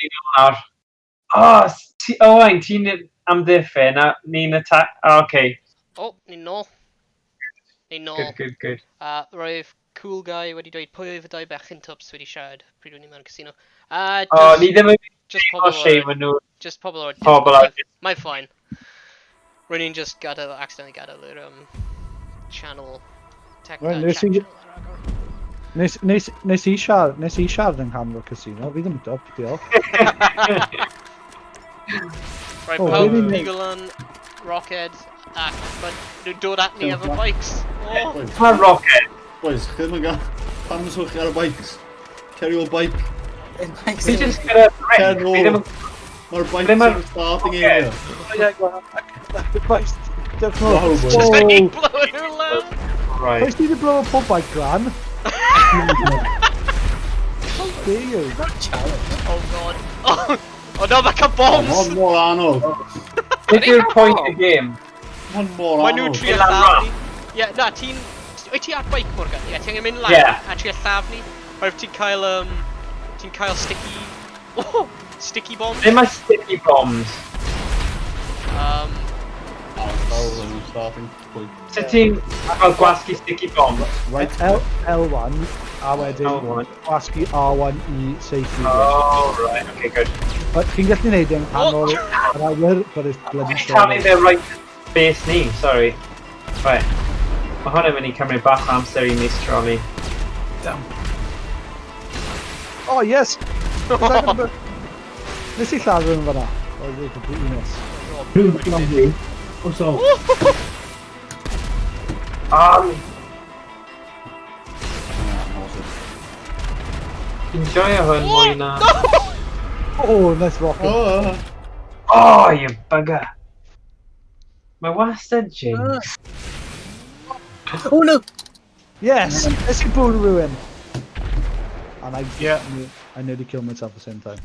Ni'n ôl nawr. O, Owain, ti'n amddiffyn a ni'n attack... O, okay. O, ni'n nôl. Ni'n nôl. Good, good, good. A roedd cool guy wedi dweud pwy oedd y dau bechgyn twps wedi siarad pryd o'n i mewn casino. O, ni ddim yn Just o pobl lle o'r... maen nhw. Just pobl o'r... Pobl o'r- Mae'n fine. Rwy'n ni'n just gadael, accidentally gadael yr channel... Tech, Wel, nes chat i- channel ar agor. Nes i siarad yng nghanol casino, fi ddim yn dwp, diolch. Right, O, pawb be ni'n neud? pigo lan, rocked, ac maen nhw'n dod at ni efo bikes. Oh, Boys, Mae rocket. boys, chi ddim yn gael... Pam yswch chi ar y bikes? Carry your bike. Fi just gyda Cer drink. nôl. Fi ddim yn... Mae'r bikes Ble ma'r yn y starting rocket? area. Boys, diolch yn fawr. Wow, boys. Just Whoa. fe blowing nhw lan. Right. Boys, ti wedi blow up pob bike lan? How dare you? Oh god. Oh, oh no, mae'n cael bombs! Mae'n mor anodd. Beth yw'r point y game? Mae'n mor Mae nhw'n anodd. trio Lan lladd ramp. ni. Ie, na, ti'n... Wyt ti ar bike, Morgan? Ie, ti'n angen mynd lan Ie. a trio lladd ni. Oherwydd ti'n cael, ti'n cael sticky... Oh, sticky bombs. Ble mae sticky bombs? Fel yn starting point. Sut ti'n cael gwasgu sticky bombs? Right. L1, a wedyn L1. gwasgu R1 i safety. Oh, right, okay, good. But chi'n gallu neud e'n canol yr awyr, but it's bloody Fi'n talu slow. fe right base ni, sorry. Right. Mae hwn yn mynd i cymryd bach o amser i meistroli. Damn. Oh, yes! Is that gonna be- Nes i lladd rhywun fan'na. Oh, they completely miss. Oh, so. Fi'n joio hwn mwy na... Oh, nice rocket. Oh, Oh, you bugger. Mae wastad jinx. Oh no! Yes! Nes i bwrw rhywun. And I, Yeah. I nearly killed myself at the same time.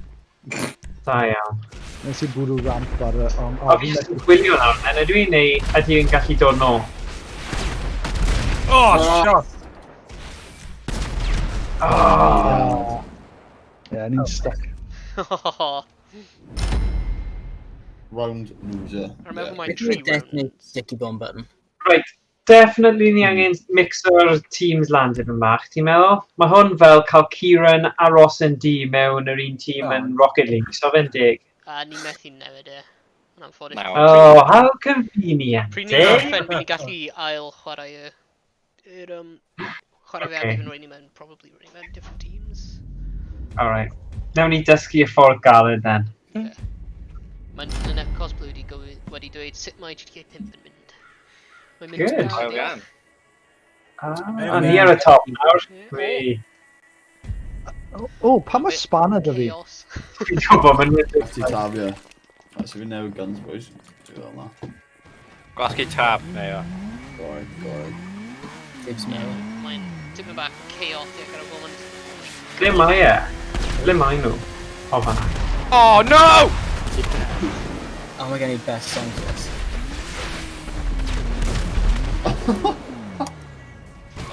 Da iawn. Nes i bwrw ramp ar y... O, fi jyst yn gwylio nawr, then, ydw i'n neu ydy i'n gallu dod nôl? Oh, shot! Oh. Yeah, ni'n stuck. Round loser. I remember my Which tree is definitely rounds. sticky bomb button. Right, definitely ni angen mixo'r teams lan dipyn bach, ti'n meddwl? Mae hwn fel cael Kieran a Ross yn D mewn yr un tîm yn Rocket League, so fe'n dig. A ni methu newid e. Yn anffodus. No. Oh, how convenient, Pryd ni'n eh? gorffen, bydd ni'n gallu ail chwarae y... Yr, chwarae fe a Okay. bydd yn rhoi ni mewn, probably rhoi ni mewn different teams. Alright. Nawn ni dysgu y ffordd galed then. Mae Lynette Cosplay wedi dweud sut mae GTA 5 yn mynd. Mae'n mynd Good. yn dda, Well diolch. done. Ah, ni ar y top nawr. Ie. Fi... Oh, pa mae spanner da fi? Chaos. Fi'n gwybod, mae'n mynd... Ti tabio. Right, so fi newid guns, boys. Dwi'n fel na. Gwasgu tab, neu o. Go right, go right. Dibs mewn. Mae'n tipyn bach chaotic ar y moment. Ble mae e? Ble mae nhw? O, fan'na. Oh, no! Oh, mae gen i best song for this.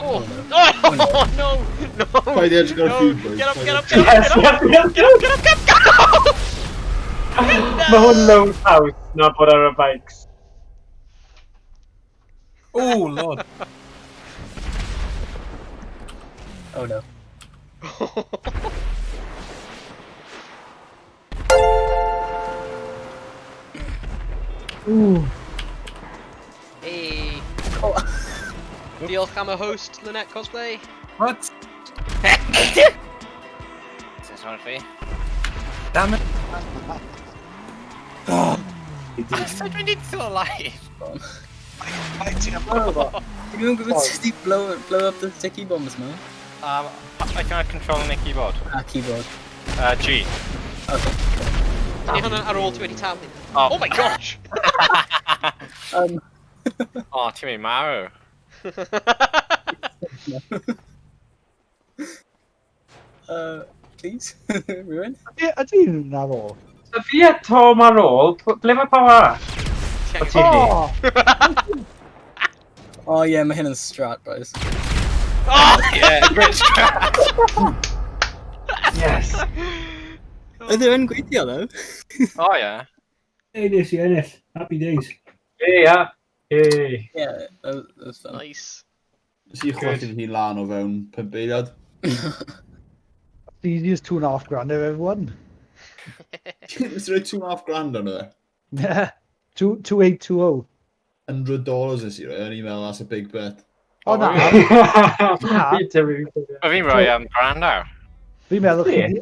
Oh, oh, no, no, Paid i edrych ar y no, feed, boys. get up, Paid get up, i- get up, Yes, get up, yes, yes, get up, get up, get up, get up! Mae hwn loads haws na bod ar y bikes. Oh, lord. Oh no. Ooh. Hey. Oh. Diolch am y host, Lynette Cosplay. What? This one for you. Damn it. So dwi'n need still alive. Dwi'n yn gwybod sut i blow up the sticky bombs, man. I can't control the keyboard. Ah, keyboard. G. Okay, cool. Ydy hwnna ar ôl ti wedi taflu? Oh. Oh my gosh! Oh, ti'n mynd marw. Please? Rhywun? Ydy nhw'n ar ôl? So fi a Tom ar ôl, ble mae pawb arall? O ti di? Oh! Oh yeah, mae hyn yn strat, boys. Oh! Yeah, great strat. Yes. Oedd e yn gweithio, though. Oh, yeah. Hey, nes i ennill. Happy days. Hey, yeah. Hey. Yeah, that was fun. Nice. Nes i chwythu fy hun lan o fewn 5 eiliad. The easiest 2.5 grand I've ever won. Nes i roi 2.5 grand arno fe. Yeah. 2820. $100 nes i roi, o'n i'n meddwl that's a big bet. O na, Fi tyfu. O fi'n rhoi grand ar. Fi'n meddwl Ie.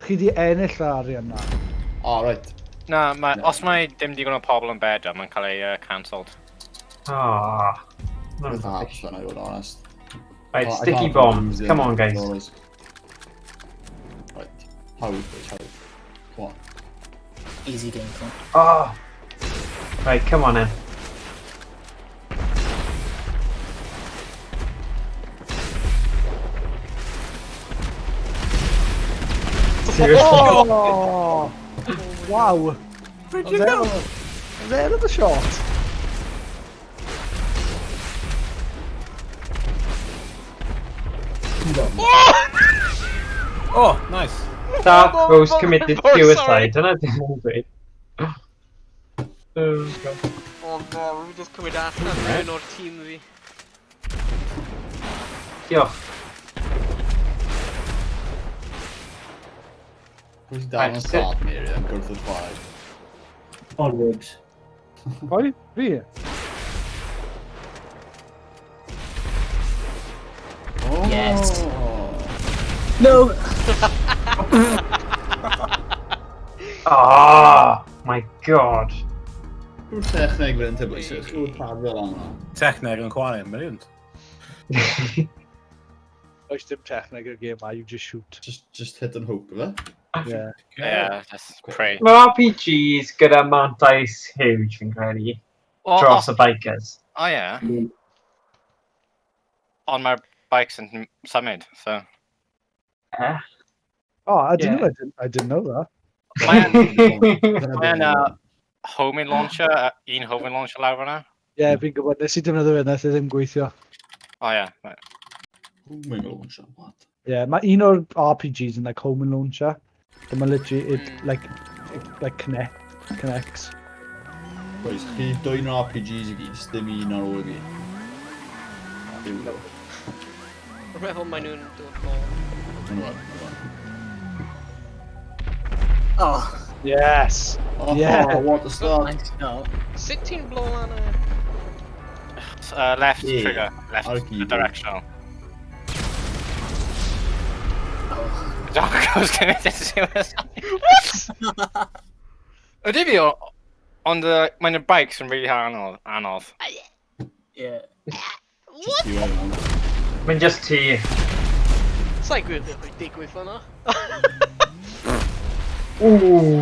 chi di ennill yr arian na. Oh, right. Na, ma, Na. os mae dim digon o pobl yn bedo, mae'n cael ei cancelled. Ah. Mae'n hapus fan, i fod yn honest. Right, I sticky can't bombs. lose Come on, guys. $100. Right. Hawdd, boys, hawdd. Come on. Easy game, come on. Oh. Right, come on then. Seriously? Oh! Wow. Where'd you go? There at the shot. Oh, nice. Dark No, Rose no, committed no, sorry. suicide. Dyna dim yn dweud. Oh, God. Oh no, fi just cymryd allan rhywun o'r tîm fi. Diolch. Pwy sy'n dal yn Right, sit. start ni, yn gwrthod chwarae? Onwards. Oi, fi? Oh. Yes. No! Oh, my God. Yw'r techneg fan te, boys? Yw'r pad fel am hwnna? Techneg yn chwarae, yn brilliant. Oes dim techneg i'r game ma, you just shoot. Just hit and hope, ife? Yeah. Yeah, just pray. Mae RPGs gyda mantais huge fi'n credu Well, dros y bikers. Oh, yeah. Ond mae'r bikes yn symud, so... Eh? Oh, I didn't Yeah. know, I didn't know that. Mae'n Dyna Mae'n beth. homing launcher, un homing launcher lawr fyna. Yeah, fi'n gwybod, nes i defnyddio fe, nath e ddim gweithio. Oh, yeah. Right. Homing launcher, what? Yeah, mae un o'r RPGs yn like homing launcher. Dyma literally, it like connects. Boys, chi dwy'n RPGs i gyd, jyst dim un ar ôl i fi. Here we go. Rwy'n meddwl maen nhw'n dod nôl. Hwnna fan, hwnna fan. Oh, Yes! Oh, Yeah. what a start. nice shot. Sut ti'n blow lan y... Left Yeah. trigger, left Ar y the keyboard. directional. Oh. Darko's committed suicide. What? Ydy fi ond mae'n y bikes yn really anodd. Anodd. Yeah. What? Ti wedi hwnna. Mae'n just ti. Sa'n gwybod beth mae'n digwydd fyna. Ooh.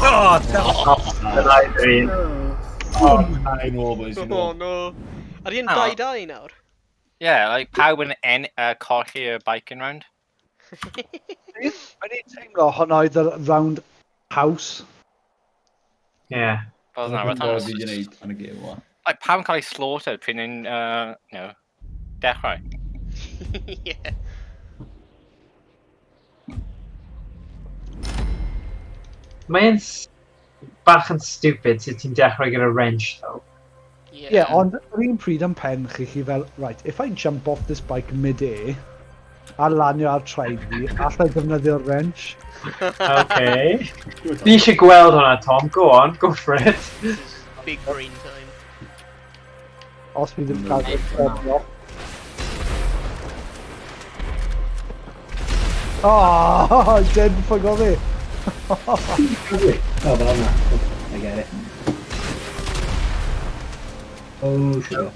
Oh, damn. Dyna i'r un. Oh. Fi'n ôl, boys, fi'n Oh ôl. no. Ydy yn Oh. 2-2 nawr? Yeah, like pawb yn colli y biking round. Mae'n i'n teimlo hwnna oedd y round house. Yeah. Fel Dyna na, beth fi wedi gwneud yn y game yma. Like pawb yn cael ei slaughtered pryd ni'n, dechrau. Yeah. Mae'n bach yn stupid sut ti'n dechrau gyda wrench, though. Yeah. Yeah, ond yr un pryd yn pen chi, chi fel, right, if I jump off this bike mid-air, a lanio ar traed fi, allai defnyddio'r wrench. Okay. Fi eisiau gweld hwnna, Tom. Go on, go for it. This is big brain time. Os fi ddim cael Nice. ei off. Oh, dead ffugo fi. Oh, but I'm not. I get it. Oh, sure.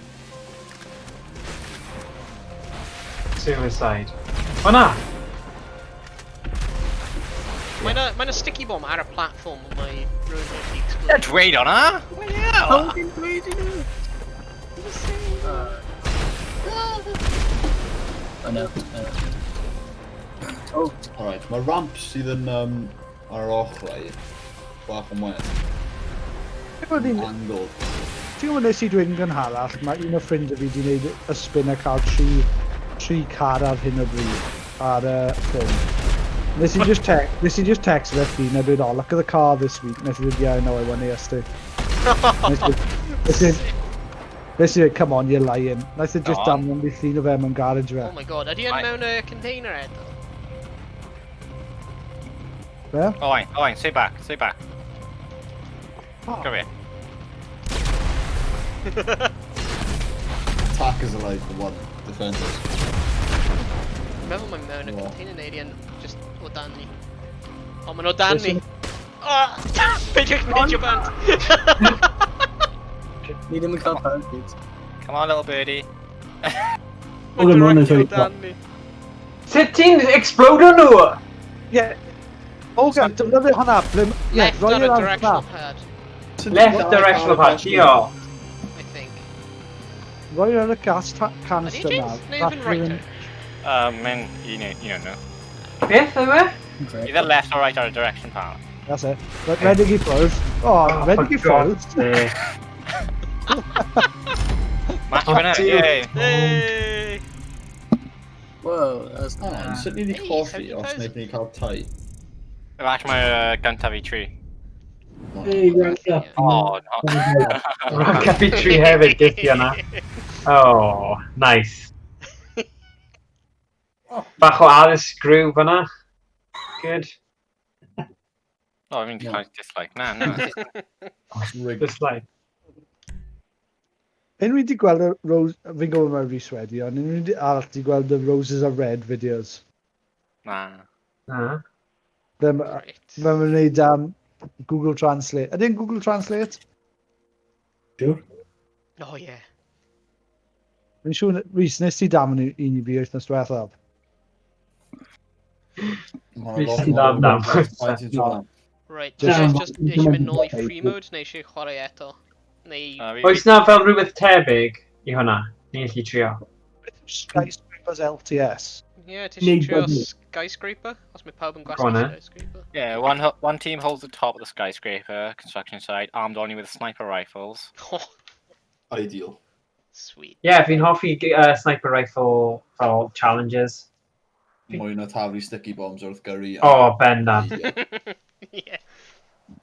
Suicide. O na! Mae'n a sticky bomb ar y platform ond mae rhywun wedi Yeah, explode. dweud hwnna! How can dweud i nhw? Oh no. Oh, Alright, mae ramps sydd yn ar yr ochrau bach yn well. Ti'n gwybod Angled. ti'n gwybod nes i dweud yn gynharach, mae un o ffrindiau fi wedi gwneud y spin a cael tri car ar hyn o bryd ar y ffilm. Nes i just text fe llun a dweud, oh, look at the car this week. Nes i dweud, yeah, I know, I won ASD. Nes i dweud, come on, you're lying. Nes i just damn fi llun o fe mewn garage fe. Oh my god, ydy yn mewn y container eto? Be? Owain, stay back, stay back. Oh. Come here. Attack is alive for one. Defenders. Meddwl mae mewn y container neu ydy yn just o dan ni. O, ma'n o dan ni! Oh! Peidiwch neidio bant! Ni ddim yn cael parachutes. Come on, little birdie. Mae'n directly o dan ni. Sut ti'n explodo nhw? Ie. Ogan, defnyddio hwnna. Left on a directional pad. Left directional pad, diolch. I think. Roi ar y gas canister na. Neu even right? Man, you don't know. Beth yw e? Either left or right or a direction pad. That's it. Redig i ffwrdd. Oh, redig i ffwrdd. Match winner, yay! Yay! Whoa, that was... Oh, sut ni wedi colli os wnaethon ni cael tai? Match mae gyntaf i tri. Hey, rank up. Oh, no. Rank up i tri hefyd, ges i yna. Oh, nice. Bach o addysg grew fyna. Good. Oh, I mean, kind of dislike. Na, no. Dislike. Unrhyw wedi gweld y Rose... Fi'n gwybod mae Rhys wedi, ond unrhyw arall wedi gweld y Roses Are Red videos. Na. Na. Mae'n wneud Google Translate. Ydy'n Google Translate? Sure. Oh, yeah. Fi'n siŵr, Rhys, nes ti dam un i fi wythnos diwethaf? Rhys yn dam dam. Right, just eisiau mynd nôl i free mode neu eisiau chwarae eto? Neu... Oes na fel rhywbeth tebyg i hwnna? Ni'n gallu trio. Skyscrapers LTS. Ie, ti eisiau trio Skyscraper? Os mae pawb yn gwasgu Skyscraper. Yeah, one team holds the top of the skyscraper construction site, armed only with sniper rifles. Ideal. Sweet. Yeah, fi'n hoffi sniper rifle fel challenges. Mwy na taflu sticky bombs wrth gyrru. Oh, bendant. Yeah.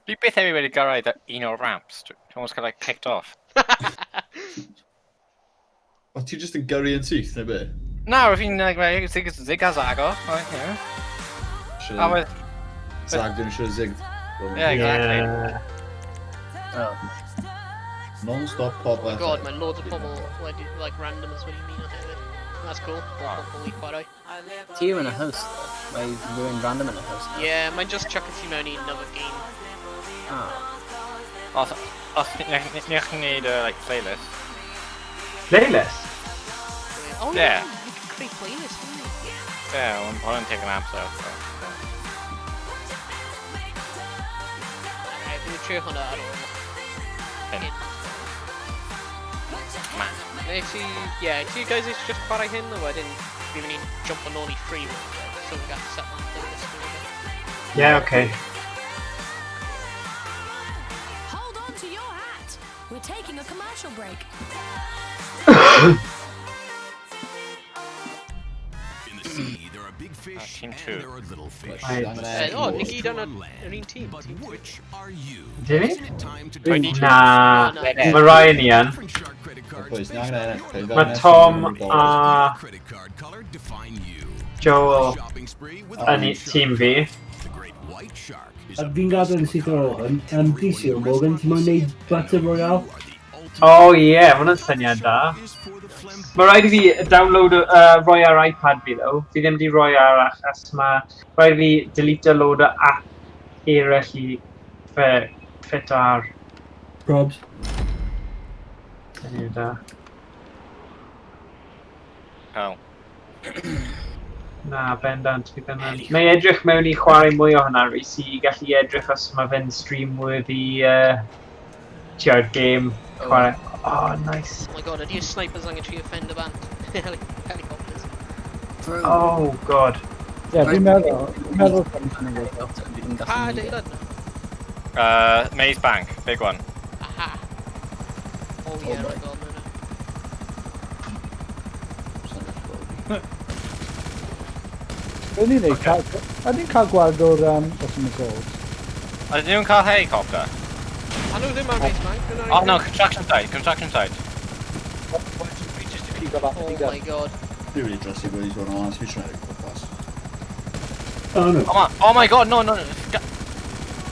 Dwi byth erioed wedi gyrraedd un o'r ramps. Dwi'n almost cael like picked off. O, ti just yn gyrru yn syth, neu be? Na, fi'n like, zig a zago. Yeah. Zag, dwi'n siŵr zigged. Yeah, exactly. Oh. Non-stop pop. Oh my god, mae loads o pobl wedi, like, randomers wedi ymuno hefyd. That's cool. Pobl i chwarae. Ti yw yn y host, though. Mae rhywun random yn y host. Yeah, mae'n just chuck ti mewn i another game. Ah. Os ni'ch wneud like, playlist. Playlist? Oh, yeah. You can create playlists, don't you? Yeah, hwnna'n take an amser. Alright, fi'n trio hwnna ar ôl. Hyn. Neu ti, yeah, ti guys eisiau just chwarae hyn, a wedyn fi'n mynd i jump yn ôl i free mode, so we got to set one playlist neu rhywbeth. Yeah, okay. Hold on to your hat. We're taking a commercial break. In the sea, there are big fish Team and two. there are little fish. Right. Oh, ni gyd yn yr un tîm. But which are you? Did he? Isn't it time to Na, mae Ryan i yn. different shark credit cards Boys, based ni angen on ennill. your Fe level? Mae Tom a Credit card color define you. Joel Shopping spree with yn a i tîm fi. The great white shark is A fi'n gadael yn syth ar ôl hwn. DC o Morgan, ti'n moyn neud Battle Royale? Oh yeah, ma hwnna'n syniad da. Mae rhaid i fi download roi ar iPad fi though. Fi ddim wedi roi ar achos mae rhaid i fi delete a load o app eraill i fit ar. Probs. Syniad da. Oh. Na, bendant, fi ddim yn... Mae edrych mewn i chwarae mwy o hwnna, Rhys, i gallu edrych os mae fe'n stream-worthy tio'r game chwarae. Oh, nice. Oh my god, ydy'r snipers angen trio ffendo bant? Helicopters. Bro. Oh, god. Ie, fi'n meddwl. Fi'n meddwl. Helicopter, fi ddim yn Pa gallu neud e. adeilad na? Maze Bank, big one. Aha. Oh yeah, boy. oh god, no, no. Be ni'n neud? A ni'n cael gweld o'r, what's in the called? Ydyn nhw'n cael helicopter? A nhw ddim ar base bank. Nhw'n ar Oh no, construction site, construction site. Fi just i pigo lan Oh minigun. my god. Fi wedi drysu boys o'n onest, fi eisiau edrych gwmpas. Oh no. Oh my, oh my god, no, no, no.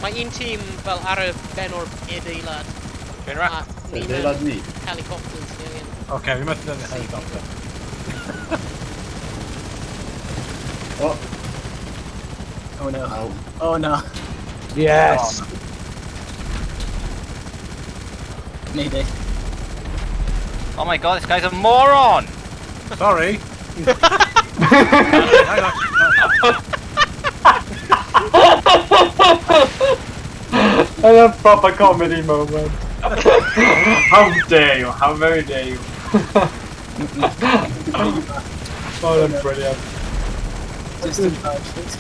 Mae un tîm fel ar y ben o'r adeilad. Dwi'n A ra... ni mewn Adeilad ni. helicopters ni angen. Oce, fi methu defnyddio helicopter. Oh, Oh no. ow. Oh no. Yes! Maybe. Oh my god, this guy's a moron! Sorry. Hang on. I have proper comedy moment. How dare you? How very dare you? Oh, that's brilliant. Just encouragement.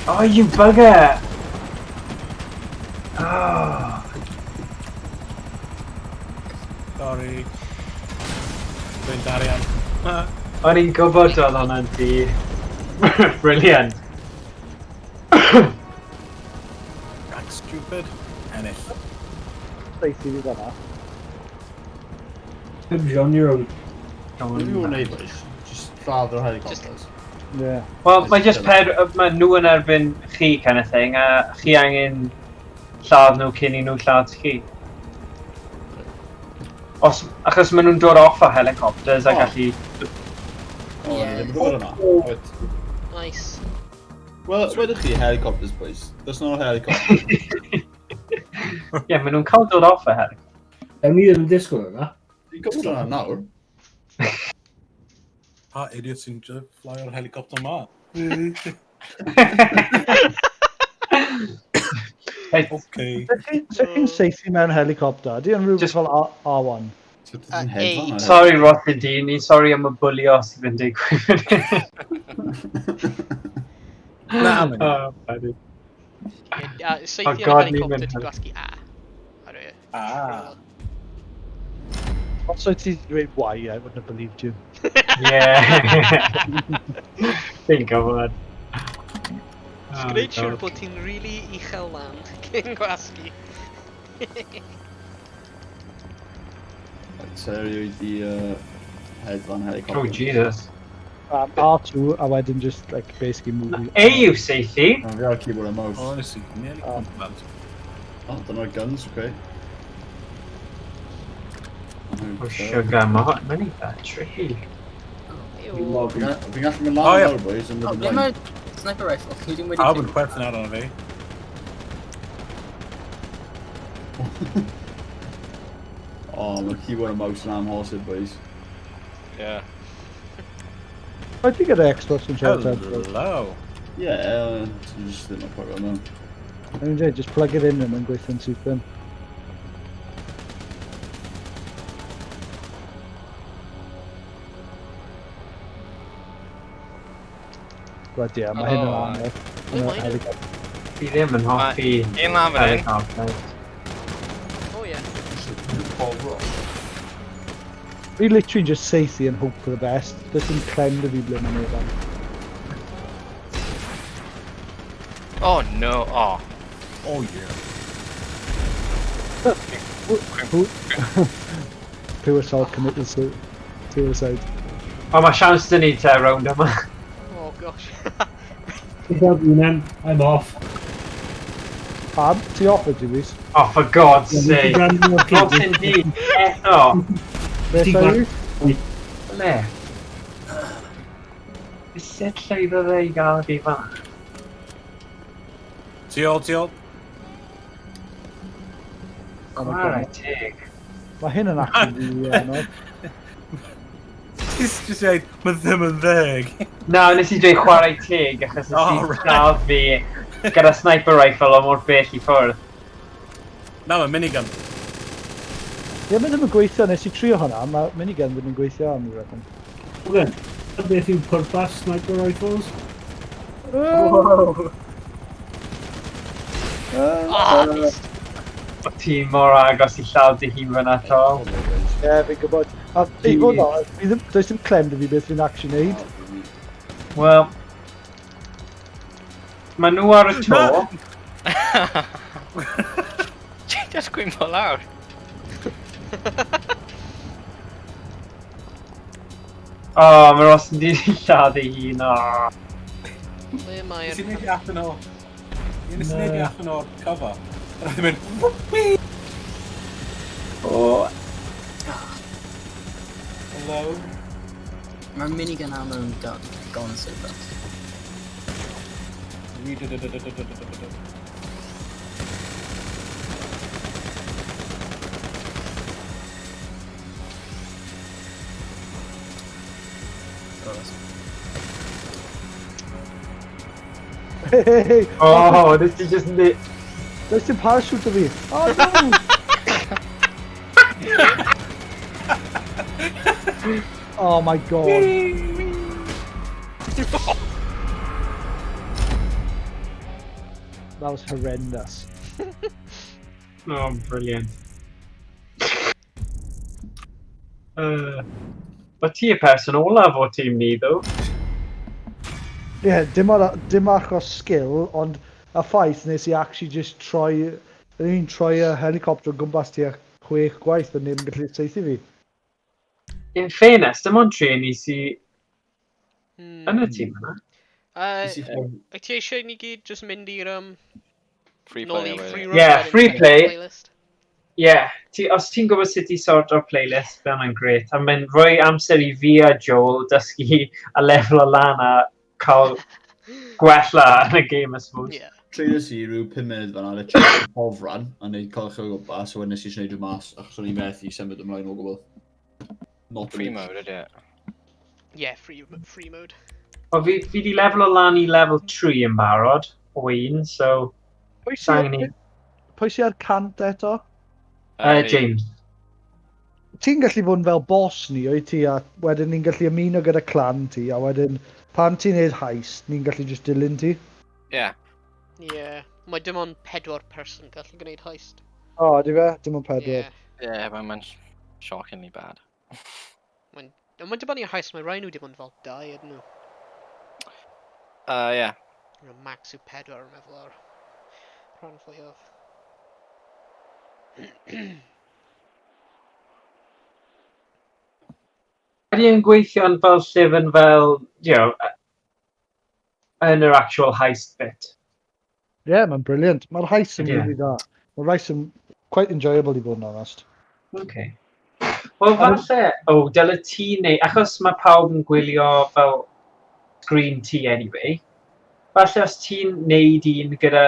Oh, you bugger! Oh. Sorry. Dwi'n darian. O'n i'n gwybod oedd hwnna'n ti. Brilliant. That's stupid. Ennill. Saethu fi fan'na. Hybs on your own. Be fi o'n neud boys? Just lladd o'r helicopters. Yeah. Wel, mae just per... Mae nhw yn erbyn chi kind of thing, a chi angen lladd nhw cyn i nhw lladd chi. Os, achos maen nhw'n dod off o helicopters a Oh. gallu... O, ni ddim yn gwybod hwnna. Wait. Nice. Wel, wedych chi helicopters boys. There's no helicopter. Ie, yeah, maen nhw'n cael dod off o helicopters. Ewn ni ddim yn disgwyl yna. Fi'n gwybod hwnna nawr. Pa idiot sy'n fly o'r helicopter ma? Reit, Okay. Sut ti'n saethu mewn helicopter? Di yn rhywbeth Just- fel R1? Sut ti'n hedfan ar Sorry, Ross Dean, ni'n sorry am y bwlio sydd yn digwydd. Na, mynd. Oh, funny. Yeah, saethu yn y God, ni'n helicopter mynd ti'n gwasgu A. Ar y... Ah. Os wyt ti'n dweud why, I wouldn't have believed you. Yeah. Fi'n gwybod. Just gwneud siŵr bod ti'n really uchel lan cyn gwasgu. Right, so erioed di hedfan helicopter. Oh, Jesus. R2 a wedyn just like basically move. A yw saethu. Na, fi ar keyboard a mouse. Honestly, nearly compliment. Oh, dyna'r guns, okay. Oh, sugar, mae hwn eitha tricky. Ew. Fi'n gallu mynd Oh, lan ie. nawr, boys, yn Oh, mynd ble ymlaen. mae sniper rifle? Ni ddim wedi... Pawb yn chwerthin arno fi. Oh, mae keyboard a mouse yn amhosib, boys. Yeah. I think gyda Xbox controller. Hello. Yeah, ti'n just ddim yn plug mewn. Dwi'n dweud, just plug it in and mae'n gweithio'n syth bin. Bloody hell, mae hyn yn Oh. anodd. Ble Yn y mae nhw? helicopter. Fi ddim yn hoffi Un lan fan hyn. helicopters. Oh yeah. Fi literally just saethu and hope for the best. Does dim clem dy fi ble mae'n efo. Oh no, oh. Oh yeah. Pure assault committed suicide. O, mae siawns dyn ni te rownd yma. Oh gosh. Take out you then. I'm off. Pam, ti off ydy, Rhys? Oh, for God's Yeah, sake. brand new Ross kid. Dean, eto. Beth Ti yw? Ble? Sut llwyddodd e i gael fi fan? Tu ôl, tu ôl. Oh my Chwarae God. teg. Mae hyn yn actually really anodd. Just dweud, mae ddim yn ddeg. Na, nes i dweud chwarae teg achos nes Oh, i right. lladd fi gyda sniper rifle o mor bell i ffwrdd. Na, mae minigun. Ie, mae ddim yn gweithio, nes i trio hwnna, mae minigun ddim yn gweithio am rhywbeth. Morgan, beth yw pwrpas sniper rifles? Whoa. Ah, missed. O ti mor agos i lladd dy hun fyna to. Ie, fi'n gwybod. A i fod yn onest, fi ddim, does dim clem 'da fi beth fi'n actually neud. Wel, Mae nhw ar y to. Ti'n just gwympo lawr. O, oh, mae Ross yn di lladd ei hun. Oh. Ble mae'r... Nes i wneud i allan o... Nes i wneud i allan o'r cover. A nath i mynd... Oh. Hello? Mae'r minigun ammo yn gone so fast. Oh, that's- Hey, hey, hey. Oh, this is just... Does dim parachute o fi. Oh no! Oh my God. That was horrendous. Oh, brilliant. Mae ti y person olaf o tîm ni, though. Ie, yeah, dim achos skill, ond y ffaith nes i actually just troi... O'n i'n troi y helicopter o gwmpas tua 6 gwaith a neb yn gallu saethu fi. In fairness, dim ond tri ni sy yn y tîm yna. Wyt ti eisiau ni gyd just mynd i'r Free nôl play i wedyn. free roam Yeah, wedyn, free check play. playlist? Yeah, os ti'n gwybod sut i sort o'r playlist, bydd hwnna'n grêt. A mae'n rhoi amser i fi a Joel dysgu a lefel o lan a cael gwella yn y game, I suppose. Yeah. Treulio i rhyw 5 munud fan'na, literally hofran, a neud cael o gwmpas, so wedyn nes i eisiau neud mas, achos o'n i'n methu symud ymlaen o gwbl. Not Free much. mode, ydy e? Yeah, free mode. O, fi di lefel o lan i level 3 yn barod, o un, so... Pwy Sang ni. Pwy sy ar 100 eto? James. Ti'n gallu fod yn fel boss ni, oed ti, a wedyn ni'n gallu ymuno gyda clan ti, a wedyn pan ti'n neud heist, ni'n gallu just dilyn ti. Yeah. Yeah. Mae dim ond pedwar person gallu gwneud heist. O, oh, di fe? Dim ond pedwar. Yeah. Yeah, mae'n shockingly bad. Mae'n Ond mae'n dibynnu ar heist, mae rai nhw dim ond fel dau ydyn nhw. Yeah. You know, max yw pedwar yn meddwl ar rhan fwyaf. Ydy yn gweithio'n fel llyfn fel, yn yr actual heist bit? Yeah, mae'n brilliant. Mae'r heist yn Ydy e? really da. Mae'r heist yn quite enjoyable i fod yn honest. Okay. Wel, falle, o, oh, dyle ti neu, achos mae pawb yn gwylio fel screen ti anyway, falle os ti'n neud un gyda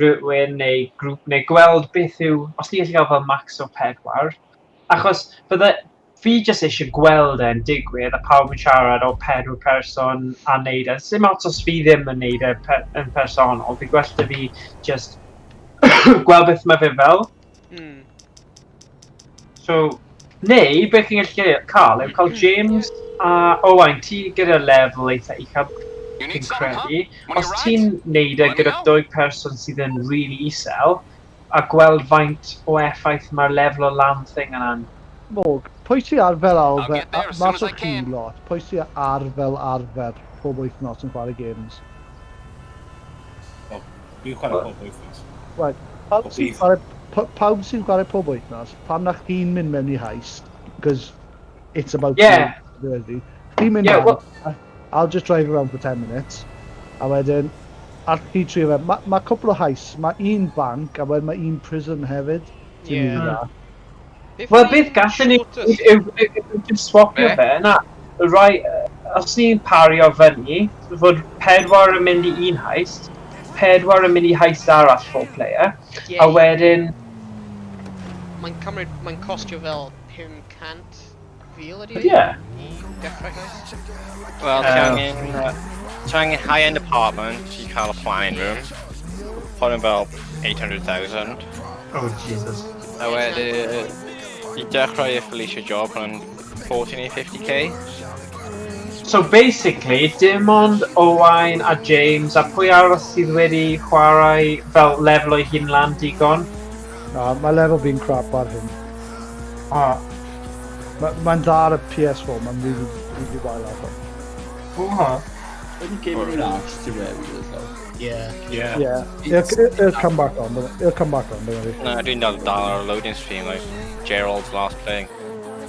rhywun neu grŵp neu gweld beth yw, os ni gallu cael fel max o pedwar, achos bydde, fi jyst eisiau gweld e'n digwydd a pawb yn siarad o pedwar person a neud e. Sim ots os fi ddim yn neud e yn personol, fi gwell da fi just gweld beth mae fe fel. So, neu, beth chi'n gallu cael yw cael James a Owain, ti gyda lefel eitha uchel, fi'n credu. Os ti'n neud e gyda dwy person sydd yn really isel, a gweld faint o effaith mae'r lefel o lan thing yna'n. Morg, pwy sy ar fel arfer, mas o chi lot, pwy sy ar fel arfer pob wythnos yn chwarae games? O, dwi'n chwarae pob wythnos. Right, pawb Pob sy'n dydd. chwarae, pawb sy'n chwarae pob wythnos, pam na chi'n mynd mewn i heist, because it's about you, really. Chi'n mynd Yeah, mewn, I'll just drive around for 10 minutes, a wedyn, a chi trio fe, mae ma cwpl o heists, mae un bank, a wedyn mae un prison hefyd, sy'n really dda. Beth Wel, yw'r beth gallwn ni shortest? yw just swapio Be? fe, na. Y Rai, os ni'n pario fyny, fod pedwar yn mynd i un heist, pedwar yn mynd i heist arall full player, a wedyn, Mae'n cymryd, mae'n costio fel 500,000 ydy e? Yeah. I dechrau heist. Wel, ti angen high-end apartment i cael y planning room. Hwn yn fel 800,000. Oh, Jesus. A wedyn, i dechrau y Felicia job, hwn yn 40 neu 50K. So basically, dim ond Owain a James a pwy arall sydd wedi chwarae fel lefel o'i hun lan digon? Na, mae lefel fi'n crap ar hyn. Oh. Mae'n dda ar y PS4, mae'n really, really wael ar hwn. Oh. Ydy game rhywun arall ti'n rewi, ydw? Yeah. Yeah. Yeah. It'll come back on, don't- it'll come back on, don't worry. Na, dwi'n dal ar y loading screen, like, Gerald's last thing.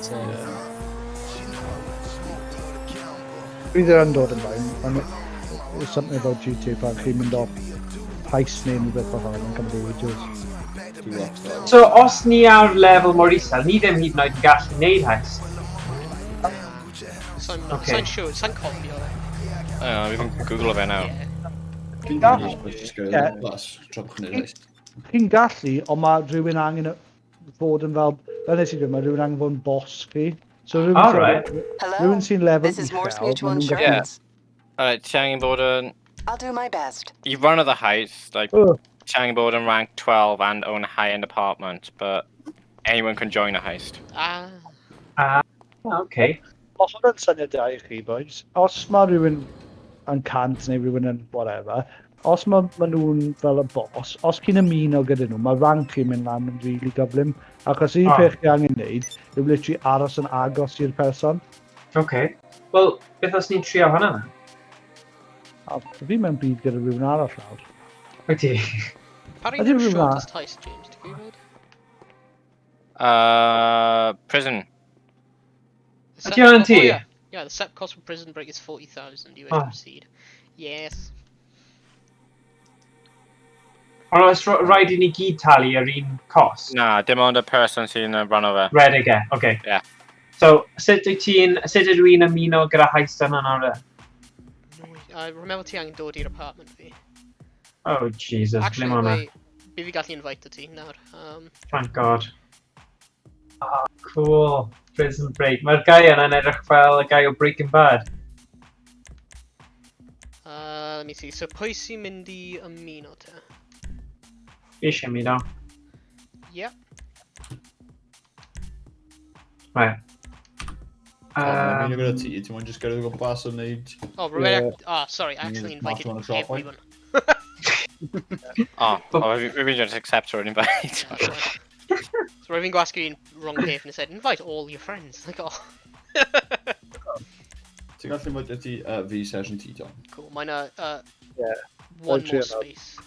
So, Bydd yn dod ymlaen, ond it's something about GTA pan chi'n mynd off heist neu rhywbeth fel hyn, yn cymryd ages. Two Rockstar. So, os ni ar lefel mor isel, ni ddim hyd yn oed yn gallu neud heist. Sa'n Okay. sa'n siŵr, sa'n cofio. Fi yn Google fe nawr. Yeah. Fi'n Gallu. mynd i just gyrru Ie. plus, tra bod chi'n neud heist. Chi'n gallu, ond mae rhywun angen fod yn fel nes i dweud, mae rhywun angen fod yn boss chi. So rhywun sy'n Alright. Hello. rhywun sy'n lefel This is Morse uchel, Mutual ma' nhw'n gallu- Insurance. Alright, ti angen bod yn... I'll do my best. I run of the heist, like, Ugh. ti angen bod yn rank 12 and own a high-end apartment, but anyone can join a heist. Ah. Ah, okay. Mae hwnna'n syniad da i chi, boys. Os mae rhywun yn 100 neu rhywun yn whatever, os mae nhw'n fel y boss, os chi'n ymuno gyda nhw, mae rank chi'n mynd lan yn really gyflym. Achos un Ah. peth chi angen neud yw literally aros yn agos i'r person. Okay. Wel, beth os ni'n trio hwnna na? A fi mewn byd gyda rhywun arall nawr. Wyt ti? Pa Ydy un yw'r rhywun na? shortest heist, James? Ti'n gwybod? Prison. The set Ydy hwnna'n cost- oh, ti? yeah. Yeah, the set cost for Prison Break is 40,000. You wish Ah. to proceed. Yes. Ond oes rhaid i ni gyd talu yr un cost? Na, dim ond y person sy'n run o fe. Redeg e, okay. Ie. So, sut ydw i'n ymuno gyda heist yna nawr e? No, I remember ti angen dod i'r apartment fi. Oh, Jesus, ble Actually, mae hwnna? wait. Fi gallu invite ti nawr. Thank God. Ah, cool. Prison Break. Mae'r guy yna'n edrych fel y guy o Breaking Bad. Let me see. So pwy sy'n mynd i ymuno te? Fi eisiau ymuno. Yep. Right. Tom, Um, um, gyda ti, ti'n mwyn just gyrru o gwmpas a neud... Oh, Rebecca. Ah, sorry. I actually Need to invited on a shop, everyone. Oh, fi just accept her invite. Yeah, sorry. So rwy'n gwasgu un wrong peth and it said, invite all your friends. Like, oh. Ti'n gallu invite ti fi session ti, Tom? Cool. Mae'n a, Yeah. one I'll trio more nawr. space.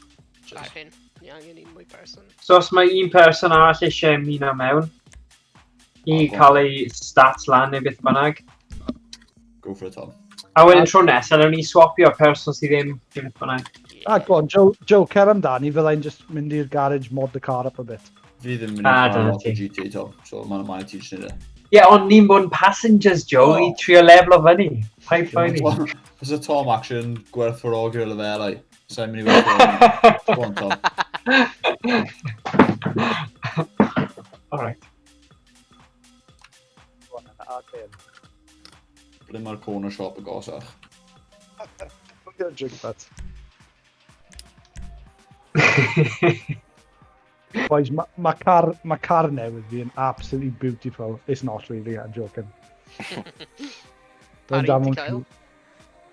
Ar hyn. Ni angen un mwy person. So os mae un person arall eisiau ymuno mewn, i Oh, go on. cael ei stats lan neu beth bynnag. Go for it, Tom. A wedyn tro nesaf, nawn ni swapio person sydd ddim, neu beth bynnag. Ah, go on, Joe, cer amdani, fyddai'n just mynd i'r garage, mod the car up a bit. Fi ddim yn mynd Ah, i dyna cael lot o ti. GTA, Tom. So mae'n ymlaen i ti jyst neud e. Ie, yeah, ond ni'n bod yn passengers, Joe, i Oh. trio leflo fyny. Paid poeni. Fysa Tom action gwerthfawrogi'r lefelau. Sa'n mynd i werthfawrogi. Go on, Tom. Alright. Go on, okay. Ble mae'r corner shop agosach? Go get a drink, but. Boys, ma car newydd fi yn absolutely beautiful. It's not really, I'm joking. Parry, Rwy'n ti cael?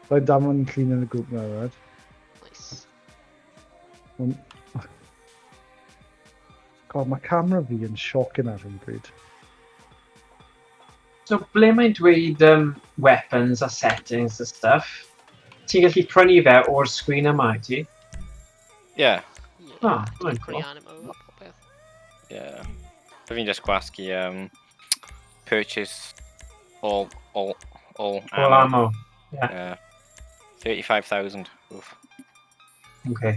Rwy'n damon clean yn y grŵp now, right? Nice. God, mae camera fi yn shocking ar hyn o bryd. So, ble mae'n dweud weapons a settings a stuff, ti'n gallu prynu fe o'r sgrin yma, i ti? Yeah, Yeah. Oh, hwnna'n Prynu cool. animo a popeth. yeah. Fi fi'n just gwasgu purchase all All ammo. Yeah. 35,000. Oof. Okay.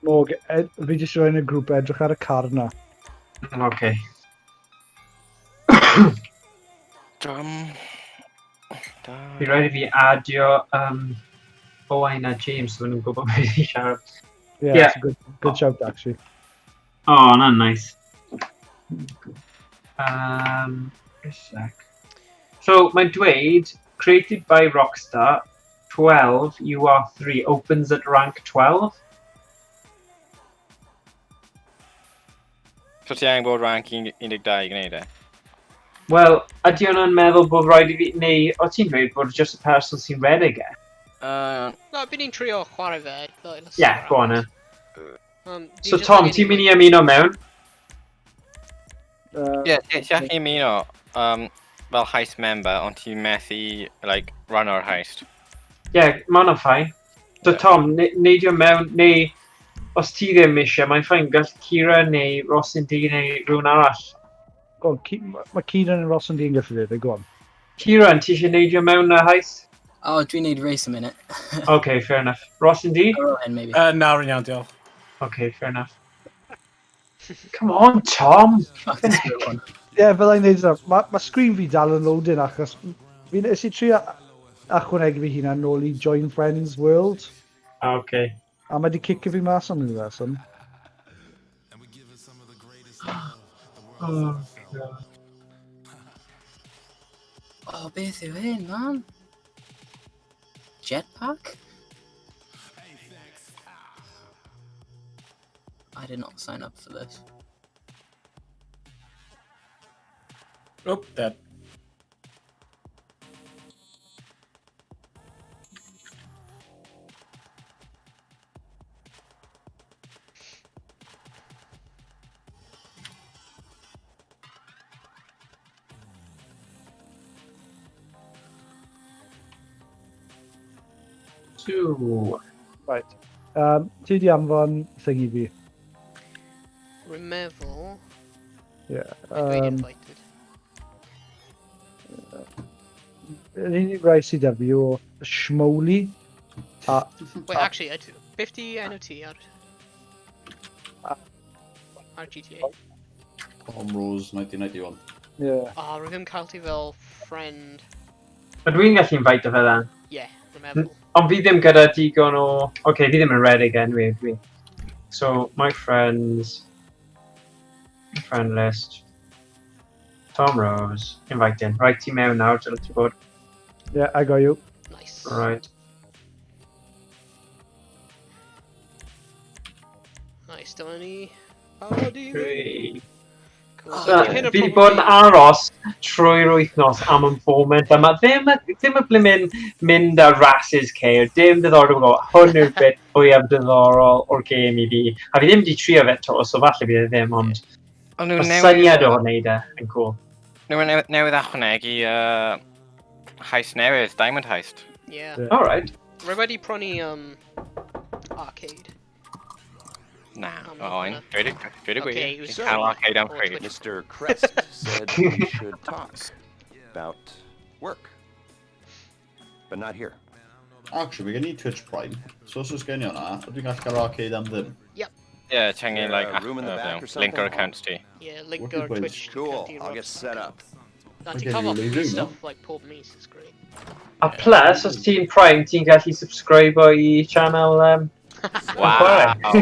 Morg, fi jyst rhoi yn y grŵp edrych ar y car na. Okay. Drum. Fi rhaid i fi adio Owain a James so nhw'n gwybod beth i siarad. Yeah, Yeah. it's a good shout, actually. Oh, hwnna'n nice. A sec. So, mae'n dweud, created by Rockstar, 12, UR3, opens at rank 12. So ti angen bod rank 12 i gwneud e? Wel, ydy hwnna'n meddwl bod rhaid i fi, neu o ti'n dweud bod just y person sy'n redeg e? Na, byd ni'n trio chwarae fe. Like, let's Yeah, see go on what then. happens. Fi So jyst Tom, angen ti'n un mynd i mwy- ymuno mewn? Ie, ti allu ymuno fel heist member, ond ti'n methu, like, run o'r heist. Yeah, mae hwnna'n fine. So Tom, neidio mewn, neu os ti ddim eisiau, mae'n fine, gall Kira neu Rosin D neu rhywun arall. Go on, mae Kieran and Ross yn dyn gallu dweud, go on. Kieran, ti eisiau neidio mewn na heist? Oh, dwi'n neud race a minute. Okay, fair enough. Rosin D? Rohan, maybe. Na, rwy'n iawn, diolch. Okay, fair enough. Come on, Tom! Fuck this good one. Ie, yeah, fel i'n neud yna, ma screen fi dal yn loading achos fi nes i trio ychwanegu fi hunan nôl i Join Friends World. Ah, okay. A mae di cicio fi mas am ryw reswm. Oh, God. Oh, beth yw hyn, man? Jetpack? I did not sign up for this. Oh, dead. Two. Right. Ti di anfon thingy fi. Rwy'n meddwl... Yeah. Mae dwi'n invited. Yr unig rai sydd 'da fi o Schmoley. A, Wait, actually, beth di enw ti ar GTA? Tom Rose, 1991. Yeah. Ah, rwy ddim cael ti fel friend. But dwi'n gallu invite fe then. Yeah, rwy'n meddwl. Ond fi ddim gyda digon o... Okay, fi ddim yn redeg anyway, dwi. So, my friends... Friend list. Tom Rose. Invite in. Right, ti mewn nawr, dyle ti bod. Yeah, I got you. Nice. Right. Nice, dyma ni. Parod i fynd. Three. Cool. So, So, hyn o fi wedi bod yn probably- aros trwy'r wythnos am y foment yma. Ddim y blymyn mynd ar rases ceir, dim diddordeb o gwbl. Hwn yw'r bit fwyaf diddorol o'r gêm i fi. A fi ddim wedi trio fe to, so falle bydd e ddim, ond Ond nhw y newydd... syniad o wneud e yn cool. Nhw newydd ychwanegu heist newydd, Diamond Heist. Yeah. Yeah. All right. Rwy wedi prynu arcade. Na, Am oen. hwnna. Dweud y gwir. Okay, it was Ti'n cael arcade am or free. Twitch. Mr. Crest said we should talk about work, but not here. Actually, mae gen i Twitch Prime. So os oes gen i hwnna, ydw i'n gallu cael arcade am ddim? Yep. Yeah, ti angen, like, Room in the back or link o'r something? accounts ti. Yeah, link Working our place. Twitch. Cool, account i I'll get Ross. set up. Na, Okay, ti'n cael you free leave room, stuff like pob mis, it's great. A plus, os ti'n Prime, ti'n gallu subscribe i channel... Wow. Wow.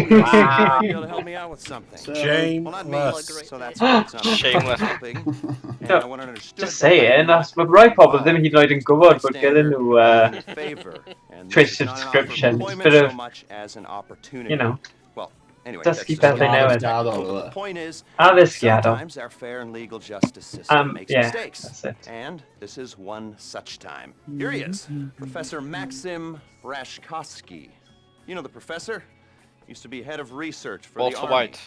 Be able to help me out with something. So, Shameless. Well, not me. So that's Ah. why it's not Shameless. helping. And No, I want it understood Just that saying, that's, mae rai pobl ddim hyd yn oed yn gwybod bod gyda nhw favor, and Twitch this is not an offer of subscription. It's a employment bit so of, much as an opportunity. you know, Well, anyway, that's dysgu just pethau newydd. Addysgiadol, The yw e? point is, Addysgiadol. sometimes our fair and legal justice system makes Yeah, mistakes. that's it. And this is one such time. Here he is, Professor Maxim Rashkovsky. You know the professor? Used to be head of research for the Walter army. White.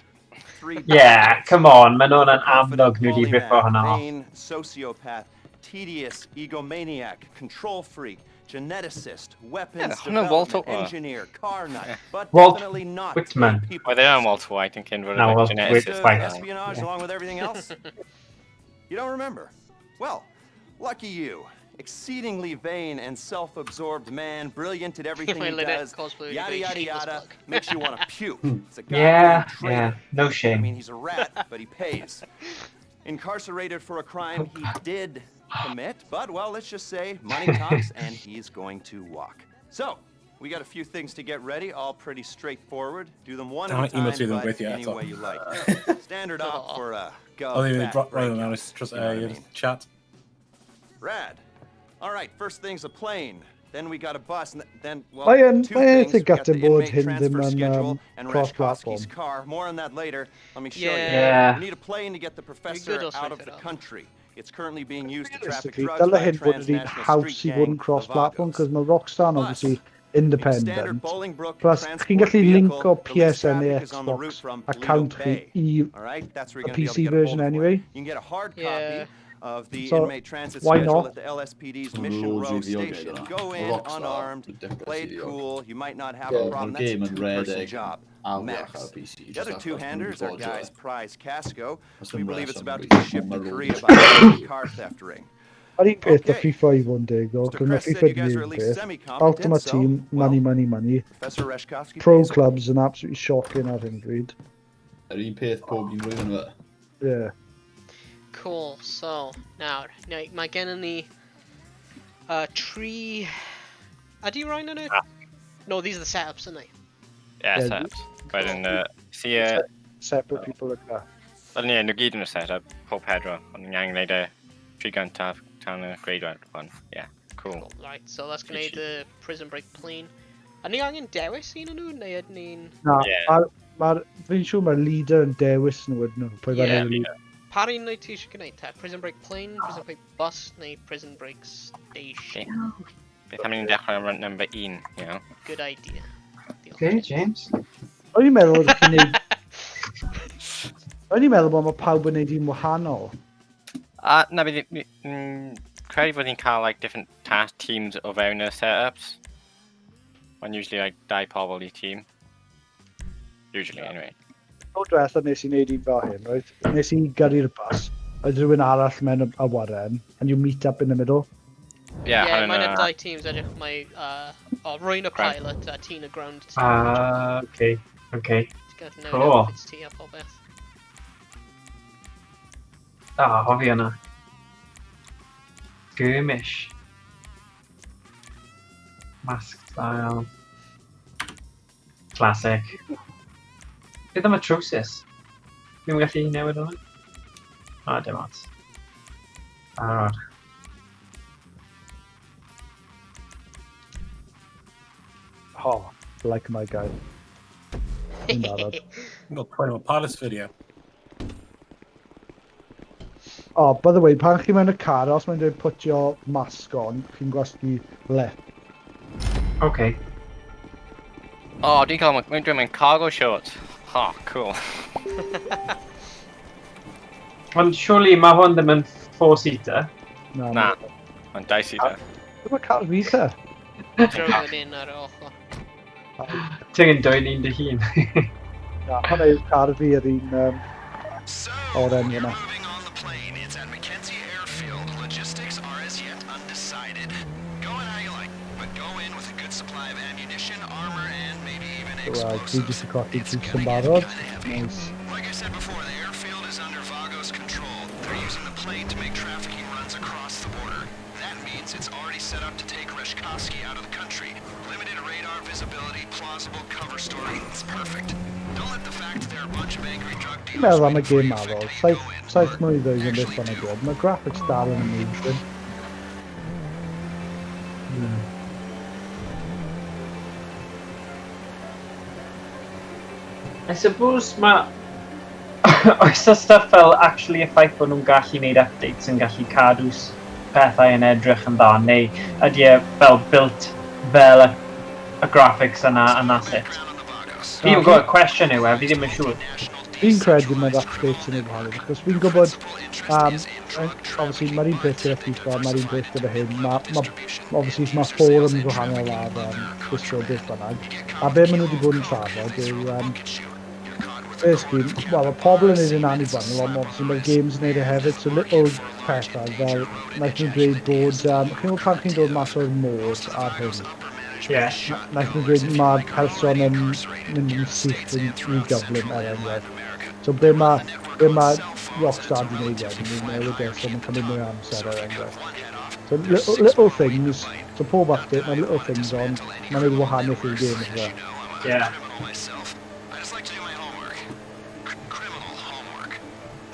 Three Yeah, doctorates. come on, mae nhw'n Confident amlwg nhw wedi rippo polymath, hwnna off. vain sociopath, tedious egomaniac, control freak, geneticist, weapons hwnna'n Walter- development engineer, car nut, but Walt definitely not Whitman. a people Well, they are Walter White yn cyn fod No, like, Walter geneticist. White. Espionage Yeah. along with everything else? You don't remember? Well, lucky you. Exceedingly vain and self-absorbed man, brilliant at everything My he Lynette does, cosplay would yada be yada shameless yada, plug. makes you want to puke. It's a Yeah, goddamn traitor. yeah, no I shame. mean, he's a rat, but he pays. Incarcerated for a crime he did commit, but, well, let's just say money talks and he's going to walk. So, we got a few things to get ready, all pretty straightforward. Do them one Damn at it, a email time, to them but with you, any that's all. way you like. Standard op for a O, ddim yn gov rhoi nhw mewn i trust, You know what I mean. chat. Rad. All right, first thing's a plane. Then we got a bus, and then, well, Mae yn- two mae yn things. We got eitha the bod inmate hyn ddim transfer yn, schedule and cross-platform. Rashkovsky's car. More on that later. Let me show Yeah. you. Yeah. We need a plane to get the professor good also out of fit the up. country. It's currently being used to traffic Realistically, drugs dyle by a hyn fod yr un transnational haws street i fod yn gang, the cross-platform, Vagos. cos mae Rockstar yn Plus, obviously a standard independent. Bolingbrook Plus, chi'n transport gallu vehicle, linko the least PSN neu traffic is on the route Xbox from Toledo account chi Bay. i All right, that's where y you're gonna be able to PC get a hold version of one. anyway. You can get a hard copy Yeah. of the So, inmate transit why schedule not? at the LSPD's Ma'n Mission loads Row o video station. game yna. Go in Rockstar, unarmed, ridiculous play it video. cool. You might not have Yeah, a problem. ma'r That's a game yn two-person rhedeg job. afiach Max. ar y PC. The Just other achos two-handers ma'n are dodge guys e. Prize Casco. Os We dim believe it's reswm about to rili, be shipped ond to ma' Korea loads. by a car theft ring. Yr un peth da Okay. FIFA i fod yn deg, though, Mr. cos mae Kress said FIFA you guys di are un at least peth. semi-competent, Ultimate so, Team, well, money, money, money. Professor Reshkovsky Pro pays. clubs yn absolutely shocking ar hyn o bryd. Yr un peth pob un blwyddyn fe. Yeah. Cool, so, nawr, mae gennym ni tri... Ydy rhain yn y... No, these are the setups, aren't they? Yeah, Yeah, setups. Wedyn, si e... Separate people like that. Wel, ie, nhw gyd yn y setup, pob pedwar, ond ni'n angen gwneud y tri gyntaf tan y grade one. Yeah, cool. Cool, right, so let's gwneud y Prison Break plane. Ydyn ni angen dewis un o'n nhw, neu ydyn ni'n... Na, Yeah. mae'r, fi'n siŵr mae'r leader yn dewis nhw ydyn nhw. Pwy Yeah. bynnag yw'r leader. Pa un wyt ti eisiau gwneud te? Prison Break plane, Prison Break bus, neu Prison Break station? Beth am ni'n dechrau am number 1, you know? Good idea. Diolch. Okay, James. O'n i'n meddwl bod chi'n neud... O'n i'n meddwl bod mae pawb yn neud un wahanol. Na, bydd... Credu bod ni'n cael, like, different task teams o fewn y setups. Mae'n usually, like, dau pobl i team. Usually, anyway. Tro diwetha nes i wneud un fel hyn, right? Nes i gyrru'r bus, oedd rhywun arall mewn awyren, and you meet up in the middle. Yeah, Yeah, hwnna'n, mae'n y dau teams edrych, mae... Oh, rwy'n y Ground. pilot a ti'n y ground team. Ah, okay. Okay. Ti'n gallu newid Cool. outfits ti a popeth. Ah, hoffi hwnna. Skirmish. Mask style. Classic. Beth am y trowsus? Ddim yn gallu newid hwnna? Ah, dim ots. Barod. Oh, like my guy. Fi'n barod. I've got 21 Pilots video. Oh, by the way, pan chi mewn y car, os mae'n dweud put your mask on, chi'n gwasgu left. Okay. Oh, dwi'n cael, mae'n dwi'n mewn cargo shorts. Ha, cool. Ond surely mae hwn ddim yn four-seater. Na. Na. Mae'n dau seater. Dyma car fi te. Drwy'n un ar y ochr. Ti'n yn dwyn un dy hun. Na, hwnna yw car fi yr un oren fyna. Moving on the plane. It's at McKenzie Airfield. Logistics are as yet undecided. Go in how you like, but go in with a good supply of ammunition, armor, and maybe even Wel, dwi explosives. jyst i colli It's troops yn gonna get barod. kinda heavy. Nice. Like I said before, the airfield is under Vago's control. They're using the plane to make trafficking runs across the border. That means it's already set up to take Reshkovsky out of the country. Limited radar visibility, plausible cover story. It's perfect. Don't let the fact that there are a bunch of angry drug Dwi'n dealers meddwl am y waiting for gêm you affect arall, how you saith, go in. saith mlynedd yn beth Actually bynnag do. oedd. Mae graphics dal yn amazing. I suppose mae... Oes y stuff fel actually y ffaith bod nhw'n gallu neud updates yn gallu cadw pethau yn edrych yn dda, neu ydy e fel built fel y graphics yna and that's it? Fi ddim yn gwybod, cwestiwn yw e, fi ddim yn siŵr. Fi'n credu mae'r updates yn ei wahanol, achos fi'n gwybod, obviously mae'r un peth gyda FIFA, mae'r un peth gyda hyn, ma, obviously mae forums wahanol ar Discord beth bynnag, a be maen nhw wedi bod yn trafod yw, basically, wel, mae pobl yn neud yn annibynnol, ond obviously mae'r games yn neud e hefyd, so little pethau fel, wnaeth nhw dweud bod, chi'n gwybod pan chi'n dod mas o'r môr ar hyn, Yeah. Wnaeth nhw dweud mae'r person yn mynd yn syth yn rhy gyflym er enghraifft. So be ma Rockstar di wneud wedyn, yw newid e, so mae'n cymryd mwy o amser er enghraifft. So little things, so pob update, mae little things on, mae'n neud wahaniaeth i'r game as well. Yeah. Myself. I just like to do my homework. Criminal homework.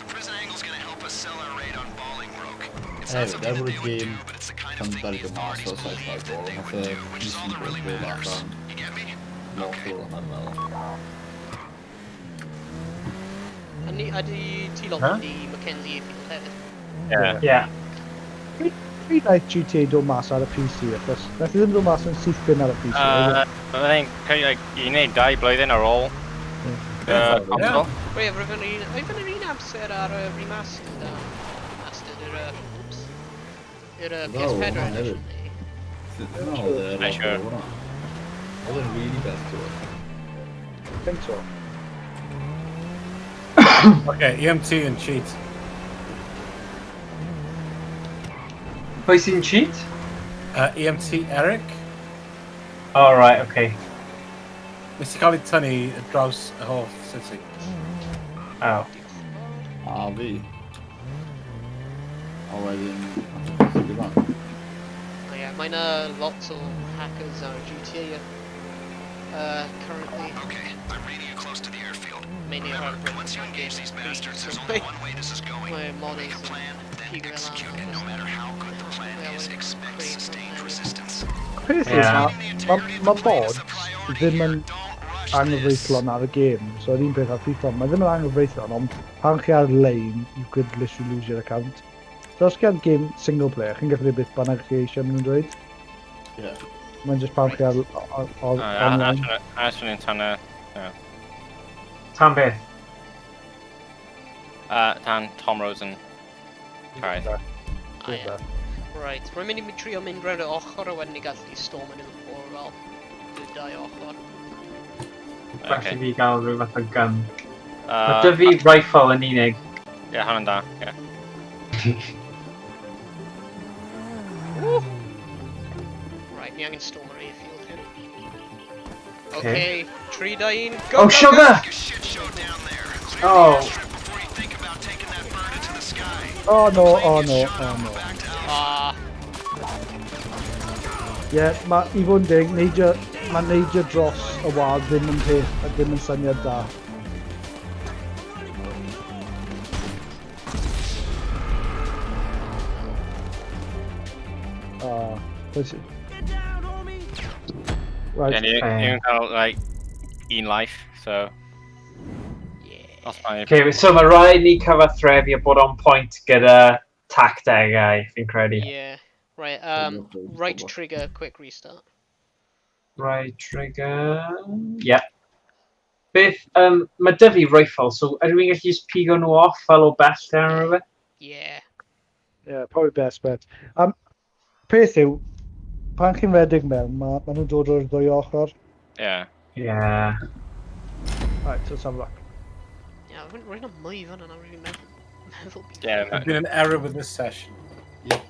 The prison angle's gonna help us sell our raid on Bolingbroke. It's not Hefyd, something er that bod y they would do, game but it's the kind of thing cyntaf the i ddod mas authorities o saith believe mlynedd that ôl, they nath would y do, which is PC all that really dod matters. allan You get me? lot o'r hwnna'n meddwl. Ydy ti lot Huh? i Mackenzie Airfield hefyd? Yeah. Yeah. Pryd wnaeth GTA dod mas ar y PC, achos nath i ddim dod mas yn syth bin ar y PC. oedd e? I think, credu, like, un neu dau blwyddyn ar ôl console. Wait, roedd yn yr un amser ar y remastered, remastered yr Oops. I'r No, PS4 hwnna edition. hefyd. Neu? Na, oedd e'n Nice, sure. hwnna. Oedd e'n really best to it. I think so. Okay, EMT and cheat. Pwy sy'n cheat? EMT Eric. Oh, right, okay. Nes i cael ei tynnu draws y holl city. Oh. A fi. A wedyn... Nath o Oh yeah, mae 'na lot o hackers ar GTA currently. Okay, I'm radio close to the airfield. Mainly Remember, ar once you engage these bastards, there's Mae only one way this is going. modders Make a yn plan, then pigo fe lan execute, and no achos matter how good the plan Well, is, expect pretty sustained much. resistance. Peth yw, Yeah. ma bots ddim yn anghyfreithlon ar y game, so yr un peth ar FIFA, mae ddim yn anghyfreithlon, ond pan chi ar-lein, you could literally lose your account. So os chi ar game single player, chi'n gallu beth bynnag chi eisiau maen nhw'n dweud. Yeah. Mae'n just pan chi ar, online. Aros yn tan y... Tan beth? Tan Tom Rosen. Cyrraedd. Ah, ie. Right, rwy'n mynd i trio mynd round y ochr a wedyn ni gallu storm yn y o'r fel y dau ochr. Well Okay. i fi gael rhyw fath o gun. Mae dy fi rifle yn unig. Ie, hwnna'n da, ie. Woo! Right, ni angen storm yr airfield hyn. Okay. Okay, 3, 2, 1, go, Oh, go, sugar! Like a shit show down there. Clear Oh. the airstrip before you think about taking that bird into the sky. Oh no, Plane oh gets no, shot oh up, no. we're back to Alpha. Ah, Ie, yeah, mae i fod yn deg, neidio, mae neidio dros y wal ddim yn peth, a ddim yn syniad da. Ah, pwy sy- Right, Ie, ni'n cael, like, un life, so... yeah. Os mae... Okay, so mae rhaid ni cyfathrebu a bod on point gyda tactegau, fi'n credu. Yeah. Right, right trigger, quick restart. Right trigger... Yeah. Beth, mae dy fi rifle, so ydw i'n gallu just pigo nhw off fel o bell neu rhywbeth? Yeah. yeah, probably best bet. Peth yw, pan chi'n redeg mewn, ma nhw'n dod o'r ddwy ochr. Ie. Yeah. Right, so let's have a look. Yeah, rwy'n am mwy fan yna, rwy'n meddwl bydd. Ie, There's been an error with this session. Yeah.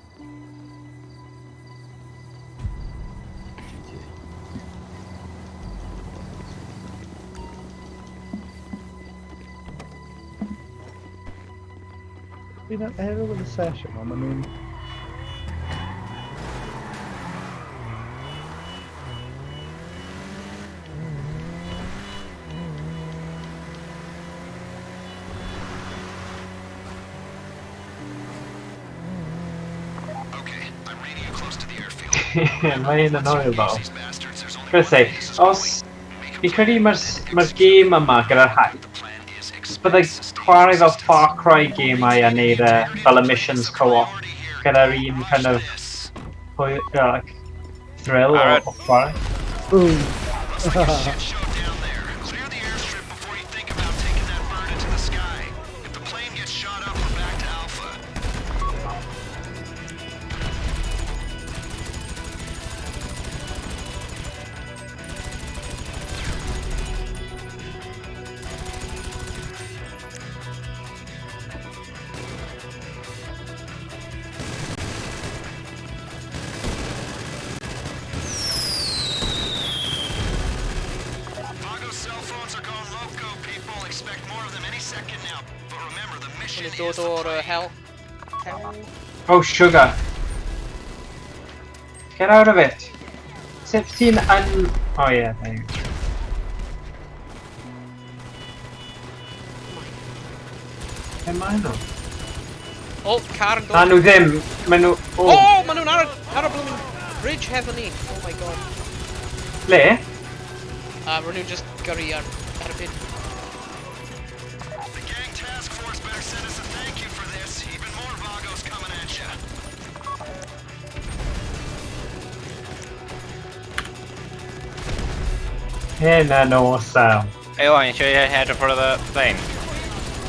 Been an error with the session, ond maen nhw'n... Okay, I'm radio close to the airfield. Mae'n annoying though. These bastards, there's only Gonna one say, way this is os... going. Make a Fi'n credu plan, mae'r then ma execute. gêm yma gyda'r hype, The plan is expect byddai sustained chwarae fel resistance. Far Cry gemau a neud e fel y missions co-op gyda'r un kind of This. pwy, like, thrill o, Alright. o chwarae. Boom! Looks like a shit show down there. Clear the airstrip before you think about taking that bird into the sky. If the plane gets shot up, we're back to Alpha. Vago cell phones are going loco, people. Expect more of them any second now. But remember, the mission Mae'n dod is the o'r plane. hell. Hell. Oh, sugar. Get out of it. Sut ti'n un... Oh yeah, there you go. Lle maen nhw? Oh, car yn dod. Na nhw ddim. Maen nhw... Oh, Oh, maen nhw'n ar y blooming bridge hefo ni. Oh my god. ble? Rwy'n nhw'n just gyrru ar y byd. The gang task force better send us a thank you for this. Even more Vagos coming at ya. Hyn yn awesome. Hey, Owain, eisiau head in front of the plane?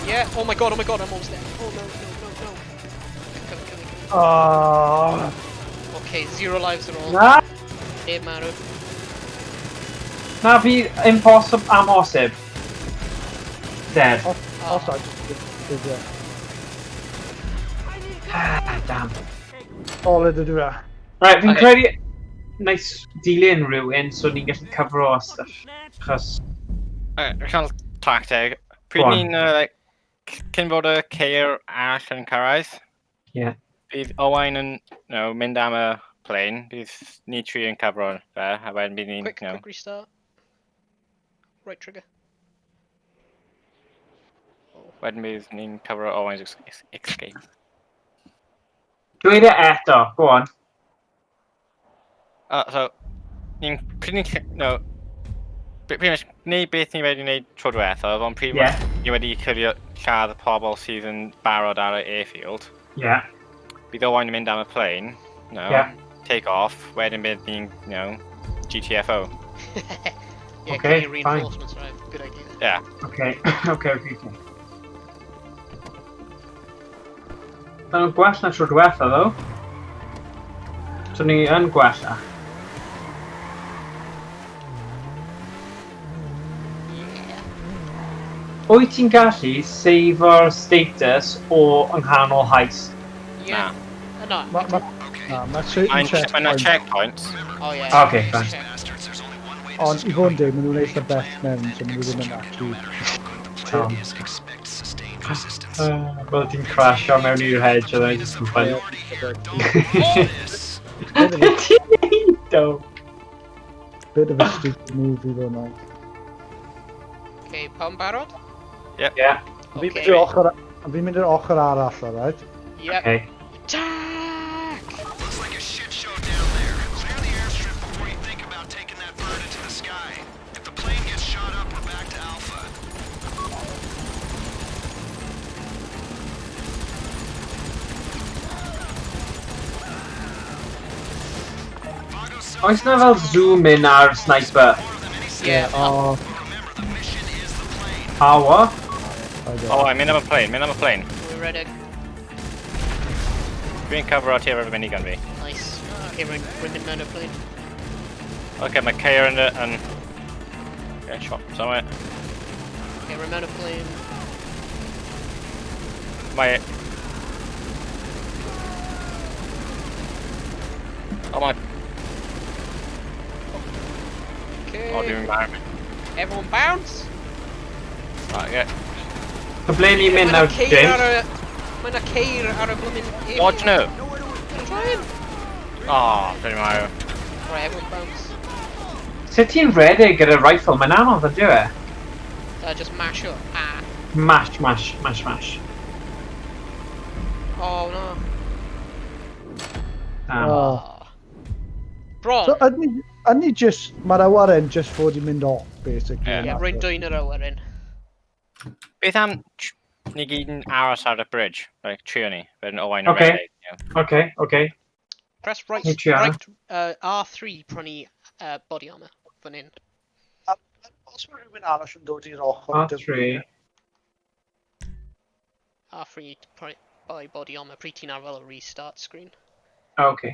Yeah, oh my god, I'm almost there. Oh no, no, no, no. Come, come, Oh. Okay, zero lives ar ôl. Na! Neb marw. Na fi imposib amhosib. Dead. Os I just... Yeah. Ah, damn. Solid ydw e. Right, fi'n Okay. credu... Nice dilyn rhywun so ni'n gallu cyfro a stuff. Achos... Right, cael tacteg. Pryd Go on. ni'n, like, cyn bod y ceir arall yn cyrraedd, Yeah. bydd Owain yn, no, mynd am y plane, bydd ni tri yn cyfro fe, a wedyn bydd ni'n, Quick, no. quick restart. Right trigger. Wedyn bydd ni'n cyfro Owain's escape. Dweud e eto, go on. So, ni'n, pryd ni'n, no, pretty much, neud beth ni wedi wneud tro diwethaf, ond pryd ni wedi clirio lladd y pobl sydd yn barod ar y airfield. Bydd Owain yn mynd am y plane, no, take off, wedyn bydd ni'n, you know, GTFO. Yeah, Okay, clear fine. reinforcements, right? Good idea. Yeah. Okay. Maen nhw'n gwell na tro diwetha, ddo. So ni yn gwella. Wyt ti'n gallu seifo'r status o yng nghanol heist? Yeah. Na. Na, mae certain Mae'n na checkpoints. checkpoints. Oh yeah. Okay, fine. Ond i fod yn deg, maen nhw'n eitha bell mewn, so maen nhw ddim yn actually... Wel, ti'n crasio mewn i'r hedge, oedd e'n just yn funny. Ti'n neud o? Bit of a stupid movie though, now. Okay, pawb yn barod? Yep. Yeah. Fi'n mynd i'r ochr, fi'n mynd i'r ochr arall, alright? Yep. Okay. Attack! Looks like a shit show down there. Clear the airstrip before you think about taking that bird into the sky. If the plane gets shot up, we're back to Alpha. Oes na fel zoom in ar sniper? Yeah. Oh. A what? Oh, I'm mynd am y plane, mynd am y plane. We're ready. Dwi'n cyfro ti efo minigun fi. Nice. Okay, we're mynd mewn y plane. Okay, mae ceir yn y... yn... Okay, shot somewhere. Okay, we're mewn y plane. Mae... Oh my... Okay. Oh, dwi'n marw. Everyone bounce! Right, yeah. So ble ni'n mynd nawr, James? Mae yna ceir ar y blymyn... Dodge nhw! I'm trying! Oh, dwi'n marw. Right, everyone bounce. Sut ti'n redeg gyda rifle? Mae'n anodd yn dyw e? Just mash up. Ah. Mash, mash, mash, mash. Oh no. Ah. Oh. Bron! So, ydyn ni just, mae'r awyren just fod i mynd off, basically. Yeah. Yeah, rwy'n dwyn yr awyren. Beth am ni gyd yn aros ar y bridge? Like, trio ni. Wedyn Owain yn Okay. redeg. Yeah. Okay. Press right, Ni trio hwnna. right, R3 prynu body armor fan hyn. Os mae rhywun arall yn dod i'r ochr... R3. R3 to buy body armor pryd ti'n ar fel y restart screen. Okay.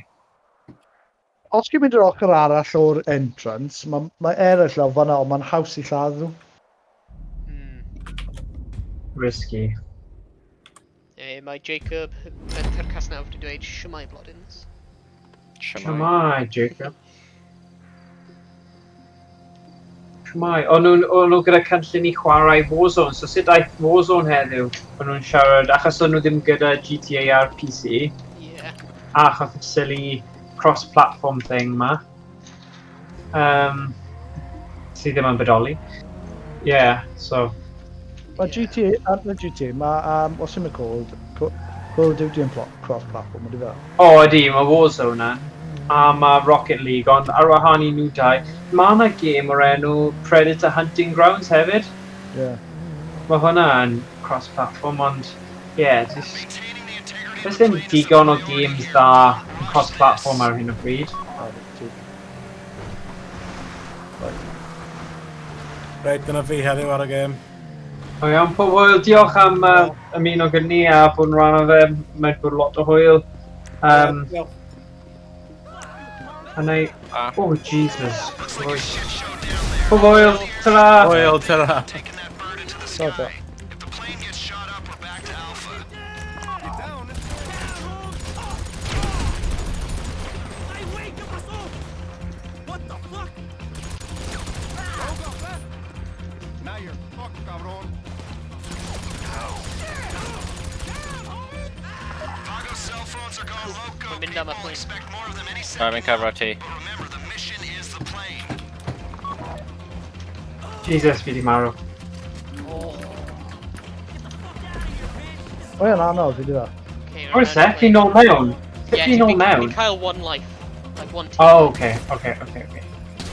Os ti'n mynd i'r ochr arall o'r entrance, mae eraill lawr fan'na, ond mae'n haws i lladd nhw. Risky. Mae Jacob Fenter Casnaf wedi dweud "Shwmae blodins." Shwmae, Jacob. Shwmae. O'n nhw gyda cynllun i chwarae Warzone, so sut aeth Warzone heddiw? O'n nhw'n siarad, achos o'n nhw ddim gyda GTA ar PC. A achos y silly cross-platform thing ma. Sydd ddim yn bodoli. Yeah, so... Mae GTA, ar y GTA, mae, what's it called? Call of Duty yn cross-platform, ydy fe? O, oh, ydy, mae Warzone na. A mae Rocket League, ond ar wahân i nhw dau, mae yna gêm o'r enw Predator Hunting Grounds hefyd. Mae hwnna yn cross-platform, ond, yeah, just... Does ddim digon o games dda yn cross-platform ar hyn o bryd. Reit, dyna fi heddiw ar y gêm. O iawn, pob hwyl. Diolch am ymuno gyda ni a bod yn rhan o fe. Mae'n bod lot o hwyl. A na i... Ah. Oh, Jesus. Oh, foil, ta-ra! Oil, ta-ra. Sorry. Now you're fucked, cabron. Mae'n mynd am y plane. Sorry, fi'n cyfro ti. Jesus, fi di marw. Oh, O ie, anodd, fi di fe. okay. Oes e? Chi'n nôl mewn? Yeah, Chi'n nôl fi'n mewn? cael one life. Like one team. Oh, okay, okay, okay, okay.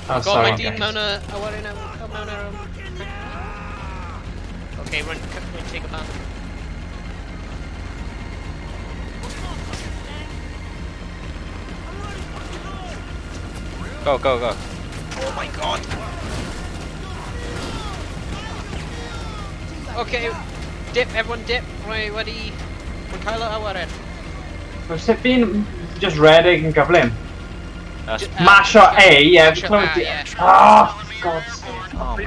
Oh, God, sorry, mae dyn guys. mewn y awyren mewn yr... Okay, rwy'n take a ban. Go, go, go. Oh my god! Okay, dip, everyone dip. Rwy wedi... Rwy'n cael y awyren. Mae sut fi'n just redeg yn gyflym? That's... Masho A, yeah. Masho A, yeah. Oh, for God's sake. Oh my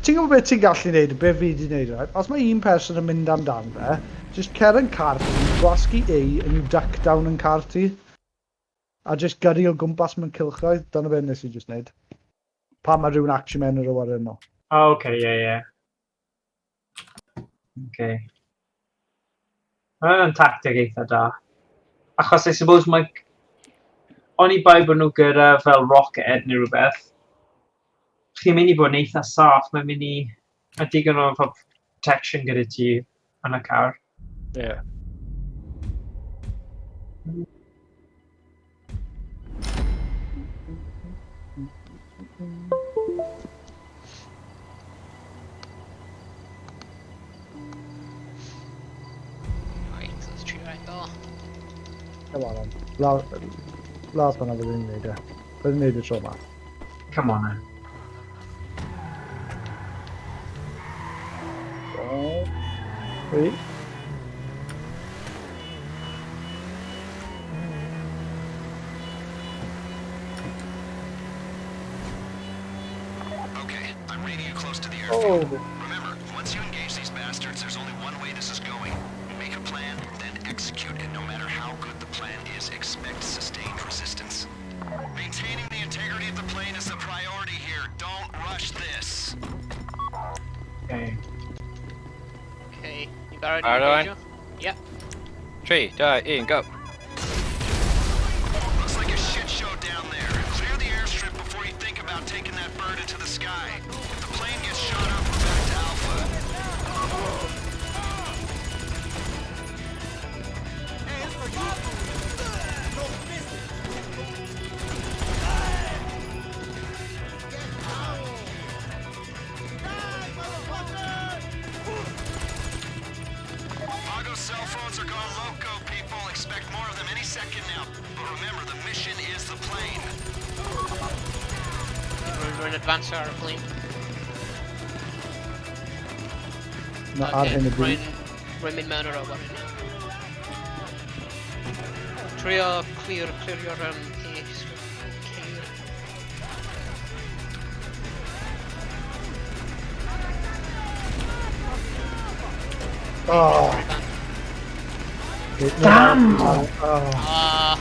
Ti'n gwybod beth ti'n gallu neud, be fi wedi neud, right? Os mae un person yn mynd amdan fe, just cer yn car ti, gwasgu A, and you duck down yn car ti. A just gyrru o gwmpas mewn cylchoedd, dyna beth nes i just neud. Pan mae rhywun actually mewn yr awyren nhw. Oh, okay, yeah, yeah. Okay. Mae hwnna'n tactic eitha da. Achos I suppose mae... Oni bai bod nhw gyda fel rocket neu rhywbeth, chi'n mynd i bod yn eitha saff, mae'n mynd i... Mae digon o fel protection gyda ti yn y car. Yeah. Right, let's try right there. Come on, on. Lawr fan'na fyddwn ni'n neud e. Fyddwn ni'n neud y tro yma. Come on, then. Three. Okay, I'm radio close to the Oh. airfield. Remember, once you engage these bastards, there's only one way this is going. Make a plan, then execute it. No matter how good the plan is, expect sustained resistance. Maintaining the integrity of the plane is the priority here. Don't rush this. Okay. Okay, ni barod i Barod, engageo? Yep. 3, 2, 1, go. Looks like a shit show down there. Clear the airstrip before you think about taking that bird into the sky. If the plane gets shot up, we're back to Alpha. Pago cell phones are gone loco, people. Expect more of them any second now. But remember, the mission is the plane. Rwy'n advance ar y plane. Na, ar hyn o bryd. Rwy'n mynd mewn yr awyren. Trio clirio'r airstrip. Ceir. Oh. Damn! Oh. Ah,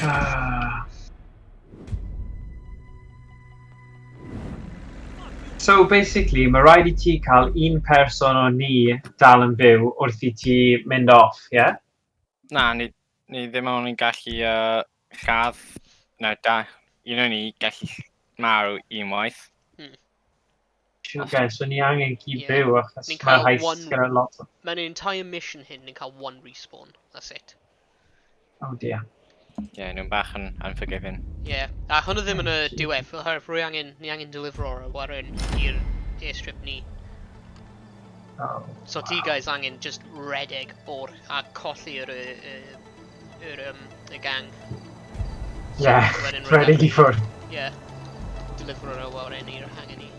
Ah. So basically, mae rhaid i ti cael un person o ni dal yn byw wrth i ti mynd off, ie? Yeah? Na, ni ddim ond yn gallu lladd... Na, da. Un o'n ni gallu marw unwaith. Okay, so ni angen gyd Ie. byw achos Ni'n mae'r cael heist gyda lot o... Mewn entire mission hyn, ni'n cael one respawn. That's it. Oh dear. Ie, yeah, nhw'n bach yn unforgiving. Yeah. A hwnna ddim yn y diwedd, oherwydd rwy angen, ni angen delivero'r awyren i'r airstrip ni. Oh. So ti guys angen just redeg o'r a colli'r y gang. Yeah, Wedyn rhedeg i ffwrdd. Yeah. Delivero'r awyren i'r hangar ni.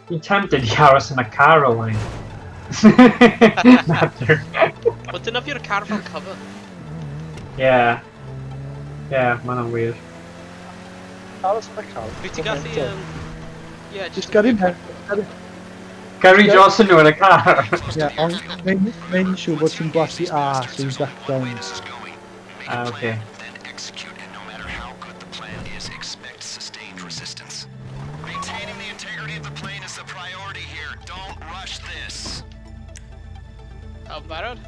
Fi'n tempted i aros yn y car o wain. Natur. Wel, dyna fi'r car fel cover. Yeah. Yeah, ma' hwnna'n wir. Aros yn y car. Fi ti'n gallu... Yeah, Just gyrru mewn. Gyrru dros nhw yn y car. Ie, ond mae'n siŵr bod ti'n gwasu A, so you duck down. Ah, okay. Oh, barod?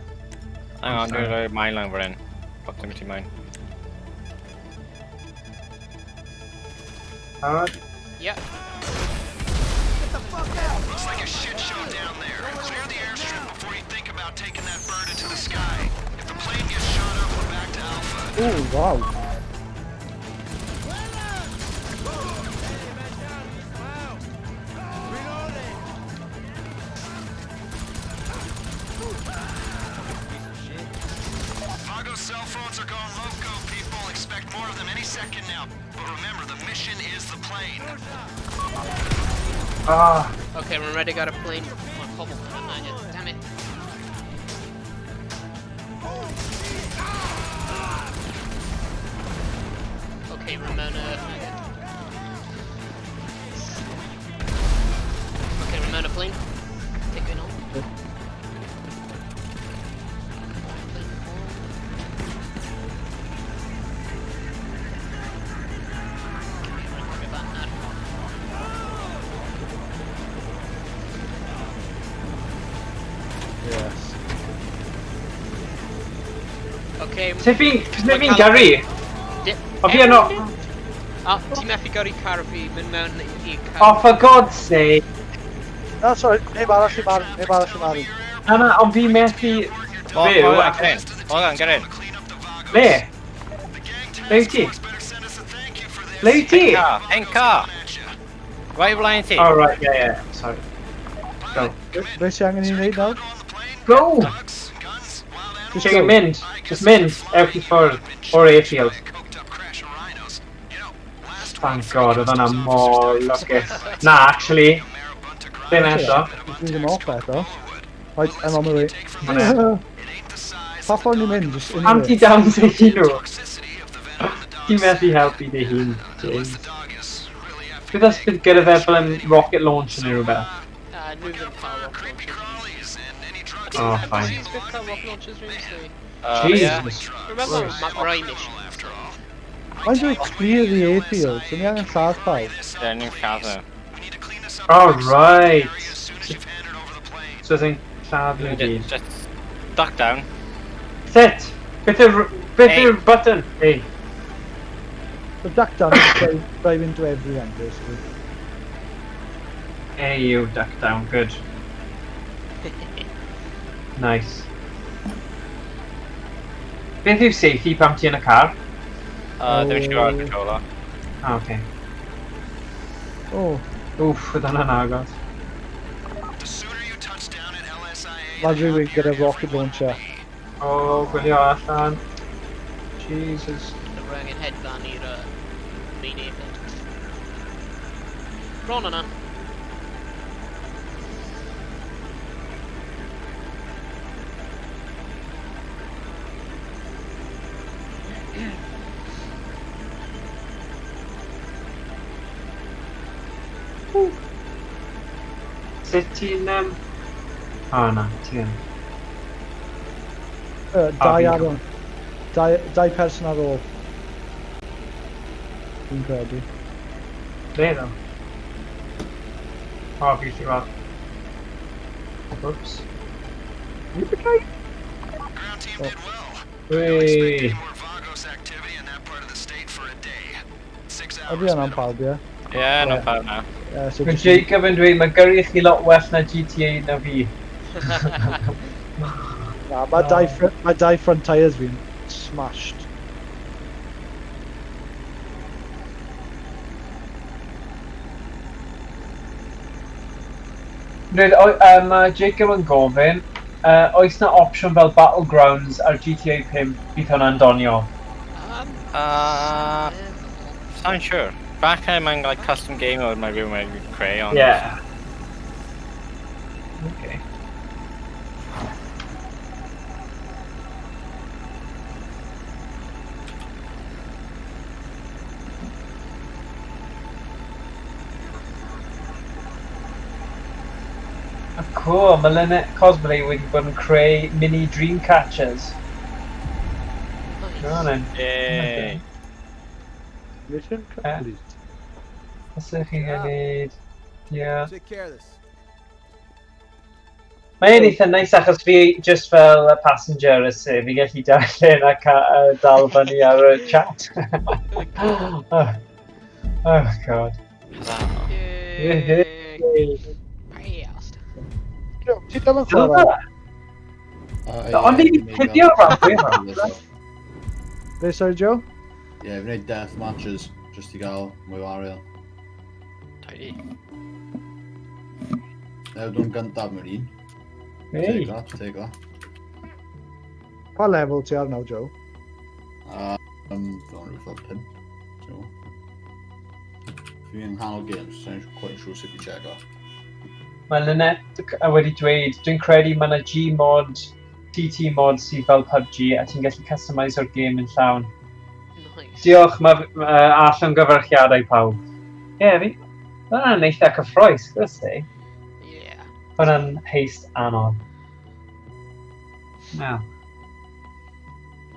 Hang on, dwi'n rhoi mine lan fan hyn. Proximity mine. Barod? Yeah. Get the fuck out! Looks like a shit show down there. Clear the airstrip before you think about taking that bird into the sky. If the plane gets shot up, we're back to Alpha. Oh, wow. Vago cell phones are going loco, people. Expect more of them any second now. But remember, the mission is the plane. Ah. Okay, we're ready. Got a plane. Oh, pobl. Damn it. Okay, Ramona. Okay, Ramona plane. Take it on. Yes. Okay. Sut fi'n gyrru? O fi yno... O, ti'n methu gyrru car fi, mynd mewn i car. Oh, for God's sake. No, sorry, neb arall i marw, neb arall i marw. Na, na, ond fi methu byw. Hold on, get in. Hold on, get in. Le? Le wyt ti? Le wyt ti? Pink car! Right behind ti. Oh, right, yeah, yeah, sorry. Go. Be sy angen i wneud nawr? Go! Just Chicken go. mynd. Just mynd. Ewch i ffwrdd. O'r airfield. Thank God, oedd hwnna mor lwcus. Na, actually. Ddim eto. Dwi ddim off eto. Right, I'm on my way. Hwnna. Pa ffordd ni'n mynd? Just Pam anyway. ti down dy hun nhw? Ti'n methu helpu dy hun, James. Beth os bydd gyda fe fel yn rocket launcher neu rhywbeth? Nhw ddim cael rocket launchers. Oh, fine. Have you cael rocket launchers rhywun? Jesus. Remember mae rai missions. Why do we clear the airfield? So ni angen lladd pawb. Yeah, ni'n lladd nhw. Oh, right. So I lladd nhw gyd. Just duck down. Sut? Beth yw'r button? Hey. So duck down is drive into everyone, basically. Hey, you duck down, good. Nice. Beth yw safety pam ti yn y car? Ddim siŵr ar y controller. Ah, okay. Oh. Wff, oedd hwnna'n agos. Mae rhywun gyda rocket launcher. Oh, gwylio allan. Jesus. Rwy'n angen hedfan i'r main airfield. Bron yna. Sut ti'n... O na, ti ddim. Dau ar ôl. Dau person ar ôl. Dwi'n credu. Le ddo? O, fi gallu gweld. Oops. Wee. Ydy hwnna'n pawb, ie? Ie, nhw'n pawb na. Mae Jacob yn dweud, mae gyrru chi lot well na GTA na fi. Na, mae dau front tyres fi'n smashed. Dweud, mae Jacob yn gofyn, oes na opsiwn fel Battlegrounds ar GTA 5 bydd hwnna'n doniol? Sa'n siŵr. Falle mae'n like custom game mode mae rhywun wedi creu, ond... Yeah. Oh, cool, mae Lynette Cosplay wedi bod yn creu mini Dreamcatchers. Nice. Go on then. Yay! Mission complete. Os ydych chi'n gwneud... Yeah. Take care of this. Mae'n eitha neis achos fi just fel y passenger y sef, fi gallu darllen a dal fyny ar y chat. Oh, oh God. Yay! Passed. Joe, ti dal yn chwarae? Ond fi 'di cuddio rhan fwyaf o'r Be, sorry, Joe? Ie, fi'n gwneud death matches, just i gael mwy o arian. Tidy. Newid nhw'n gyntaf mewn un. Hey. Take that, take that. Pa level ti ar nawr, Joe? Fel rhyw fel 5. So. Fi yn nghanol games, so I'm quite sure sut i check off. Mae Lynette wedi dweud, dwi'n credu mae yna G-mod, TT mod sydd fel PUBG a ti'n gallu customiseo'r gêm yn llawn. Nice. Diolch, mae a llongyfarchiadau pawb. Ie, yeah, fi... Mae hwnna'n eitha cyffrous, gwrs i. Yeah. Hwnna'n heist anodd. No.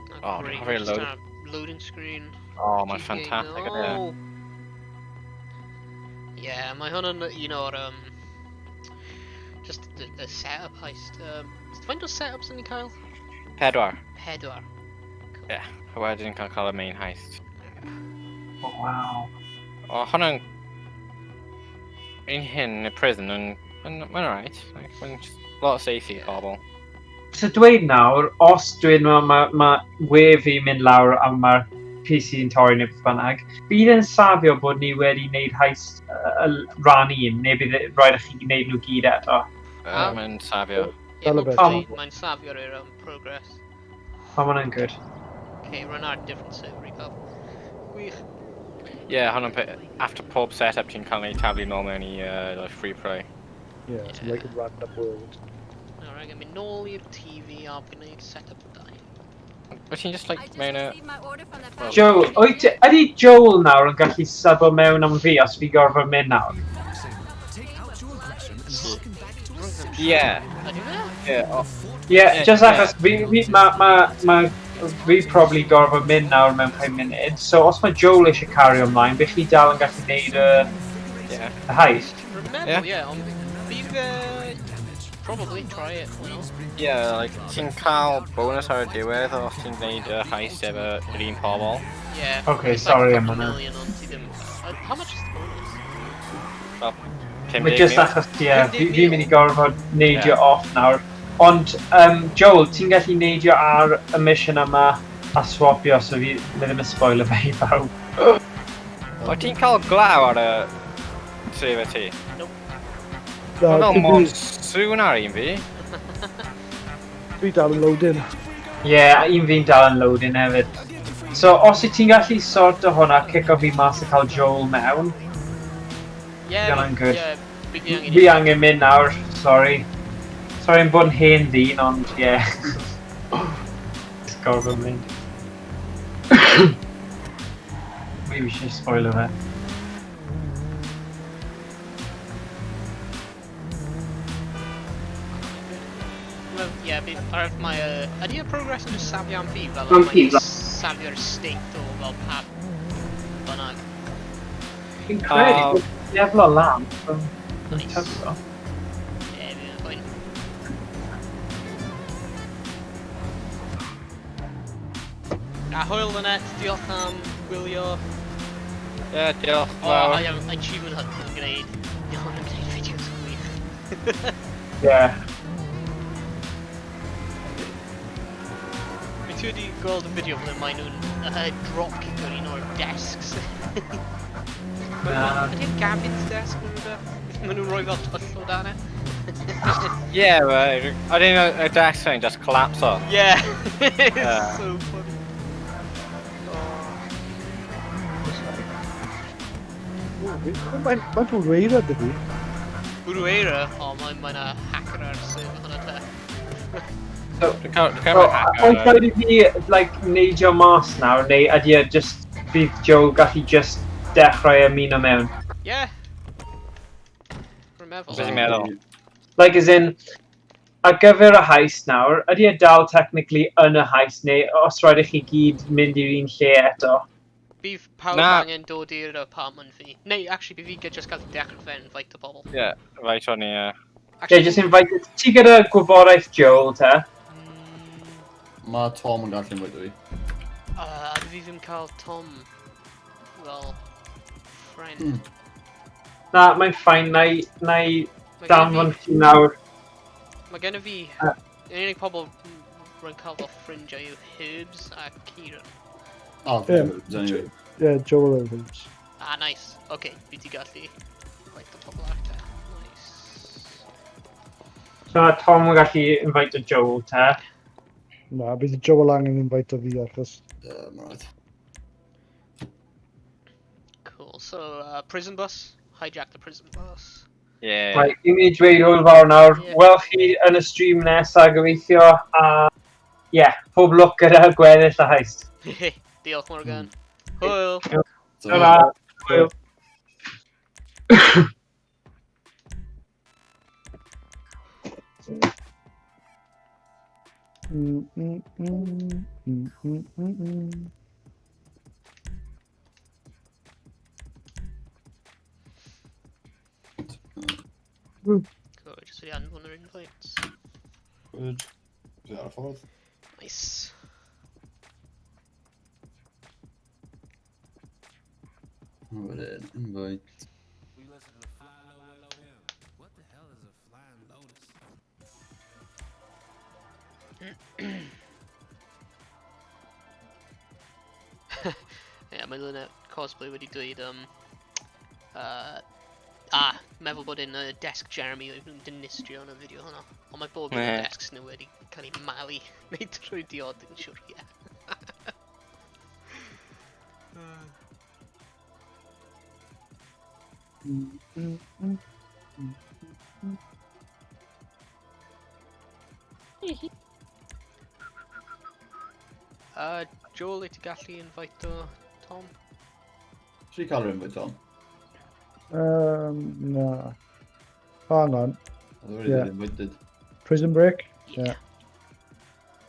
Not Oh, great. dwi'n Just load. a loading screen. Oh, mae'n GTA, ffantastig ydy. no. Yeah, mae hwn yn un o'r just the setup heist. Faint o setups yn ni cael? 4. 4. Cool. Yeah. A wedyn cael y main heist. Oh, wow. O, hwnna'n... Un hyn, y prison, yn... Mae'n alright. Like, mae'n just lot o safety pobl. So dweud nawr, os dweud ma, ma we fi mynd lawr a mae'r PC yn torri neu beth bynnag, bydd e'n safio bod ni wedi wneud heist rhan un, neu bydd rhaid i chi wneud nhw gyd eto? Mae'n safio. Yeah, Fel y beth. hopefully mae'n safio'r progress. O, ma' hwnna'n good. Okay, run ar different server i pawb. Gwych. Yeah, hwnna'n after pob setup ti'n cael ei taflu nôl mewn i like, free play. Yeah, it's like a random world. Alright, gen mynd nôl i'r TV a gwneud setup 2. Wyt ti'n just like mewn y... Well, Joe, wyt ydy Joel nawr yn gallu subo mewn am fi os fi gorfod mynd nawr? Yeah. Ydy fe? Yeah. Oh, Yeah, Yeah, just yeah. achos fi probably gorfod mynd nawr mewn 5 munud, so os mae Joel eisiau cario ymlaen, bych chi dal yn gallu gwneud y, y heist? Rwy'n meddwl, yeah, ond bydd probably try it, why not? Yeah, like, ti'n cael bonus ar y diwedd os ti'n gwneud y heist efo yr un pobl. Yeah. Okay, it's like sorry a am couple hwnna. million, ond ti ddim... How much is the bonus? Fel, Mae 50 just mil. achos, ie, 50 fi'n mynd i gorfod neidio Yeah. off nawr. Ond, Joel, ti'n gallu neidio ar y mission yma a swapio, so fi mi ddim yn spoilio fe i bawb. O, ti'n cael glaw ar y server ti? Na, Mae fel dwi- monsoon ar un fi. Dwi dal yn loading. Ie, yeah, un fi'n dal yn loading hefyd. So, os wyt ti'n gallu sorto hwnna, cico fi mas a cael Joel mewn. Yeah, Hwnna'n good. yeah, bydd fi angen Fi angen mynd nawr, sorry. Sorry am bod yn hen ddyn, ond ie. Yeah. Just gorfod mynd. Maybe we should spoiler fe. Well, yeah, bydd ar mae ydy y progress yn just safio am fi fel Am fi, mae'n safio'r state o fel pa bynnag. Fi'n credu bod lefel o lan. Nice. Tyfo. Yeah, fi'n fine. A hwyl Lynette, diolch am gwylio. Ie, diolch O, fawr. I am Achievement Hunt yn gwneud. Diolch yn gwneud fideos gwych. Yeah. Fi ti wedi gweld y fideo ble maen nhw'n drop kick ar un o'r desks. Na. Ydy'r Gavin's desk neu rhywbeth? Maen nhw'n rhoi fel twll o dan e. Yeah, but I didn't know a desk thing just collapse off. Yeah, it's Yeah. so funny. Oh. Mae'n bwrw eira, dydy. Bwrw eira? O, mae'n mae 'na hacker ar server hwnna te. So, Dwi'n cael so, hacker. oes rhaid i fi, like, neidio mas nawr, neu ydy e just, bydd Joe gallu just dechrau ymuno mewn? Yeah. Rwy'n meddwl. Beth ti'n meddwl? Like, as in, ar gyfer y heist nawr, ydy e dal technically yn y heist, neu os rhaid i chi gyd mynd i'r un lle eto? Bydd pawb Na. angen dod i'r apartment fi. Neu, actually, bydd fi just gallu dechrau fe invite o bobl. Yeah, right o'n i, ie. Yeah, just invite... Ti gyda gwybodaeth Joel, te? Mae Tom yn gallu invite fi. A fi ddim cael Tom fel friend. Na, mae'n fine, na i danfon chi nawr. Mae gen i fi... Yr unig pobl rwy'n cael fel ffrindiau yw Herbs a Kieran. Oh, Ie. Herbs, anyway. Yeah, Joel Evans. Ah, nice. Oce, fi di gallu invite o pobl arall te. Nice. So mae Tom yn gallu invite o Joel, te. Na, bydd Joel angen invite o fi achos... Ie, mae'n rhaid. Cool. So, prison bus. Hijack the prison bus. Yeah. Right, fi'n mynd i dweud hwyl fawr nawr. Ie. Wel chi yn y stream nesaf gobeithio, a ie, yeah, pob lwc gyda gweddill y heist. Diolch, Morgan. Hwyl. Ta-ra. Hwyl. Cool, just wedi anfon yr invites. Good. Dwi ar y ffordd. Nice. Wedyn, invite. What the hell is a flying lotus? Ie, mae Lynette Cosplay wedi dweud, meddwl bod yn desk Jeremy oedd nhw'n dinistrio yn y fideo hwnna. Ond mae bob un o'r Ie. desks nhw wedi cael ei malu neu trwy diod yn siŵr, ie. Joel, wyt ti gallu invite o Tom? Ti cael yr invite, Tom? Na. Hang on. Oedd already Yeah. been invited. Prison Break? Yeah.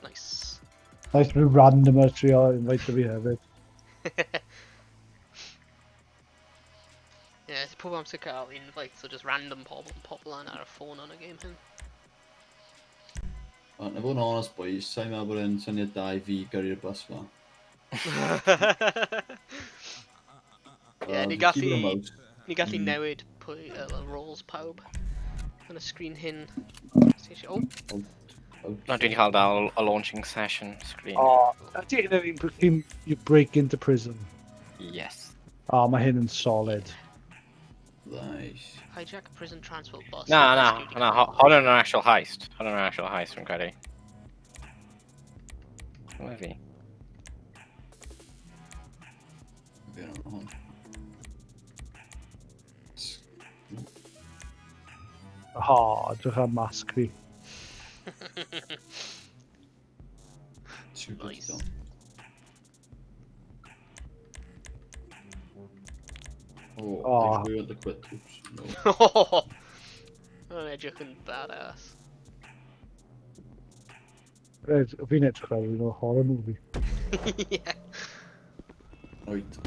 Nice. Nice rhyw random ar trio invite fi hefyd. Ie, yeah, pob amser cael invites o just random pobl yn pop lan ar y ffôn yn y game hyn. Ond, na fod yn honest, boys, sa'n meddwl bod e'n syniad da i fi gyrru'r bus ma. Ie, ni Wel, gallu- keyboard and mouse. Ni gallu newid pwy roles pawb yn y screen hyn. Os ti eisiau- Oh, Na, dwi wedi cael dal a launching session screen. O, ydy hyn yr un pryd ti'n you break into prison? Yes. O, mae hyn yn solid. Nice. Hijack a prison transport bus. Na, na, Rescue na, hon yn actual heist. Hon yn actual heist, fi'n credu. Hwna fi. Fi yn hwn. Ha, edrych ar masg fi. Super Nice. Tom. Oh, Aw. we want to quit. Oops, no. Hwnna'n edrych yn badass. Reit, fi'n edrych ar un o horror movie. Yeah. Right.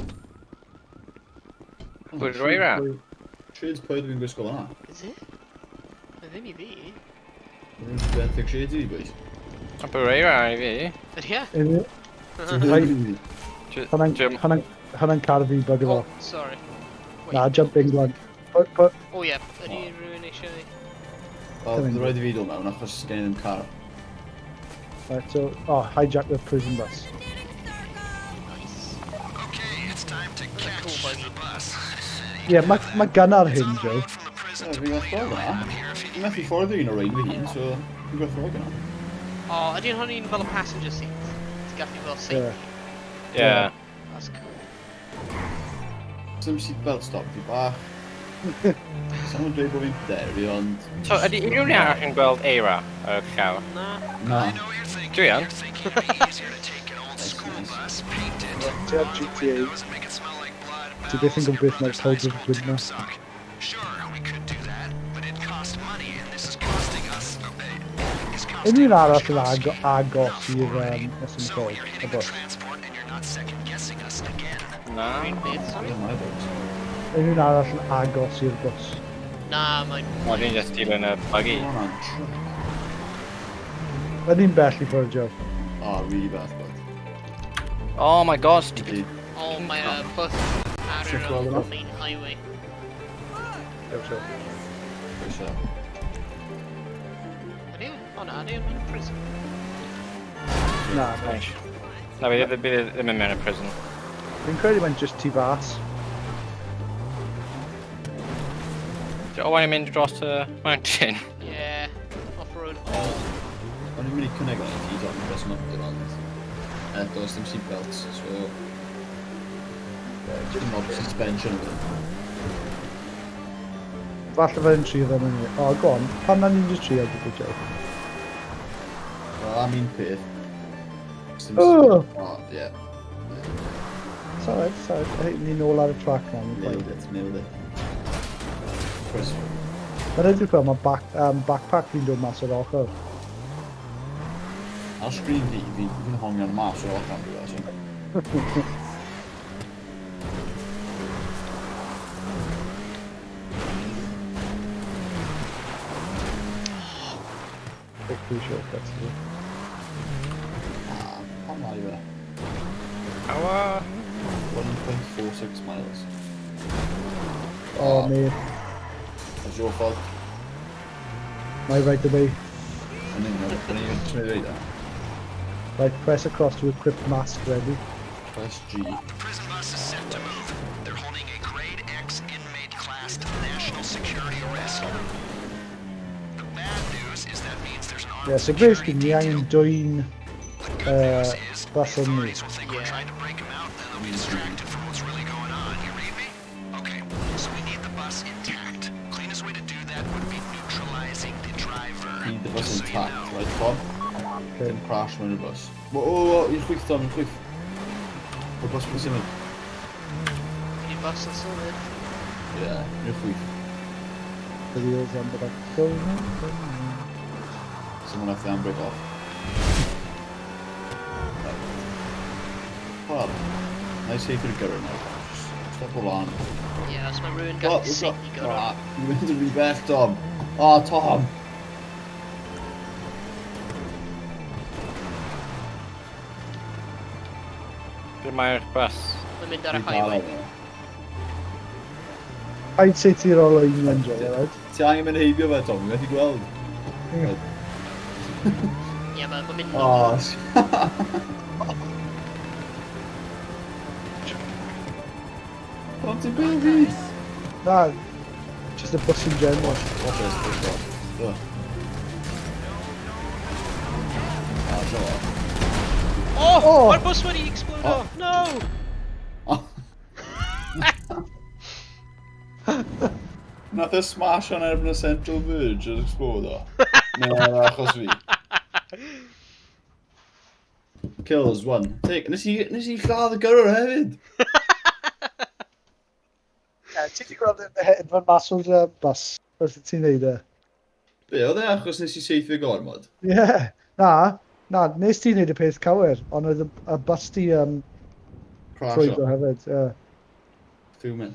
Pwy roi ra? Shades pwy dwi'n gwisgo fan'na? Is it? Mae ddim i fi. Dwi'n benthyg shades i fi, boys. A pwy roi ra i fi? Ydy e? Is it? Right. Hwnna'n car fi, bugger Oh, off. sorry. Wait. Na, jumping blank. Put, put, Oh ie, ydy rhywun eisiau... Wel, bydd rhaid i fi dod mewn achos gen i ddim car. Right, so, oh, hijack the prison bus. Nice. Okay, it's time to That's a catch cool buggy. the bus. Ie, yeah, mae ma gun ar hyn, Joe. From the prison Ie, to fi'n gwerth Toledo, ffordd and yna. I'm here if you Fi'n methu ffordd un o'r ein fy hun, so fi'n gwerth ffordd yna. Oh, ydy'n hwn un fel y passenger seat? Ti'n gallu fel seat? Yeah. Yeah. That's cool. Sim seatbelt stop fi bach. Sa'n nhw'n dweud bod fi'n pryderu, ond... So, ydy unrhyw un arall yn gweld Eira o'r llaw? Na. Na. I know you're thinking. Dwi yn. You're thinking it'd be easier to take an old Nice, school nice. bus, paint it, Ti ar roll the GTA. windows and make it smell like blood, Ti byth yn bowels, and gwybod your beth mae'r brother's high powdr school gwyn 'na. tube sock. Sure, we could do that, but it costs money and this is Unrhyw un arall yn agos i'r SMK, y bws? Na. Un beth, sorry. Unrhyw un arall yn agos i'r bws? Na, mae'n... O, dwi'n just dilyn y buggy. Mae'n ni'n bell i ffwrdd, Joe. Oh, really bad, but... Oh my god, stupid. Oh, mae bus ar yr main highway. Yw, so. So. Ydy? O na, ydy yn prison? Na, na. Na, bydd ddim yn mewn y prison. Fi'n credu mae'n just tu fas. O, mae'n mynd dros y mountain. Yeah, off-road. O'n i'n mynd i cynnig o'n i gyd o'n press mountain, ond does dim seatbelts, so... Dim ond suspension o fe. Falle fe'n trio ddim yn... O, go on. Pan na ni'n just trio gyda Joe? Wel, am un peth. Oh! Oh, yeah. It's alright, it's alright. Hey, ni'n nôl ar y track now. Nailed it, nailed it. Chris. Mae'n edrych fel mae backpack fi'n dod mas o'r ochr. Ar sgrin fi, fi'n hongian mas o'r ochr am rhywbeth, so. Take two shortcuts, is it? Ah, pam lai fe? Awa! 1.46 miles. Oh, mate. That's your fault. My right away. O'n i'n dweud e. Right, press across to equip mask ready. Press G. The prison bus is set to move. They're holding a grade X inmate class national security risk. The bad news is that means there's an armed Yeah, so basically ni angen dwyn bus on ni. will think we're trying to break them out, then they'll be distracted from what's really going on. You read me? Okay, so we need the bus intact. Cleanest way to do that would be neutralizing the driver. Need the bus intact, right, Tom? Okay. Dim crash mewn y bus. Whoa, whoa, whoa, i'r chwith, Tom, i'r chwith. O'r bus yn symud. I'r bus yn symud. Yeah, i'r chwith. The wheels on the back. Go, go, go. Someone left the handbrake off. Right. Bob, nice safe i'r gyrru now. Stop o lan. Yeah, os mae rhywun gallu saethu gyrru. Ni'n mynd yn rhy bell, Tom. Oh, Tom! Ble mae'r bus? Mae'n mynd ar y highway. I'd say ti'r ôl o England, Joe, right? Ti angen mynd heibio fe, Tom, methu gweld. Ie, mae'n mynd Oh, Tom, ti'n byw fi? Na, just a bus in general. Watch this, watch this. Ah, Joe. Oh! Mae'r bus wedi explodo! No! Nath e smash on erbyn y central verge o'r explode o. No, achos fi. Kills one. Take. Nes i lladd y gyrrwr hefyd. Ie, ti wedi gweld y hedfan mas o'r bus wrth i ti'n neud e? Be, oedd e achos nes i saethu gormod? Ie, na, nes ti neud y peth cywir, ond oedd y bus ti trwyddo hefyd, ie. Fuming.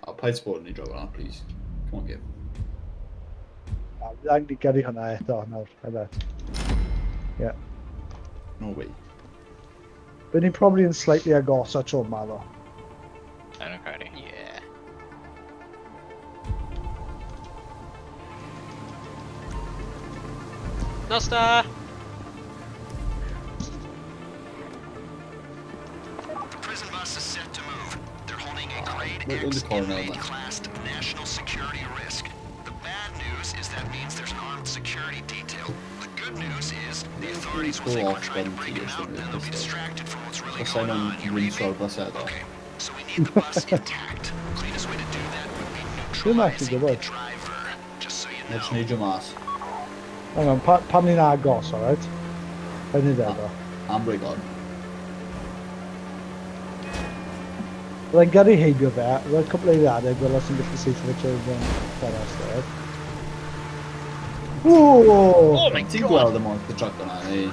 Oh, paid sport ni drafod hwnna, please. Come on, game. Na, fi angen i gyrru hwnna eto nawr, I bet. Ie. No way. Bydd ni'n probably yn slightly agosa tro yma, ddo. Yn credu. Yeah. Nos da! The prison bus is set to move. They're holding a grade Right X in the corner, inmate man. class national security risk. The bad news is that means there's an armed security detail. The good news is the authorities will Go think we're off trying to ben break ti them or out, something. then they'll be distracted from what's really Os going ein on. You read me? winso'r bus eto. Okay, so we need the bus intact. Cleanest way to do that would be Dwi'n actually neutralizing the gwybod. driver. Just so you Neu know. jyst neidio mas. Hang on, pam ni'n agos, alright? Pa'n ni'n efo. Handbrake on. Byddai'n gyrru heibio fe, roedd cwpl o eiliadau gweld os ti'n gallu saethu fe trwy'r ffenest, alright? Whoa! Oh my Ti'n god! gweld y monster truck yna, neu?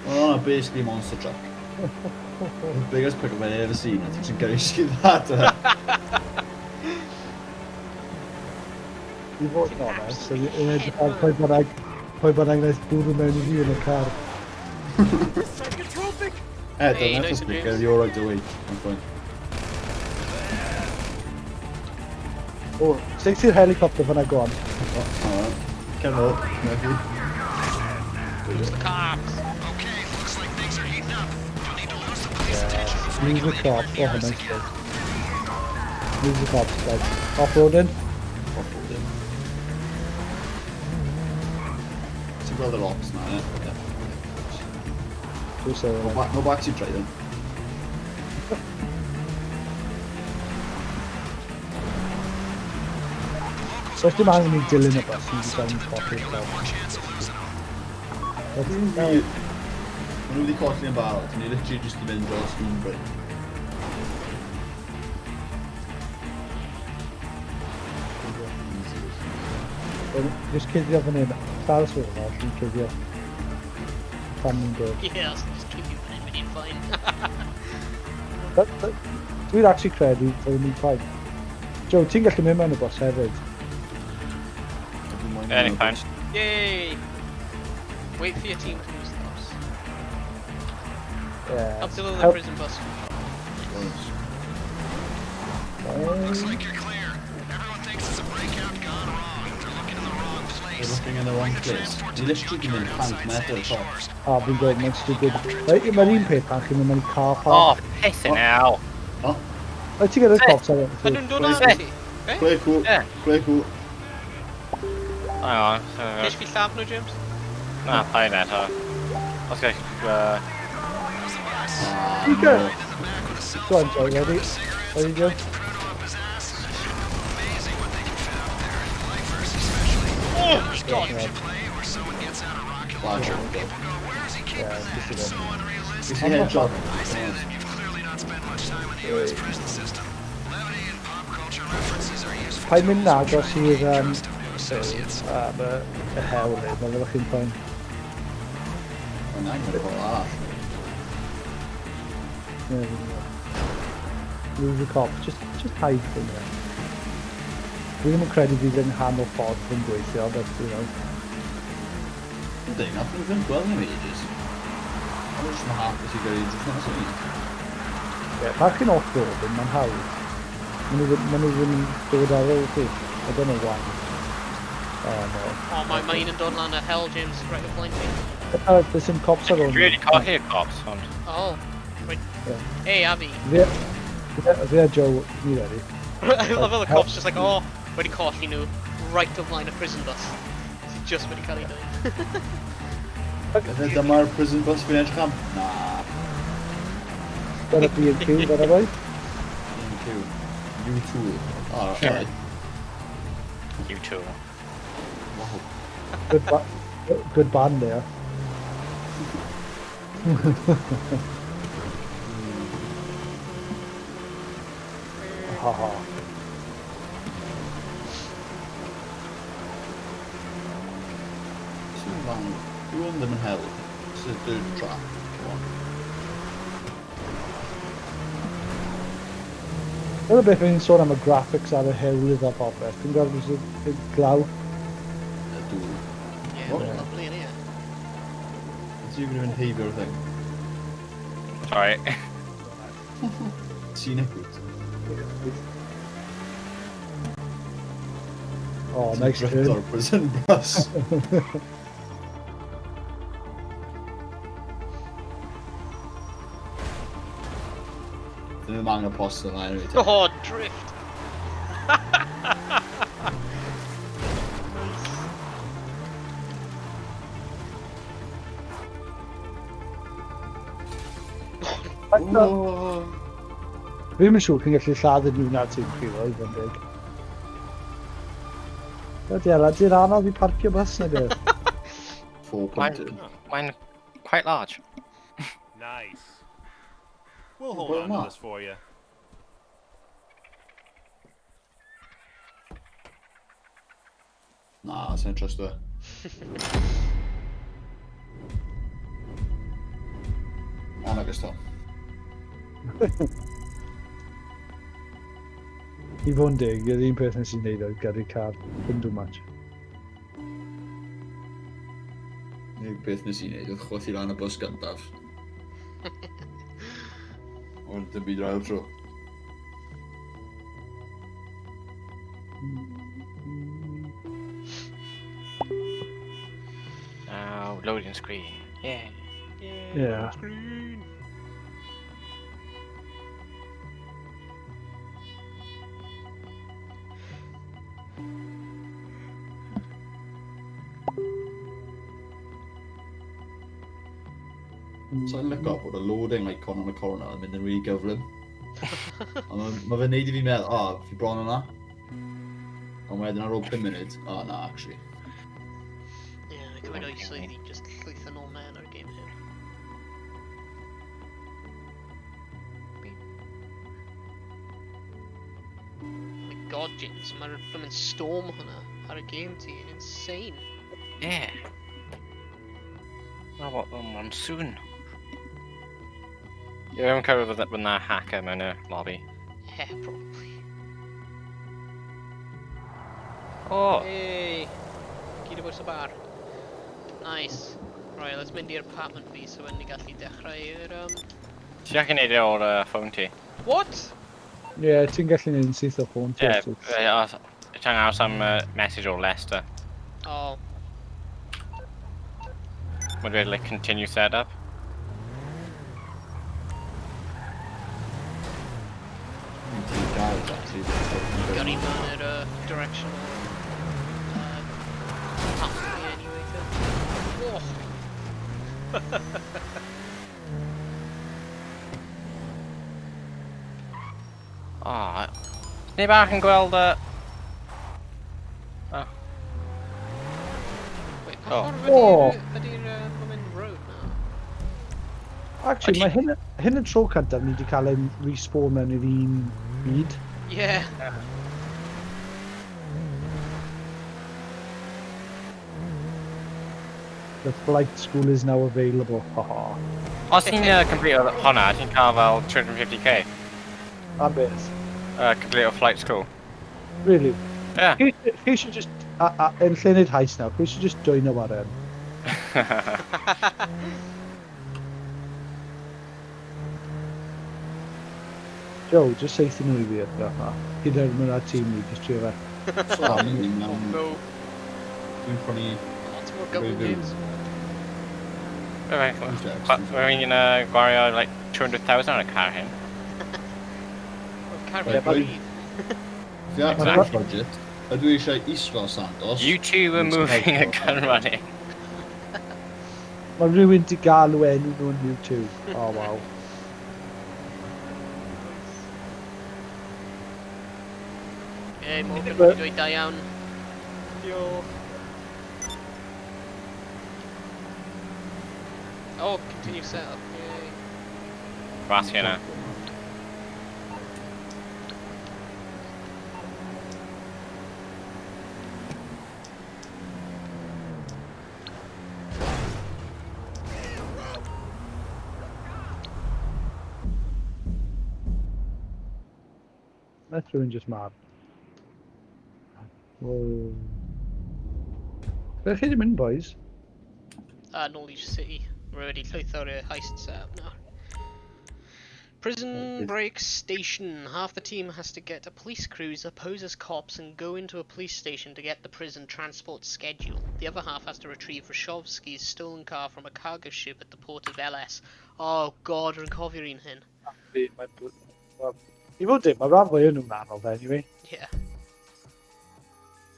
Wel, hwnna basically monster truck. The biggest pickup I've ever seen, a ti'n jyst gyrru sydd at e. I fod yn onest, yn edrych ar pwy bynnag wnaeth bwrw mewn i fi yn y car. Eh, Hey, dyna nice nice and speaker, you're right away. I'm fine. O, sut i'r helicopter fyna gone? Oh, alright. Cer nôl, Murphy. It's the cops. Lose the cops. Oh, nice one. Lose the cops, guys. Off-roading. Off-roading. Ti'n gweld y rocks na, ie? Yeah. Dwi'n sôn. No, back, no backseat driving. So dim angen i dilyn y bus, ni'n just angen colli'r cops. Maen nhw wedi colli yn barod, ni literally just i mynd dros un bryn. Just cuddio fan hyn. Lladd y yma, dwi'n cuddio. Pan ni'n dod. Yeah, I'll just keep you fan hyn, fine. Dwi'n actually credu fod ni'n fine. Joe, ti'n gallu mynd mewn y bus hefyd. Anything fine. Yay! Wait for your team to lose the bus. Yeah. Help deliver the Help. prison bus. Looks like you're clear. Everyone thinks it's a breakout gone wrong. They're looking in the wrong place. They're looking in the wrong place. Ni literally di mynd 100 metr y top. A, fi'n gweud, mae'n stupid. Mae'r un peth pan chi'n mynd mewn i car Oh, park. pissing hell. Oh. Wyt ti'n gyda'r cops ar Maen nhw'n dod ar ti? Eh? Play cool, Yeah. play cool. Hang on. Ceis fi lladd nhw, James? Na, paid eto. Os gael... You go. Go on, Joe, ready? Ready, Joe? Oh my god! Flash. Yeah, just a bit. Is he headshot? Paid mynd agos i'r y hewl neu, mae fyddwch chi'n fine. O, na, i'n mynd arall. Yeah, yeah. Lose the cop. Just hide from there. Dwi ddim yn credu fydd yn nghanol ffordd yn gweithio, but, you know. Dwi'n dweud, nath nhw ddim gweld ni am ages. Ond jyst yn hapus i gyrru drws nesaf ni. Yeah, pan chi'n off-roading, mae'n hawdd. Maen nhw ddim yn dod ar ôl chi. I don't know why. Oh, no. Oh, mae un yn dod lan y hell, James, right o flaen fi. There's some cops ar ôl Dwi wedi colli'r cops, ond... Oh, right. Yeah. Hey, Abby. Fi a Joe, ni ready. I love how the cops just like, oh, wedi colli nhw, right o flaen y prison bus. Sydd just wedi cael ei dweud. Ife dyma'r prison bus fi'n edrych am? Na. Dyna B&Q, dyna boi. B&Q. U2. Oh, right. U2. Wow. Good band there. Haha. Sy'n fan, dwi hwn ddim yn hel. This is a dirt track. Come on. Dyna beth fi'n sôn am y graphics ar y hewlydd a popeth. Ti'n gweld beth y glaw? Y dŵr. Yeah, What? lovely, innit? Ti'n mynd heibio'r thing? Sorry. Scenic route. Oh, nice Drift turn. o'r prison bus. Ddim yn angen post yna anyway. te. Oh, drift! Nice. Fi ddim yn siŵr chi'n gallu lladd unrhyw un ar tîm chi, ddo, i fod yn deg. Ydy, ala, di'r anodd i parcio bus neu beth. 4.2. Mae'n quite large. Nice. We'll hold Well, on to not. this for you. Na, sa'n trust e. O, na gystal. I fod yn deg, yr un peth nes i'n neud oedd gyrru car, ddim too much. Unig beth nes i wneud oedd chwythu lan y bws gyntaf. Ond dim byd ail tro. Now, loading screen. Yeah. Yeah. Screen. So i'n licio bod y loading icon yn y corner yn mynd yn rili gyflym. Ond ma' ma' fe'n neud i fi meddwl, o, fi bron yna. Ond wedyn ar ôl 5 munud, o na, actually. Yeah, cymryd oesoedd i just llwytho nôl mewn ar game hyn. Oh my god, James, mae'r blymyn storm hwnna ar y game ti yn insane. Yeah. Oh, what the monsoon. You haven't covered with that when that hacker mewn y lobby. Yeah, probably. Oh! Hey! Gyd o bwys y bar. Nice. Right, let's mynd i'r apartment fi so ni gallu dechrau i'r... Ti'n gallu neud e o'r ffôn ti? What? Ie, yeah, ti'n gallu neud yn syth o ffôn ti. Ie, ti'n aros am message o Leicester. Oh. Mae'n dweud, like, continue setup. Gyrru mewn i'r direction apartment fi anyway, te. Oh! Oh, neb bach yn gweld y... Oh. Wait, pa Oh. ffordd Oh. ydy'r blymyn road na? Actually, mae hyn yn tro cyntaf ni wedi cael ein respawn mewn i'r un byd. Yeah. The flight school is now available. Haha. Os ti'n complete hwnna, ti'n cael fel 250k. Am beth? Complete o flight school. Really? Yeah. Chi eisiau just, yn lle wneud heist nawr, chi eisiau just join o waren. Joe, just seithi nhw i fi eto. Gyda'r mynd ar tîm ni, just trio fe. So, No. Dwi'n prynu... Lots more government games. Rwy'n gwario like 200,000 ar y car hyn. Car Right, fi bryd. Fi ar Exactly. budget. Ydw i eisiau Isfel Santos. You two were moving a gun running. Mae rhywun di galw enw nhw yn YouTube. Oh, wow. Hey, Morgan, wedi dweud da iawn. Diolch. Oh, continue setup. Yay. Ras fi yna. That's rhywun just mad. Whoa. Ble chi wedi mynd, boys? Nôl i'r city. Rwy wedi llwytho'r heist setup nawr. Prison break station. Half the team has to get a police cruiser, pose as cops, and go into a police station to get the prison transport schedule. The other half has to retrieve Rashovsky's stolen car from a cargo ship at the port of LS. Oh god, rwy'n cofio'r un hyn. I fod dim, mae rhan fwy yn nhw'n anodd anyway. Yeah.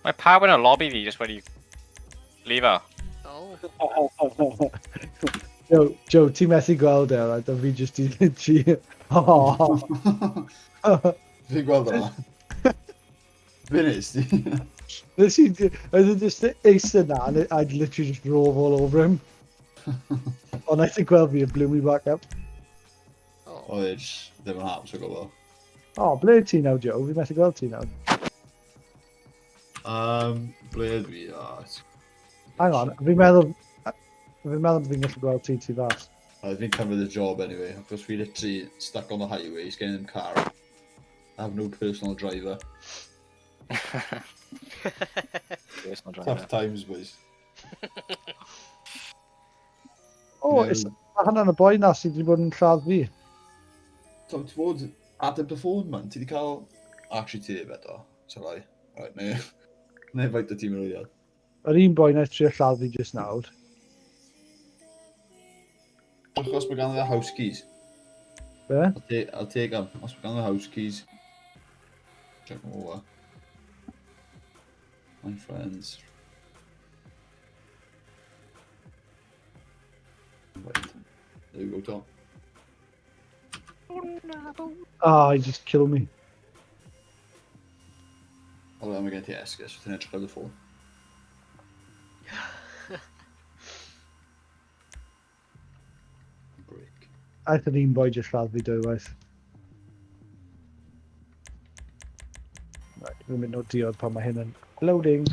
Mae pawb yn y lobby fi just wedi leave o. Oh. Joe, Joe, ti'n methu gweld e, right? A fi just i literally... Oh. Fi'n gweld hwnna. Fe nes di? Nes i, oedd e just eistedd na, and I'd literally just drove all over him. Ond I think gweld fi, it blew me back up. Oh. Oedd e jyst ddim yn hapus o gwbl. Oh, ble ti nawr, Joe? Fi methu gweld ti nawr. Ble ydw i? Oh, Hang on, fi'n meddwl... Fi'n meddwl bod fi'n gallu gweld ti tu fas. Fi'n cymryd y job anyway, achos fi literally stuck on the highway, sgen i ddim car. I have no personal driver. Personal driver. Tough times, boys. O, oh, mae hwnna'n y boi na sydd wedi bod yn lladd fi. Tom, ti fod ateb dy ffôn, man. Ti wedi cael... Actually, ti ddim eto. So lai. Right, neu... Neu faint o ti'n mynd. Yr un boi na trio lladd fi just nawr. Achos mae ganddo fe house keys. Be? I'll take them. Os mae ganddo fe house keys. Check them over. My friends. Right. There you go, Tom. Oh, he just killed me. Although mae gen ti esgus, ti'n edrych ar dy ffôn. Break. Aeth yr un boi just lladd fi dwywaith. Right, fi'n mynd o diod pan mae hyn yn loading.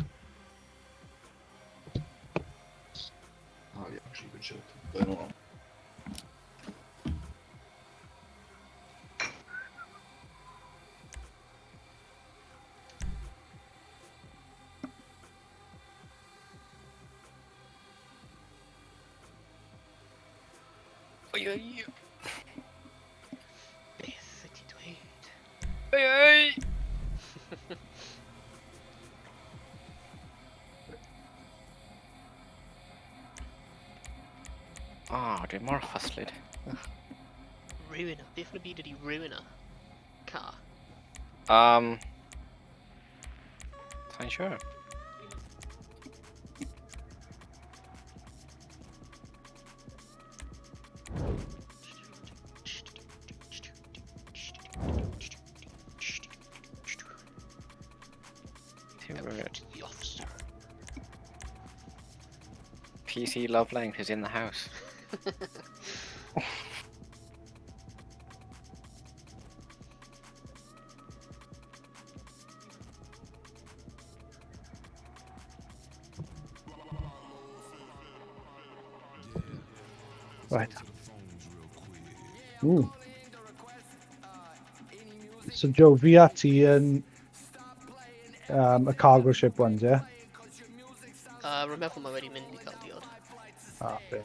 Oh, yeah, actually, good shit. Don't know. Oi, oi. Beth ydi dweud? Oi, oi. Ah, oh, dwi'n mor fusslyd. Ruiner. Beth yn y byd ydi ruiner? Car. Sa'n siŵr. The officer. PC Love Length is in the house. Right. Ooh. So Joe, fi a ti yn y cargo ship ones, yeah? Rwy'n meddwl mae wedi mynd i gael diod. Ah, fair.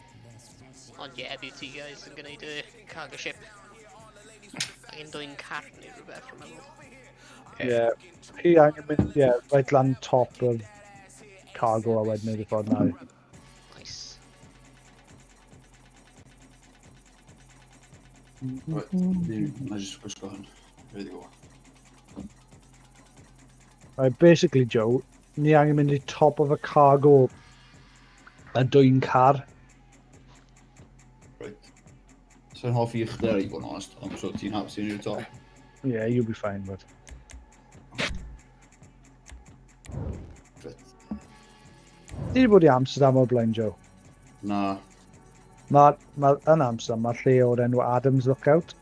Ond ie, bydd ti guys yn gwneud y cargo ship. Ac yn dwyn car neu rhywbeth, rwy'n meddwl. Yeah. Chi angen mynd, yeah, right lan top of cargo a wedyn neud y ffordd na. Nice. Right, na jyst gwisgo hwn. Ready to go. Right, basically, Joe, ni angen mynd i top of a cargo a dwyn car. Right. So'n hoffi uchder i fod yn honest, ond so ti'n hapus i i'r top? Yeah, you'll be fine, but... Right. Ti wedi bod i Amsterdam o'r blaen, Joe? Na. Ma, yn Amsterdam, mae lle o'r enw Adam's Lookout.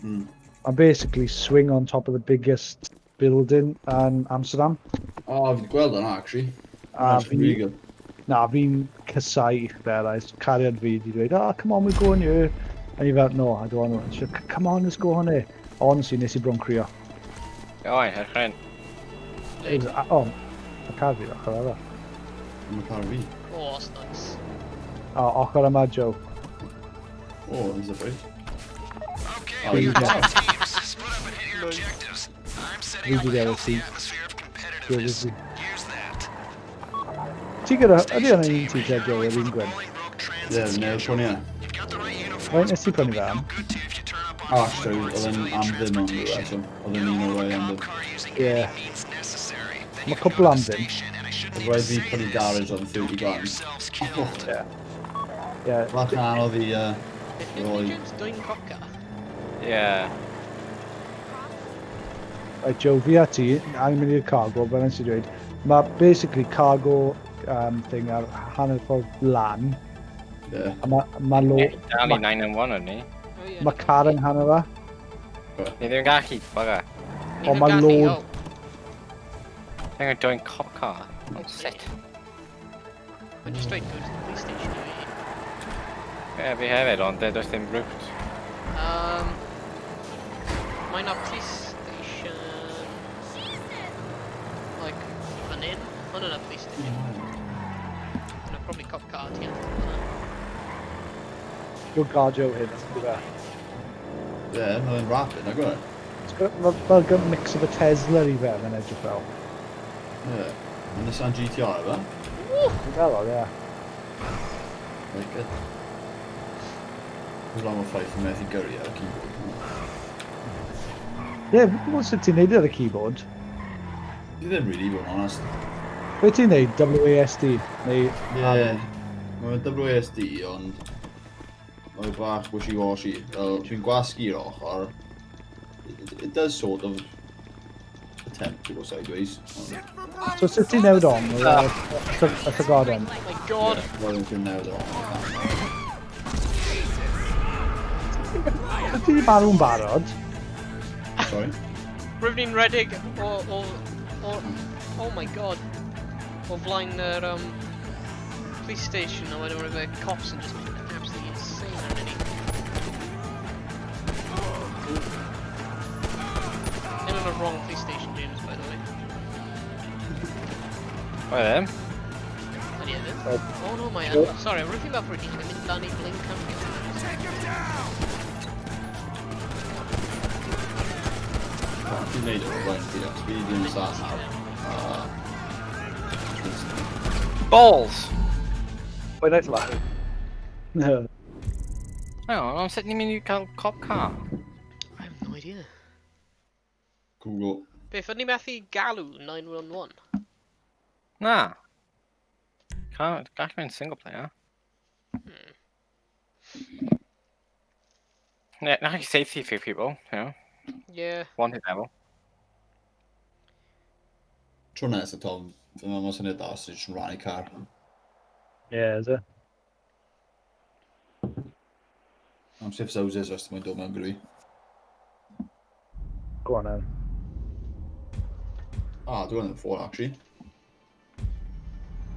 Mae'n basically swing on top of the biggest building in Amsterdam. O, oh, fi wedi gweld hwnna, actually. A That's really good. Na, fi'n casáu uchder, a cariad fi wedi dweud, "Oh, come on, we're going here." A ni fel, "No, I don't want to." She's like, "Come on, let's go on here." Honestly, nes i bron crio. Oi, herchen. It was, oh, mae car fi ochr arall. Mae car fi. Oh, that's nice. O, ochr yma, Joe. Oh, is it right? Okay, Oh, we you got got- two teams. Split up and hit your objectives. I'm setting Fi up wedi a dewis healthy i. atmosphere of Joe, competitiveness. fi. Here's that. Ti gyda, ydy hwnna'n un ti te, Joe, yr un gwyn? Ie, neu prynu e. Faint nes ti prynu fe am? Oh, actually, oedd e'n am ddim am rhywbeth, so oedd e'n un o'r rai am ddim. Ie. Mae cwpl am ddim. Oedd rhaid fi prynu garage oedd yn 30 grand. Ie. Ie. Bach yn anodd i Beth roi. yw James dwyn cop car? Yeah. Right, Joe, fi a ti, angen mynd i'r cargo, fel nes i dweud, mae basically cargo thing ar hanner ffordd lan, Ie. a mae lo, Dal i 911 o'n ni. Oh, yeah. ma car yng nghanol fe, Ni ddim yn gallu, bugger. Ni ond ddim ma' gallu, load- oh. I'm gonna join cop car. Oh, sit. But just straight go to the police station, i fi. Ie, fi hefyd, ond does dim route. Mae na police station. Like, fan hyn. Hwn yna police station. Yna probably cop car ti allan fyna. Dwi'n guardio hyn, dwi'n fe. Ie, mae'n rapid, nag yw e? It's got fel got mix of a Tesla i fe, mae'n edrych fel. Ie. Mae'n Nissan GTR, efe? Dwi'n meddwl, ie. Like it. Dwi'n rhan o'r ffaith yn methu gyrru ar y keyboard. Ie, fi'n gwybod sut ti'n neud e ar y keyboard. Fi ddim really, bod yn honest. Be ti'n neud? WASD? Neu... Ie. Mae'n WASD, ond mae'n bach wishy-washy. Fel, dwi'n gwasgu'r ochr. It does sort of attempt to go sideways. Ond, So sut ti'n newid on? Y llygoden? My god! Ie, wel, dwi'n newid on. Sut ti wedi marw'n barod? Sorry? Rwyf ni'n rhedeg o, oh my god. O flaen yr police station a wedyn roedd y cops yn just mynd absolutely insane arnyn ni. Ddim yn y wrong police station, James, by the way. O, ddim. Ydy e ddim? Oh no, mae Sure. yn. Sorry, rwyf fi'n meddwl bod ni'n mynd lan i Blink Campion. Dwi'n neud o flaen ti, achos fi wedi yn sat nawr. Balls! Pwy wnaeth yma? No. Hang on, ond sut ni'n mynd i cael cop car? I have no idea. Google. Beth, ydyn ni methu galw 911? Na. Can't, gall mynd single player. Yeah, na chi safety for people. Yeah. One hit level. Tro nesaf, Tom, fy meddwl mae'n syniad da os ti'n rhannu car. Yeah, is it? Am safe houses os ti'n mwyn dod mewn gyda fi. Go on then. Ah, dwi'n yn ffôn, actually.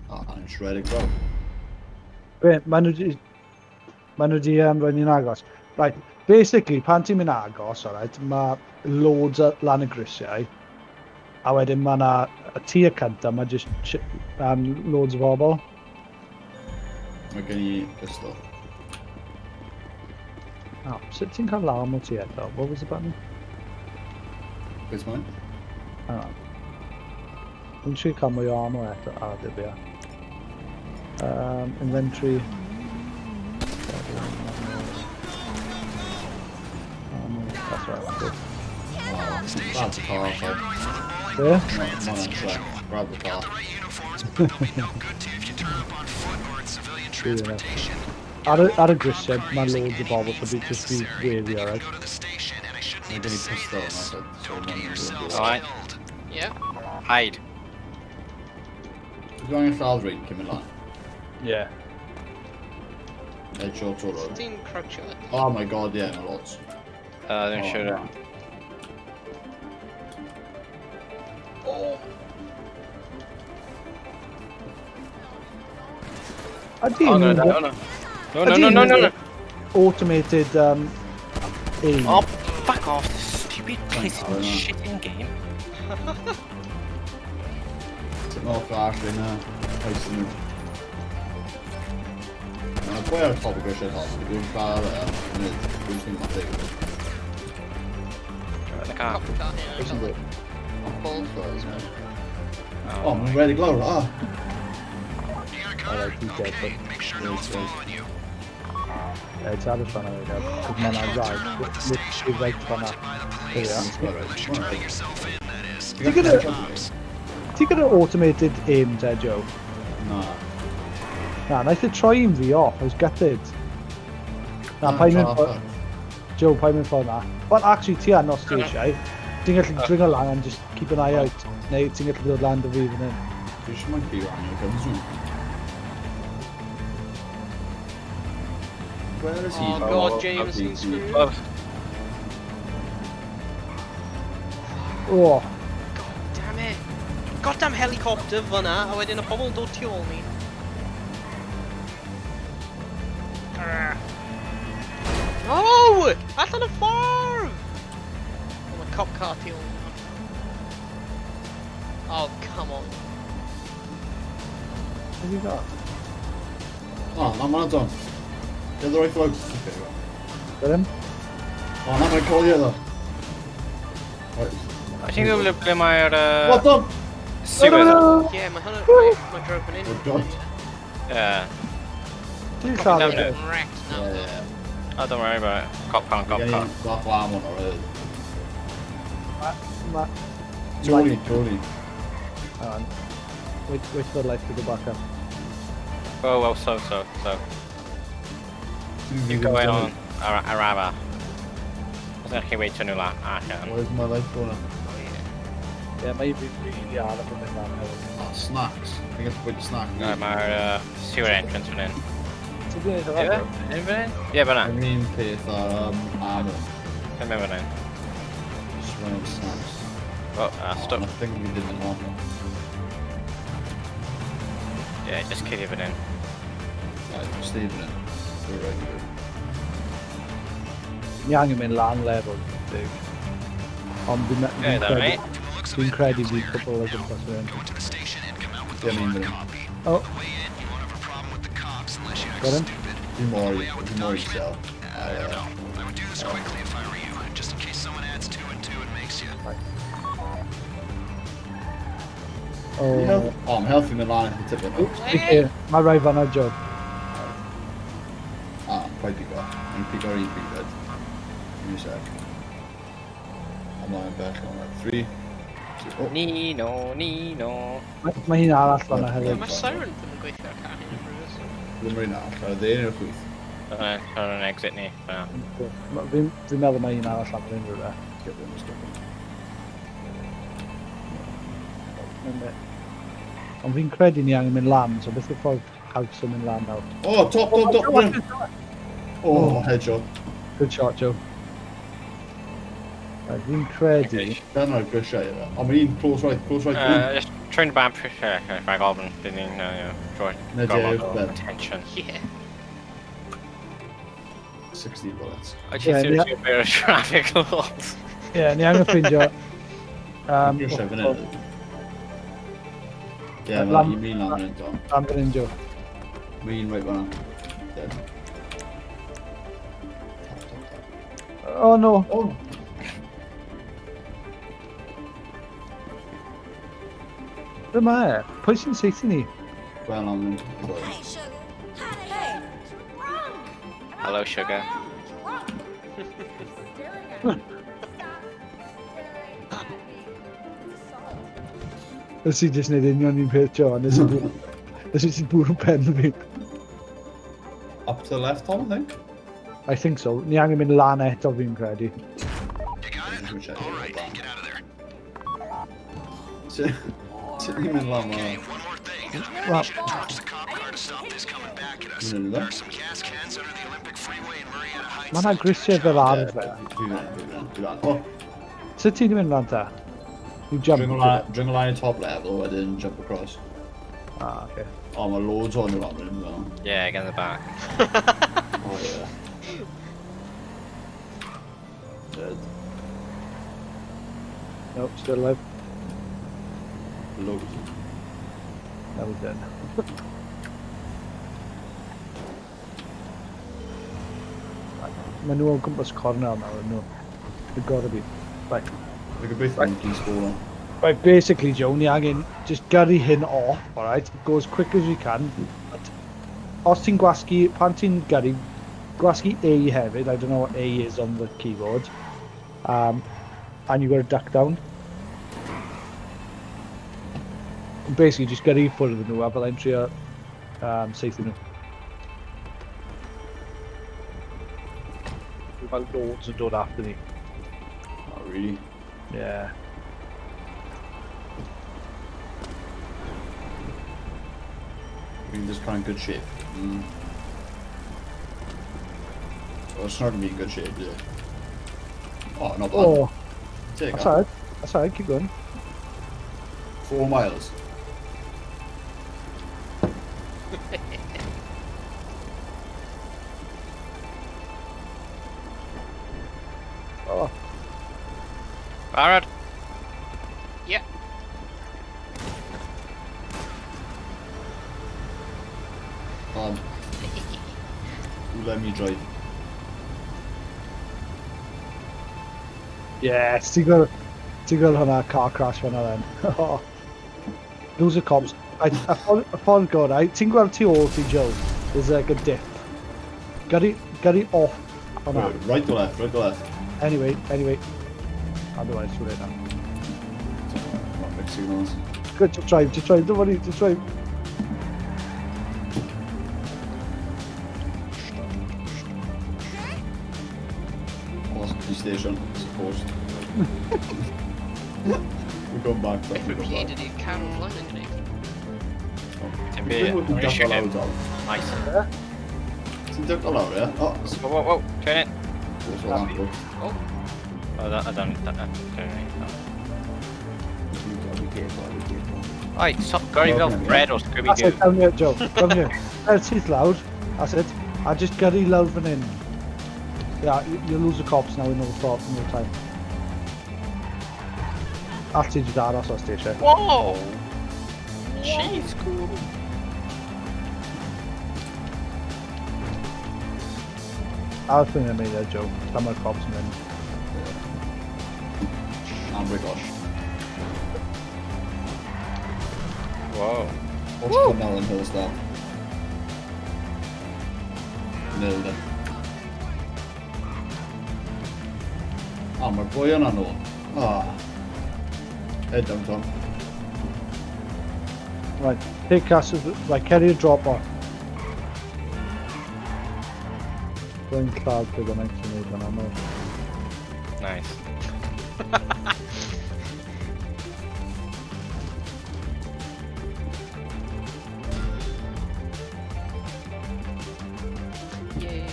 Ah, I'm just ready to go. Be, maen nhw di rhoi ni'n agos. Right, basically, pan ti'n mynd agos, alright, mae loads o lan y grisiau, a wedyn mae yna y tŷ y cyntaf, mae just loads o bobl. Mae gen i pistol. Oh, sut ti'n cael alarm o ti eto? What was the button? Beth mae'n? Hang on. Dwi'n trio cael mwy o ammo eto. Ah, dim fi. Inventory. Ammo, that's right, good. Grab the car, so. Be? Come on, Shrek. Grab the car. Yeah. Ar y grisiau, mae loads o bobl, so be, just be wary, alright? Mae gen i pistol yma, so mae'n Alright, Yeah. hide. Dwi'n angen lladd rhaid cyn mynd lan. Yeah. Headshot o'r road. Ti'n croucho. Oh my god, yeah, mae lots. Ddim Oh, siŵr. na. Oh! Ydy Oh no, no, no. No, no, no, no, no, no. Automated aim. Oh, fuck off, this stupid pissing oh, no. shitting game. Sut mae flash yna? Oes nhw. Mae boi ar y top o grisiau top, dwi'n lladd e, nid, dwi'n ddim yn deg. In the car. Cop car here. I got like balls. Oh, mae'n ready glawr, ah! Alright, he's dead, but... Nice, nice. Yeah, it's ar y fan yna, cos mae'n rhaid. Literally right fan'na. There we are. Ti gyda automated aim te, Joe? Na. Na, naeth e troi un fi off, I was gutted. Na, pa'n mynd ffordd... Joe, pa'n mynd ffordd na. Well, actually, ti yn os ti eisiau. Ti'n gallu dringo lan and just keep an eye out. Neu ti'n gallu dod lan dy fi fan hyn. Fi eisiau mae'n byw angen guns nhw. Where is he? Oh god, James, ni'n screwed. Oh, Oh, God damn it. Goddamn helicopter fyna, a wedyn y pobl yn dod tu ôl ni. Grr. No! Allan y ffordd! Oh, mae cop car tu ôl ni. Oh, come on. Have you got? Oh, na, ma'n Tom. Get the right float. Okay, well. Got him? Oh, na, mae'n colio ddo. Right. I think dwi'n ble mae'r... What the? Sewer. Yeah, mae hwnna... Mae drove fan hyn. Oh, God. Yeah. Ti'n Cop lladd car e? wrecked now. Yeah, yeah. Oh, don't worry about it. Cop car, cop car. Bach lam o'n o'r Ma... Tony, Tony. Hang on. Wait, wait for the light to go back up. Oh, well, so. Keep going on. Araba. Os ydych chi weithio nhw allan. Where's my life going? Oh, yeah. Yeah, mae fi really araf yn mynd lan hefyd. Oh, snacks. I get to put the snack. Right, mae'r sewer entrance fan hyn. Ti'n gwneud Ie? hynna? Yn fan hyn? Ie, fan Yr un peth ar ammo. Yn mynd fan hyn. Just run out of snacks. Oh, stop. Oh, nothing we didn't want. Yeah, just cuddio fan hyn. Right, stay fan hyn. We're right here. Ni angen mynd lan level, dig. Ond fi'n Yeah, that, mate. Fi'n credu fi cwbl o gwmpas fan hyn. Ie, ni'n mynd. Oh. Got him? Fi mor isel. Just in case someone adds 2 and 2 and makes you. Oh. Oh, I'm healthy mynd lan i tipyn. Okay, mae rai fan'na, Joe. Ah, paid pigo. Mae'n pigo'r un pryd. Give me a sec. I'm lying back on that. 3, 2, oh. Nino, Nino. Mae un arall fan'na Yeah, hefyd. mae siren ddim yn gweithio ar car hyn o bryd. Ddim yr un arall, ar y dde neu'r chwith. Dyna yn exit ni. Fi'n meddwl mae un arall lan fan hyn rhywle. Skip him, skip him. Ond fi'n credu ni angen mynd lan, so beth yw'r ffordd haws yn mynd lan nawr? Oh, top, top, top, top. Oh, headshot. Good shot, Joe. Right, fi'n credu... Dyna'r grisiau yna. O, mae un close right, close right. Just trying to bamp rhag ofn, dyn ni'n Na gorfod Dave, o Ben. attention. Yeah. 16 bullets. I just Yeah, yeah, bit of traffic laws. Ie, ni angen ffeindio... Grisiau fan hyn. Ie, mae Lan- un lan fan hyn, Tom. Lan fan hyn, Joe. Mae un right fan'na. Dead. Tap, tap, tap. Oh no. Oh! Be mae e? Pwy sy'n saethu ni? Wel, lan fan hyn. Hey, sugar. Hey, drunk. Hello, sugar. Drunk. Stop staring at me. It's assault. Nes i jyst wneud union un peth, Joe, a nes i jyst bwrw pen fi. Up to the left, Tom, I think. I think so. Ni angen mynd lan eto fi'n credu. Just check it. Get out of there. Sut ni'n mynd lan fan'na? Well, Mynd yn dda? mae yna grisiau fel arfer. Fi fan, fi fan, fi fan. Oh, Sut ti'n mynd lan ta? You jump. dringo lan i top level, wedyn jump across. Ah, okay. Oh, mae loads o'n nhw lan fan hyn, fel. Yeah, get in the back. Oh, yeah. Dead. Nope, still alive. Loads. That was dead. Mae nhw o gwmpas cornel nawr, nhw. They've gotta be. Right. Fi gobeithio yn police ball on. Right, basically, Joe, ni angen just gyrru hyn off, alright? Go as quick as we can. But os ti'n gwasgu, pan ti'n gyrru, gwasgu A hefyd, I don't know what A is on the keyboard. And you got to duck down. And basically, just gyrru i ffwrdd nhw a fel ein trio saethu nhw. We've got loads yn dod after ni. Oh, really? Yeah. We're in this kind of good shape. Mm. Well, it's not gonna be in good shape, is it? Oh, not bad. Oh, Take that's that. alright. That's alright, keep going. 4 miles. Oh. Barod? Yeah. You let me drive. Yes, ti'n gweld hwnna car crash fan'na then. Those are cops. Y ffordd gorau, ti'n gweld tu ôl ti, Joe, there's like a dip. Gyrru off hwnna. Right or left, right or left. Anyway. Otherwise, too late now. Traffic signals. Good, just drive, don't worry, just drive. Police station, supposed. We're going back. If repeated, you can lightning grenade. Ti'n shoot him. Nice. Ti'n duck lawr, ie? Oh, whoa, whoa, turn it. Oh. Oh, that, I don't, turn it. Oi, stop gyrru fel Fred or Scooby-Doo. That's it, down here, Joe, down here. That's it, loud. That's it. I just gyrru lawr fan hyn. Yeah, you'll lose the cops now in no time. All ti jyst aros os ti eisiau. Whoa! Jeez, cool. Aros yn ymwneud â Joe, tan mae'r cops yn mynd. Amber gosh. Whoa. What's coming out on hills now? Nailed it. Oh, mae'r boi yna nôl. Ah. Head down, Tom. Right, take us, right, carry a drop off. Dwi'n lladd be bynnag ti'n neud fan aml. Nice. Yay.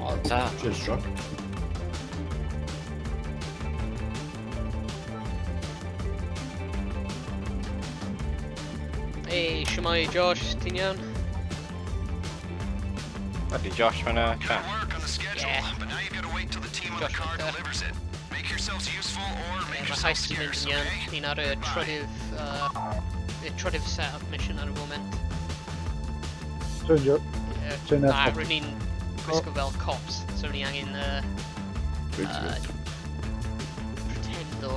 Oh, just struck. Hey, Shemai, Josh, ti'n iawn? Ydy Josh fan y chat? Yeah. But now you've got to wait till the team on the Josh car Winter. delivers it. Make yourselves useful or make Mae yourselves heist yn mynd scarce, yn iawn. okay? Ni'n ar y trydydd set-up mission ar y moment. Turn Joe. Yeah. Turn Na, left. rydyn ni'n gwisgo fel cops, so ni angen pretendo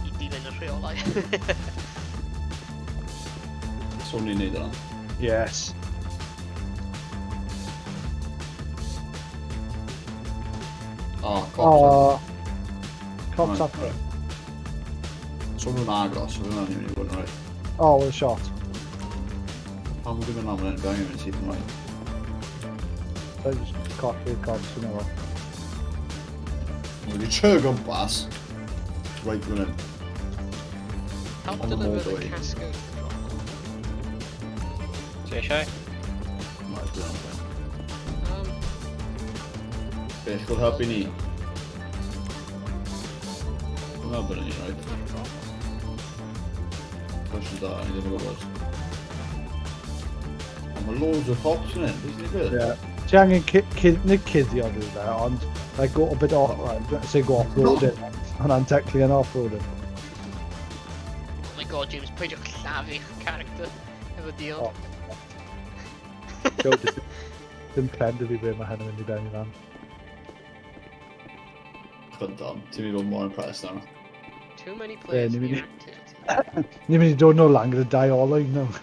i dilyn y rheolau. So ni'n neud yna. Yes. Oh, cops. Oh. Cops up. Right. So nhw'n agos, so nhw'n mynd i fod yn right. Oh, what a shot. Pam dwi'n mynd am hyn, dwi'n mynd syth yn right. So just colli'r cops yn efo. Mae wedi trio gwmpas. Right fan hyn. Help On the deliver the motorway. casco to the drop. Ti eisiau? Right, dwi'n mynd. Beth will helpu ni? Dwi'n meddwl bod ni, right? Cwestiwn da, ni ddim yn gwybod. Ond mae loads o cops yn hyn, beth sy'n digwydd? Yeah. Ti angen nid cuddio rhywbeth, ond like, go a bit off, right, say go off-roading. Hwnna'n technically an off-roading. Oh my god, James, peidiwch llafu'ch character efo diod. Oh. Joe, dim clem dy fi be mae hyn yn mynd i benni lan. Chwyd Tom, ti'n mynd i fod mor impressed nawr. Too many players ni'n in mynd your activity. Ni'n mynd i dod nôl lan gyda dau olwyn nawr.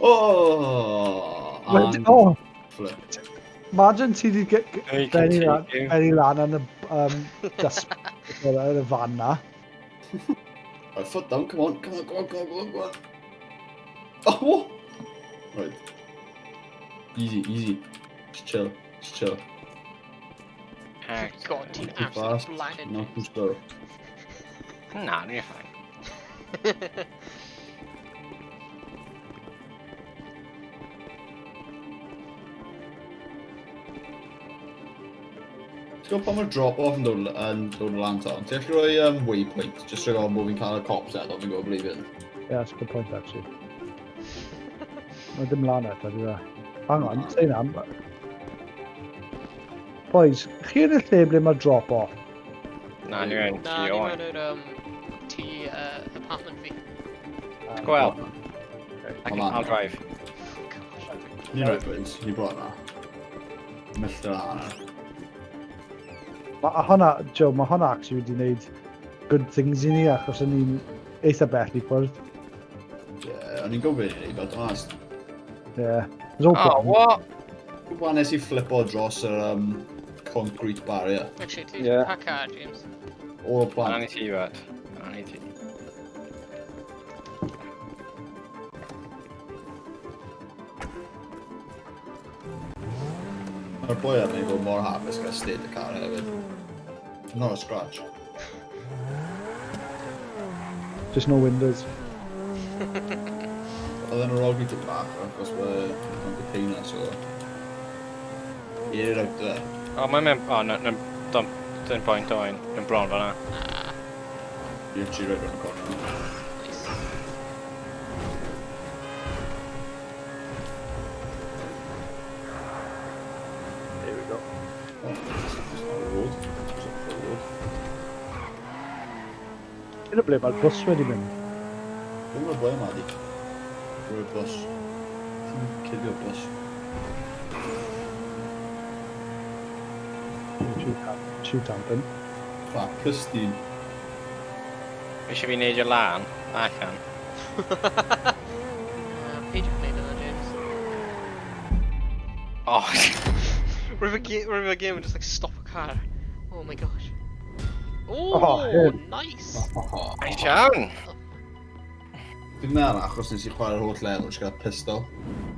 Oh! And Oh, flip. imagine ti di Hey, benni lan, continue. benni lan yn y dust, yn y fan na. Right, foot down, come on, come on, come on, come on, come on, come on. Oh, what? Right. Easy, easy. Just chill, just chill. God, ti'n Not too fast, absolutely blinded. not too slow. Na, you're fine. Ti'n gwybod pan mae'r drop-off yn dod, yn dod lan Tom? Ti'n gallu rhoi um, waypoint, just rhoi ofn bod fi'n cael y cops eto, fi'n gwybod ble i fynd. Yeah, that's a good point, actually. Mae dim lan eto, dwi fe. Hang on, say na. Boys, chi yn y lle ble mae drop-off? Na, ni mewn Na, tŷ ni oen. mewn i'r um, tŷ apartment fi. Gwel. I can, Come on. I'll drive. Ni'n rhoi boys, ni bron na. Milltir a hanner. Mae hwnna, Joe, mae hwnna actually wedi gwneud good things i ni, achos o'n i'n eitha bell i ffwrdd. Yeah, o'n i'n gwybod beth i wneud, but honest. Yeah. There's all Oh, plan. what? Gwybod nes i flipo dros yr um, concrete barrier. Actually, ti Yeah. pa car, James? All plan. Anni ti, but. Anni ti. Mae'r boi arni fod mor hapus gyda state y car hefyd. Not a scratch. Just no windows. Oedd e'n arogli tipyn bach, achos mae'n container, so... Air it out there. Oh, mae'n mynd... Oh, no, no, don't, don't point oen. Dwi'n bron fan'na. Literally right round the corner. Nice. There we go. Oh, it's not a road. It's not a road. Yn y ble mae'r bws wedi mynd. Dwi'n gwybod boi yma di. Rwy'r bus. Ti'n cuddio bus. Shoot happen. Crap, pristine. Eisiau fi neidio lan? Allan. Peidiwch gwneud yna, James. Oh. Rwyf y game and just like stop a car. Oh my gosh. Oh, Oh, yeah. nice! Nice iawn! Dwi'n meddwl achos nes i chwarae'r holl level jyst gyda pistol.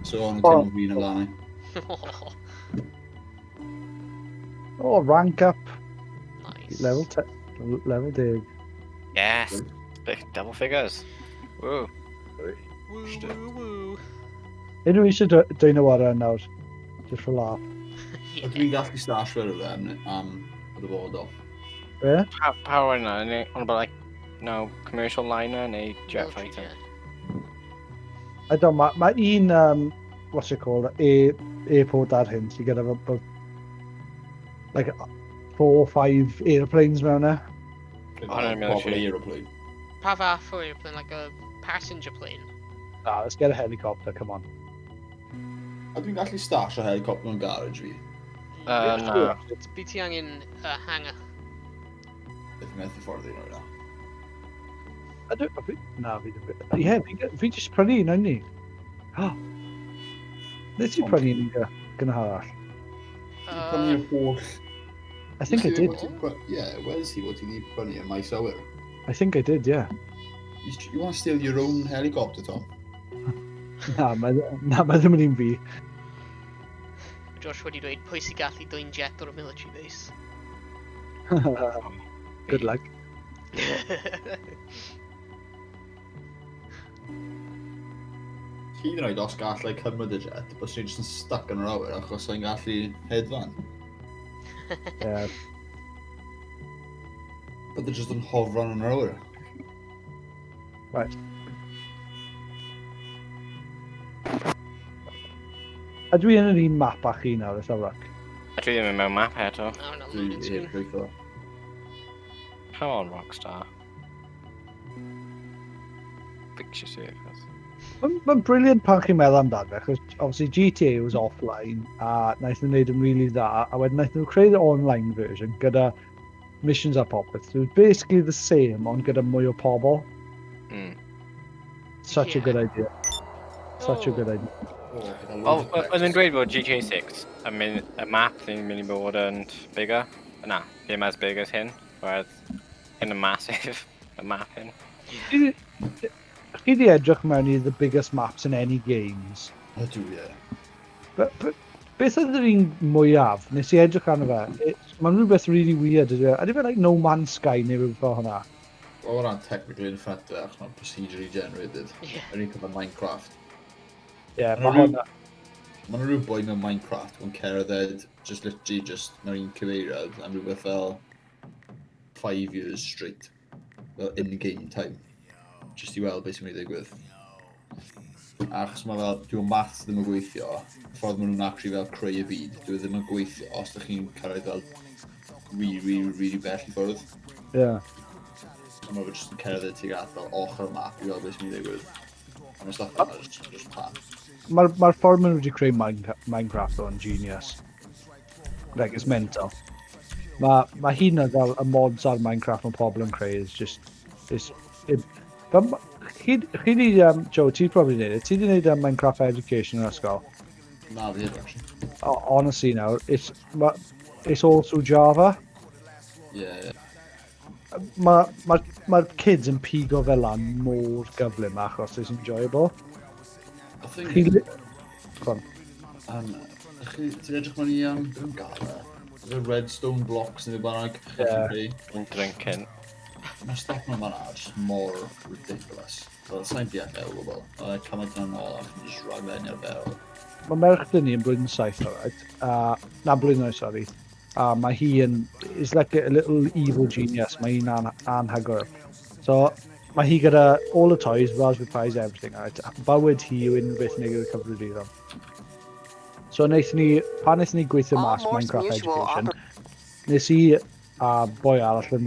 So o'n i'n Oh. teimlo'n flin amdani. Oh, rank up. Nice. Level 10. Level 10. Yes! Big double figures. Woo. Woo, woo, woo. Unrhyw eisiau dweud nhw ar nawr? Just for laugh. Yeah. Ydw i'n gallu stash fe rhywle am, am y dyfodol. Be? Power yna, on about like, no, commercial liner neu jet Military fighter. jet. I don't, mae ma un, what's it called, airport ar hyn sydd gyda fo, like, 4 or 5 airplanes mewn e. Hwnna'n Proper military. aeroplane. Pa fath o airplane, like a passenger plane? Ah, let's get a helicopter, come on. A dwi'n gallu stash o helicopter mewn garage fi. Na. Bi ti angen hangar. Beth yn methu ffordd i nhw. I don't, fi, na, fi ddim. Ie, fi jyst prynu un, o'n i. Oh. Nes i prynu un gynharach? Prynu'r holl... I think I did. Ie, where's he fod ti wedi prynu y maes awyr? I think I did, yeah. You want to steal your own helicopter, Tom? Na, mae, na, mae ddim yn un fi. Josh wedi dweud pwy sy'n gallu dwyn jet o'r military base. Good luck. Hyd yn oed os gallai cymryd y jet, bys ni jyst yn stuck yn yr awyr achos sa'n gallu hedfan. Yeah. Bydde jyst yn hofran yn yr awyr. Right. A dwi yn yr un map â chi nawr, let's have a look. A dwi ddim yn mewn map eto. Nawr na Dwi loading heb screen. gweithio. Come on, Rockstar. Fix your servers. Mae'n ma brilliant pan chi'n meddwl amdano fe, achos obviously GTA was offline, a wnaeth nhw wneud yn really dda, a wedyn wnaeth nhw creu'r online version gyda missions a popeth. So it was basically the same, ond gyda mwy o pobl. Such a good idea. Such a good idea. Wel, oedd yn dweud bod GTA 6 yn mynd, y map ddim yn mynd i bod yn bigger. Na, ddim as big as hyn. Whereas hyn yn massive, y map hyn. Chi di edrych mewn i the biggest maps in any games. Ydw, ie. But beth oedd yr un mwyaf? Nes i edrych arno fe. Mae'n rhywbeth really weird, ydy e? Ydy fe like No Man's Sky neu rhywbeth fel hwnna? Wel, hwnna'n technically yn ffet achos mae'n procedurally generated. Yeah. Yr un peth â Minecraft. Ie, Ma' mae rhyw- hwnna. Mae yna rhyw boi mewn Minecraft yn cerdded, just literally just mewn un cyfeiriad am rhywbeth fel 5 years straight. Fel in-game time. Just i weld beth sy'n mynd i ddigwydd. Achos mae fel, dwi'n maths ddim yn gweithio, y ffordd maen nhw'n actually fel creu y byd, dwi ddim yn gweithio os ydych chi'n cyrraedd fel really, really, really bell i ffwrdd. Yeah. A mae fe jyst yn cerdded tuag at fel ochr y map i weld beth sy'n mynd i ddigwydd. A mae stuff fel just pam. Mae'r ma ffordd maen nhw wedi creu Minecraft o'n genius. Like, it's mental. Mae ma hyn yn fel y mods ar Minecraft mae pobl yn creu is just... Is, it, fel, chi, chi di, Joe, ti probably neud it. Ti di neud Minecraft Education yn ysgol? Na, fi heb, actually. Oh, honestly now, it's, ma, it's all through Java. Yeah. Mae'r ma, ma kids yn pigo fel lan mor gyflym achos it's enjoyable. I think... Chi... Go on. Chi, ti'n edrych mewn i, beth yn gael e? Is it redstone blocks neu beth bynnag? Yeah. I'm drinking. Mae'r stuff yma fan'na just mor ridiculous. Fel, sa'n deall e o gwbl. Mae'n cymaint yn ôl ac yn just raglenni arferol. Mae merch dyn ni yn blwyddyn 7, alright? Na, blwyddyn 8, sorry. A mae hi yn... Is like a little evil genius. Mae hi'n anhygoel. So, mae hi gyda all the toys, Raspberry Pis, everything, alright? Bywyd hi yw unrhyw beth neu gyda cyfrifiaduron. So, wnaethon ni... Pan wnaethon ni gweithio mas Minecraft Education, nes i a boi arall yn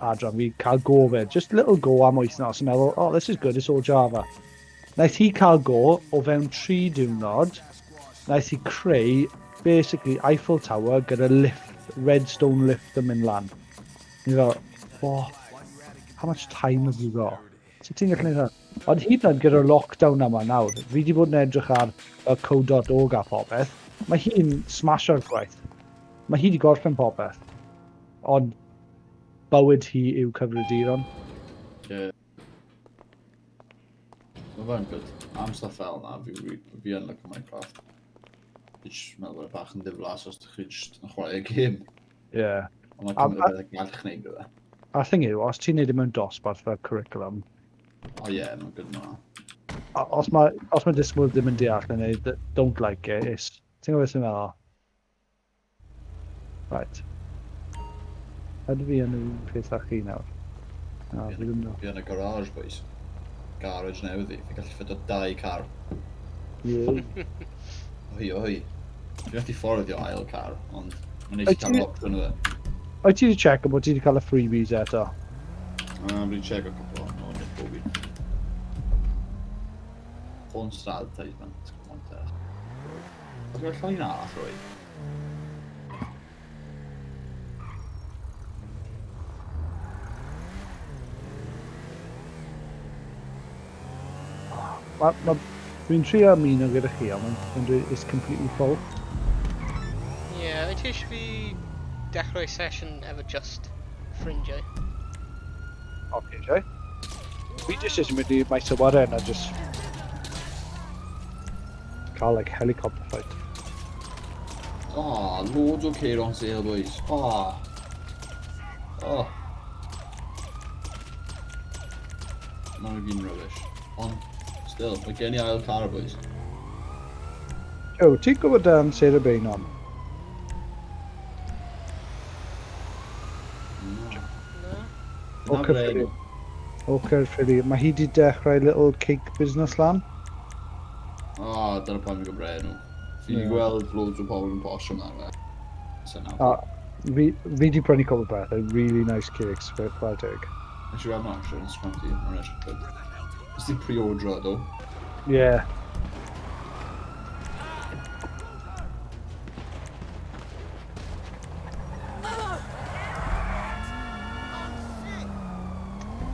adran fi cael go fe. Just little go am wythnos yn meddwl, oh, this is good, it's all Java. Naeth hi cael go o fewn 3 diwrnod, naeth hi creu basically Eiffel Tower gyda lift, redstone lift yn mynd lan. Ni fel, oh, how much time have you got? Sut ti'n gallu gwneud hwnna? Ond hyd yn oed gyda'r lockdown yma nawr, fi wedi bod yn edrych ar y code.org a popeth, mae hi'n smasho'r gwaith. Mae hi wedi gorffen popeth. Ond bywyd hi yw cyfrifiaduron. Yeah. Mae fe'n good. Am stuff fel na, fi, fi yn licio Minecraft. Fi jyst meddwl bod e bach yn ddiflas os ydych chi jyst yn chwarae y gêm. Yeah. Ond mae cymryd o beth gallech wneud gyda. A thing yw, os ti'n neud e mewn dosbarth fel curriculum... O ie, yeah, mae'n good ma. Os mae, os mae disgwyl ddim yn deall neu don't like it, it's... Ti'n gwybod beth sy'n meddwl? Right. Ydw fi yn y peth â chi nawr? Na, fi ddim nawr. Fi yn y garage, boys. Garage newydd fi. Fi'n gallu ffit o 2 car. Yeah. Oi, oi. Fi'n gallu fforddio ail car, ond mae'n neis i cael option o fe. Wyt ti wedi check bod ti wedi cael y freebies eto? Fi wedi check o cwpl o'n nhw, nid bob un. Constant advertisement, come on te. Oes yna llun arall roi? Dwi'n trio ymuno gyda chi, ond mae'n dweud it's completely full. Yeah, wyt ti eisiau fi dechrau session efo just ffrindiau? Oce, Jai. Fi jyst eisiau mynd i maes awyren a just cael like helicopter fight. Oh, loads o ceir on sale, boys. Oh. Oh. Mae'n gyn rubbish. Ond, still, mae gen i ail car, boys. Joe, ti'n gwybod Sarah Beynon? No. O Caerffili. O Caerffili. Mae hi di dechrau little cake business lan. O, oh, dyna pam fi'n gwybod enw. Fi wedi gweld loads o pobl yn postio amdano fe. Sy'n A fi di prynu cwbl bethau, really nice cakes, chwarae teg. Nes i weld hwnna actually on Instagram ti, mae'n edrych good. Nes ti pre-ordro do? Yeah.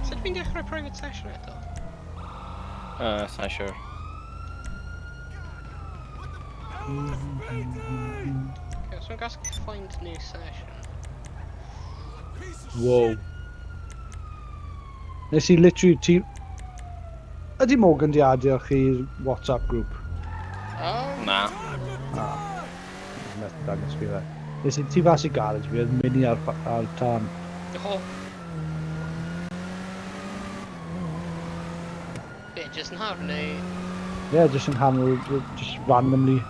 Sut fi'n dechrau private session eto? Sa'n siŵr. Okay, so I'm going to find new session. Whoa. Nes i literally ti... Ydy Morgan di adio chi'r WhatsApp group? Na. Ah. Methu dangos fi fe. Nes i tu fas i garage fi, oedd mini ar, ar tân. Oh. Be, just nawr neu? Yeah, just yn nghanol, just randomly.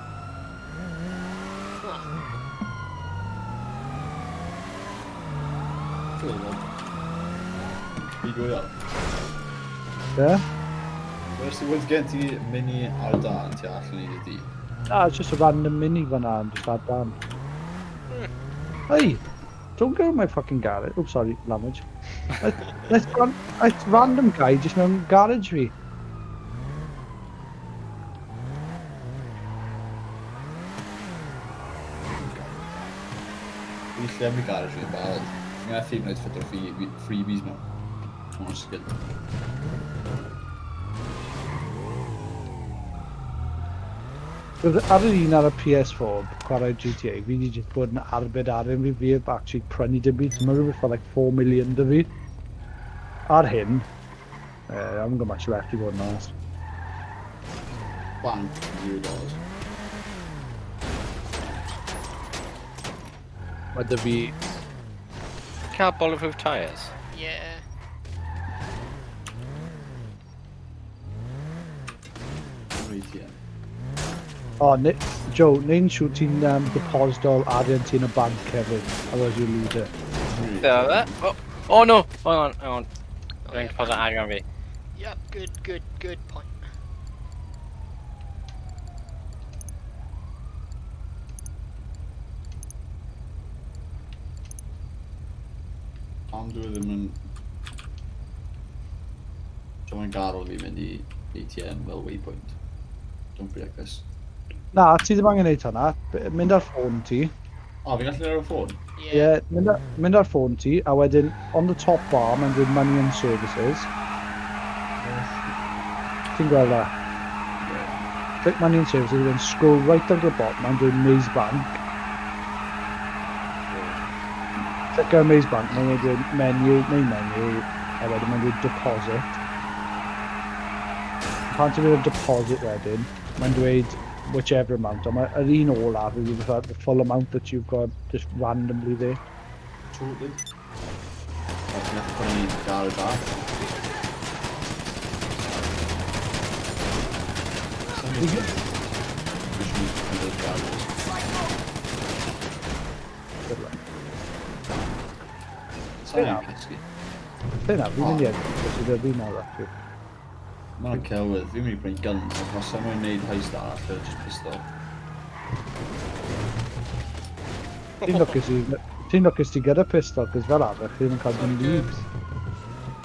Fi gwylio. Ie? Wes ti wedi gen ti mini ar dan ti allan i dy di? Na, it's just a random mini fan'na yn just ar dan. Hey! Don't go in my fucking garage. Oh, sorry, language. Let's run, it's random guy just mewn garage fi. Fi llenwi garage fi'n barod. Fi'n methu gwneud ffit o'r freebies mewn. Mae'n sgyd. Ar yr un ar y PS4, chwarae GTA, fi wedi just bod yn arbed arian fi, fi heb actually prynu dim byd, so mae rhywbeth fel like 4 million 'da fi. Ar hyn, I haven't got much left i fod yn honest. Bank, $0. Mae 'da fi... Cael bulletproof tyres? Yeah. ATM. O, oh, Joe, neu'n siŵr ti'n deposito arian ti yn y banc hefyd, otherwise you lose it. There, oh, oh no! Hold on, hold on. Oh, Dwi'n yeah. deposit arian fi. Yep, good point. Pam dwi ddim yn... Dwi'n gadael fi mynd i ATM fel waypoint. Don't be like this. Na, ti ddim angen neud hwnna. Mynd ar ffôn ti. O, fi'n gallu neud ar y ffôn? Yeah. Yeah, mynd ar ffôn ti, a wedyn, on the top bar, mae'n dweud Money and Services. Ti'n gweld e? Click Money and Services, then scroll right down to the bottom, mae'n dweud Maze Bank. Click ar Maze Bank, mae'n dweud menu, main menu, a wedyn mae'n dweud deposit. Pan ti'n mynd deposit wedyn, mae'n dweud whichever amount, ond mae'r un olaf yw fatha the full amount that you've got just randomly there. Totally. O, ti'n gallu prynu garage arall. Wish me those garages. Good luck. Sa'n iawn cysgu. Dyna, fi'n mynd i edrych, os ydw fi nawr actually. Mae'n celwydd, fi'n mynd i prynu guns, ac os someone yn neud heist arall, they're just pistol. Ti'n lwcus ti gyda pistol, cos fel arfer, chi ddim yn cael dim byd.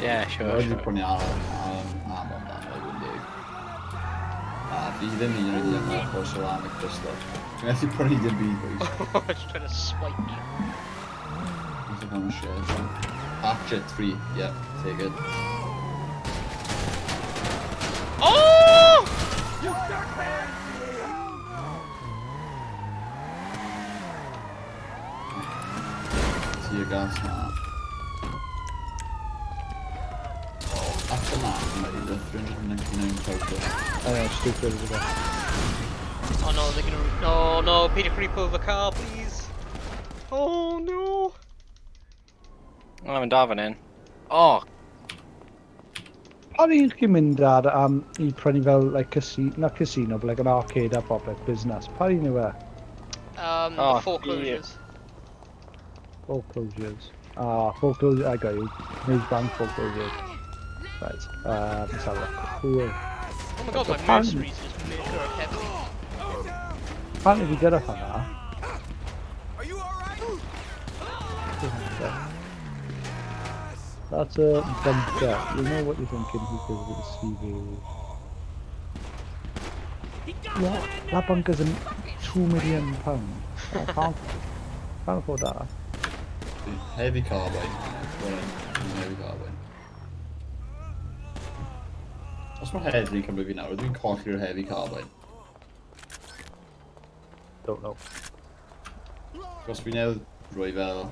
Yeah, sure, Wedi sure. prynu arall, ammo amdano, i fod yn deg. A fi ddim un oed i yma, o'r ceramic pistol. Fi'n methu prynu dim byd, boys. Just trying to swipe you. Methu prynu shit. Hatchet free, yeah, take it. Oh! Tear gas na. After that, mae 399,000. I know, stupid as well. Oh no, they're gonna. No, no, Peter Creep over car, please. Oh no. I'm diving in. Oh, Pa un chi'n mynd ar i prynu fel, like, casino, not casino, but like an arcade a popeth, business? Pa un yw e? Oh, The foreclosures. Foreclosures. Ah, foreclosures, I got you. Maze Bank foreclosures. Right, let's have a look. Cool. Oh my god, my Apparently- mercenaries just murder of heavily. Apparently fi gyda hwnna. That's a bunker. You know what you're thinking, who goes with the CV? What? That bunker's a £2 million. I can't afford that. Heavy carbine. Go on in, heavy carbine. Os mae'r heddlu'n cymryd fi nawr, ydw i'n colli'r heavy carbine. Don't know. Os fi newydd rhoi fel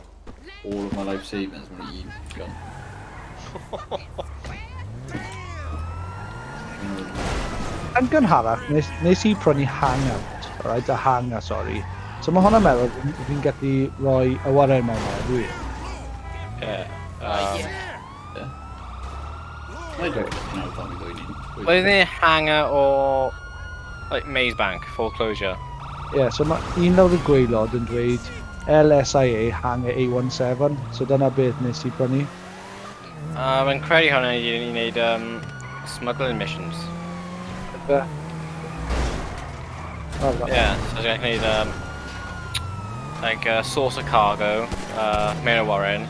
all of my life savings mewn i un gun. Yn gynharach, nes i prynu hangout, alright, a hangar, sorry. So mae hwnna'n meddwl fi'n gallu rhoi awyren mewn e, dwi. Yeah. Yeah. Na i dweud nawr pan fi ddwy ni. Well, isn't it hangar or like Maze Bank foreclosure? Ie, yeah, so mae un lawr y gwaelod yn dweud LSIA Hangar A17. So dyna beth nes i prynu. Mae'n credu hwnna i wneud smuggling missions. Fe. Oh, that- Yeah, so ti'n gallu gwneud like source of cargo, mewn y Warren,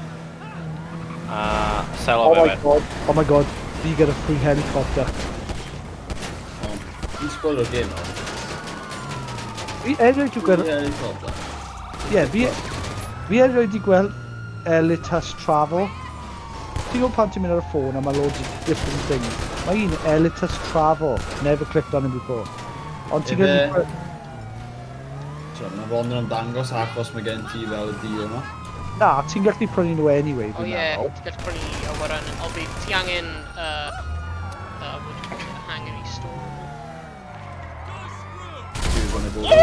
sell Oh o my fe. God, oh my God, fi gyda free helicopter. Fi'n spoiler game nawr. Fi erioed wedi gweld. Free helicopter. Ie, fi erioed wedi gweld Elitas Travel. Ti'n gwybod pan ti'n mynd ar y ffôn a mae loads of different things? Mae un Elitas Travel. Never clicked on it before. Ond ti'n Ife- gallu. So, mae'n rondon am dangos achos mae gen ti fel y deal yma. Na, ti'n gallu prynu nhw anyway, O fi'n ie, meddwl. ti'n gallu prynu awyren. Ond bydd ti angen, what do you call it, a hangar i store. Ti'n gwybod bod yn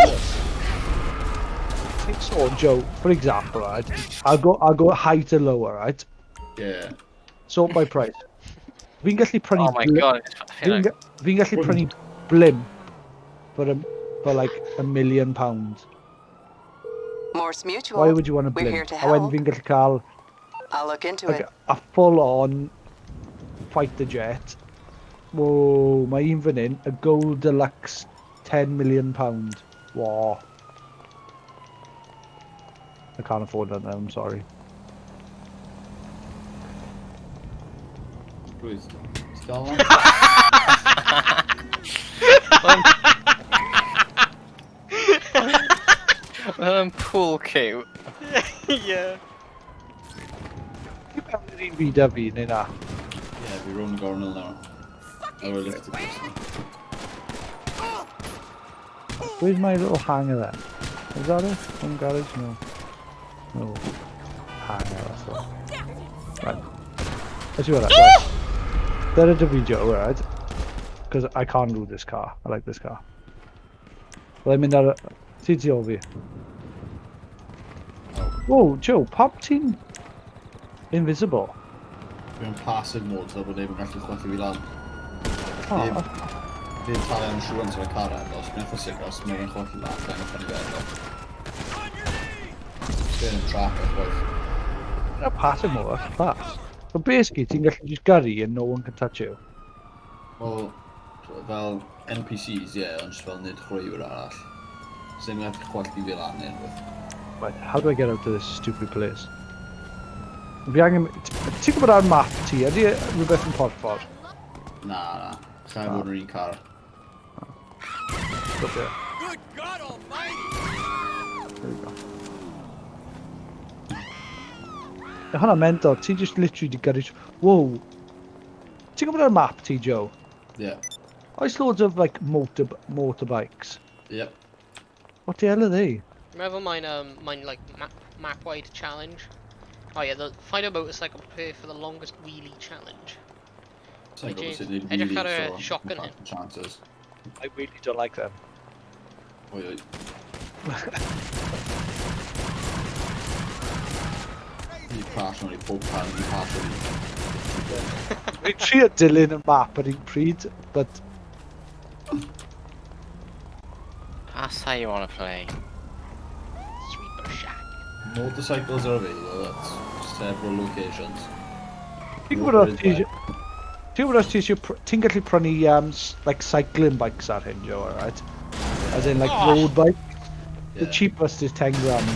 Ti'n sôn, Joe, for example, right? I'll go high to low, right? Yeah. Sort by price. Fi'n gallu prynu Oh my God, I feel Fi'n like fi'n gallu prynu blimp for like £1 million. Morse Mutual. Why would you want a We're blimp? here to A wedyn help. fi'n gallu cael I'll look into like, it. a full-on fighter jet. Whoa, mae un fan hyn, a Gold Deluxe, £10 million. Wow. I can't afford that now, I'm sorry. Blwydd. Ti dal lan? Mae'n pool cue. Yeah. Ti'n mewn yr un fi da fi, neu na? Yeah, fi rownd y gornel nawr. I will lift it this. Where's my little hangar then? Is that it? Home garage? No. No. Hangar, that's all. Right. Let's see what that, right. Dyna dy fi, Joe, right? Because I can't do this car. I like this car. Byddai'n mynd ar. Ti tu ôl fi. Whoa, Joe, pam ti'n invisible? Fi'n passive mode, so bod neb yn gallu chwythu fi lan. Oh, Fi'n talu am insurance o'r car eto, os fi'n eitha sicr os mae'n chwythu lan, dwi'n prynu fe eto. Fi'n yn track o'ch waith. Dyna passive mode, that's class. So basically, ti'n gallu just gyrru and no one can touch you. Wel, fel NPCs, ie, yeah, ond just fel nid chwaraewyr arall. So ddim yn gallu chwythu fi lan neu rhywbeth. Right, how do I get out of this stupid place? Fi angen. Ti'n gwybod ar map ti, ydy rhywbeth yn porffor? Na, na. Chai fod yn yr un car. Stop there. Good God Almighty! There we go. Mae hwnna'n mental, ti just literally di gyrru. Whoa! Ti'n gwybod ar map ti, Joe? Yeah. Oes loads of like motorbikes? Yep. What the hell are they? Meddwl mae'n like map-wide challenge. Oh yeah, the find a motorcycle, prepare for the longest wheelie challenge. Sa'n gwybod James, sut wneud edrych wheelie, ar y so shotgun hyn. chances. I really don't like them. Oi, oi. Ni crash o'n i pob pan ni crash o'n i. Fi'n trio dilyn y map ar un pryd, but That's how you want to play. Sweeper Shack. Motorcycles are available at several locations. Ti'n gwybod os ti eisiau. Ti'n gallu prynu like cycling bikes ar hyn, Joe, alright? As in like Oh. road bike. The Yeah. cheapest is 10 grand.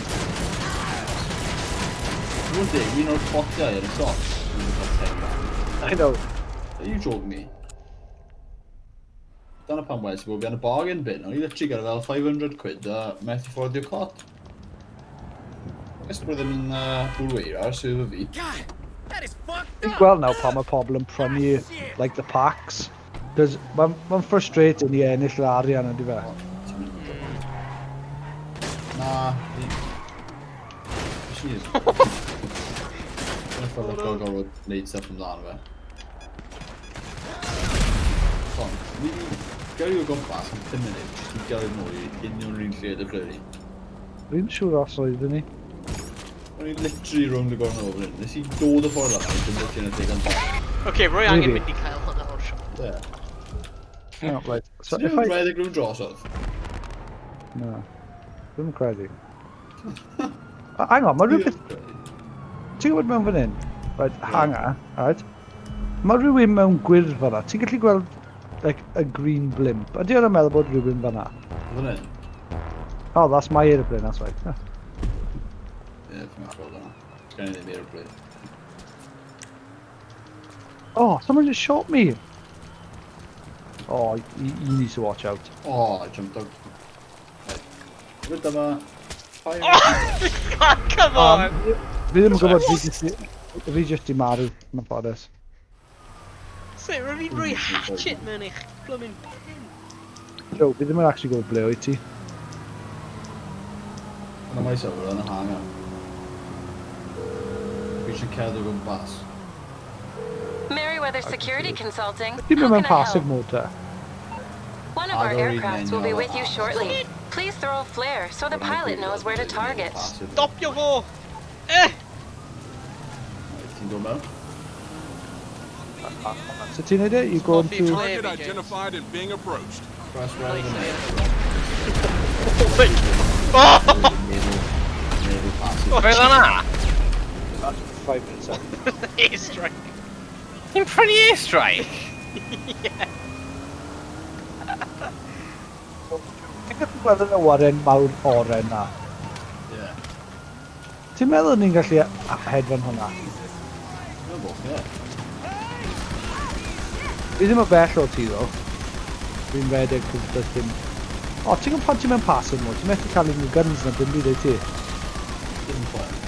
Dwi'n deg, un o'r potiau yn y siop. Dwi'n cael 10 grand. I know. Are you joking me? Dyna pam wes i bod fi yn y bargain bin. O'n i literally gyda fel 500 quid a methu fforddio cot. Guess bod ddim yn bwrw eira ar server fi. God, that is fucked Fi'n up! gweld nawr pan mae pobl yn prynu like the packs. Cos mae'n ma frustrating i ennill yr arian ydy fe. Ti'n mynd yn Na, fi. Jeez. Dwi'n ffordd o gorfod gwneud stuff amdano fe. Tom, ni di gyrru o gwmpas am 5 munud jyst i gyrru nôl i union yr un lle dechrau ni. Fi'n siŵr os oeddwn ni. O'n i literally rownd y gornel fan hyn. Nes i dod y ffordd yna i gymryd ti'n y digon bach. Okay, rwy angen Really? mynd i cael hwnna o'r siop. Yeah. No, right. So So if I rhedeg rhywun drosodd? No. Dwi'n credu. Hang on, mae rhywbeth... Ti'n gwybod mewn fan hyn? Right, hang on, right. Mae rhywun mewn gwyrdd fan'na. Ti'n gallu gweld, like, a green blimp. Ydy o'n meddwl bod rhywun fan'na? Fan hyn? Oh, that's my aeroplane, that's right. Ie, fi'n gweld hwnna. Sgen i ddim aeroplane. Oh, someone just shot me. Oh, he needs to watch out. Oh, I jumped out. Right. Rwy'n dyma... Fire. Oh, come on! Fi ddim yn gwybod, fi jyst di marw, yn ffodus. Sut, rwy'n fi'n rhoi hatchet mewn eich bloomin' pen. Joe, fi ddim yn actually gwybod ble wyt ti. Yna mae server yn y hangar. Fi eisiau cerdded o gwmpas. Merryweather Security Consulting. Ti'n mynd How mewn can I passive help? mode te? One of our Agor un aircrafts will be menu with you ar- shortly. Please throw a flare so the pilot knows where to target. Stopio fo! Eh! Ti'n dod mewn? So ti'n neud e? You go Coffee into... flare. Target identified and being approached. Press right in the Oh! Naval passive. Fel yna? 5 minutes out. Airstrike. Ti'n prynu airstrike? Yeah. Ti'n gallu gweld yn y waren mawr oren na? Ie. Ti'n meddwl ni'n gallu hedfan hwnna? Meddwl, ie. Fi ddim yn bell o ti ddo. Fi'n redeg cos does dim... O, ti'n gwybod pan ti'n mewn passive mode, ti'n methu cael unrhyw guns na dim byd wyt ti? Dim chwaith.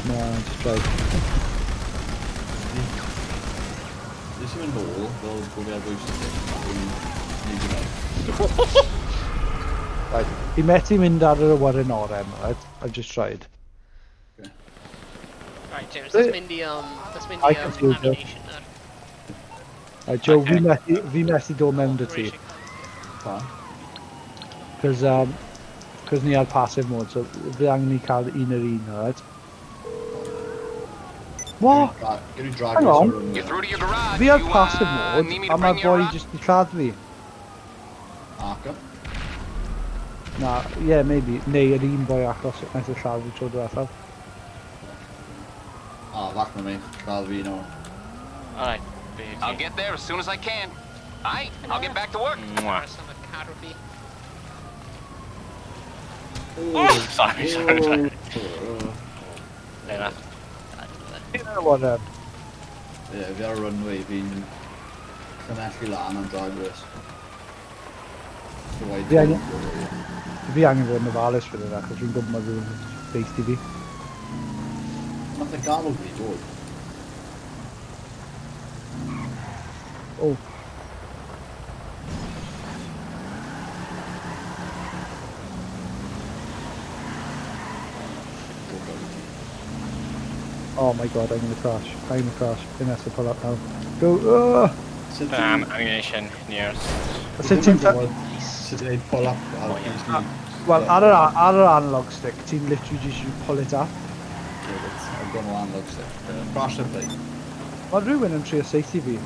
Na, just try. Nes i mynd nôl, fel bod fi ar bwys y dim, fi'n neud i mewn. Right, fi methu mynd ar yr awyren oren, right? I've just tried. Right, James, let's mynd i, let's mynd I i, can see you, Joe. ammunition nawr. Right, Joe, Okay. fi methu dod mewn dy ti. Pa? Cos, cos ni ar passive mode, so fi angen ni cael un yr un, alright? What? Gyn i drag Hang on. race You're through to your garage. Fi ar You, passive mode, need me to a mae'r bring you boi up? jyst i lladd fi. Arca. Na, yeah, maybe. Neu yr un boi achos naeth y lladd fi tro diwethaf. Ah, fach na mi. Lladd fi nawr. Alright. I'll get there as soon as I can. Aight, I'll get back to work. Mwah. Aros am y car fi. Oh, sorry, sorry, sorry. Lena. Ti'n yr awyren? Ie, fi ar y runway, fi'n llanelli lan am drag race. So Fi angen fod yn ofalus fydd yna, achos fi'n gwybod mae rhywun yn saethu fi. Nath e galw fi, dod. Oh. Oh my god, I'm gonna crash. I'm gonna crash. Unless I pull up now. Go! Ammunition near us. Sut ti'n... Sut ti'n neud pull up ar Oh, yeah. PC? Wel, ar yr analog stick, ti'n literally just you pull it up. Yeah, but I've got no analog stick. Crash the plane. Mae rhywun yn trio saethu fi.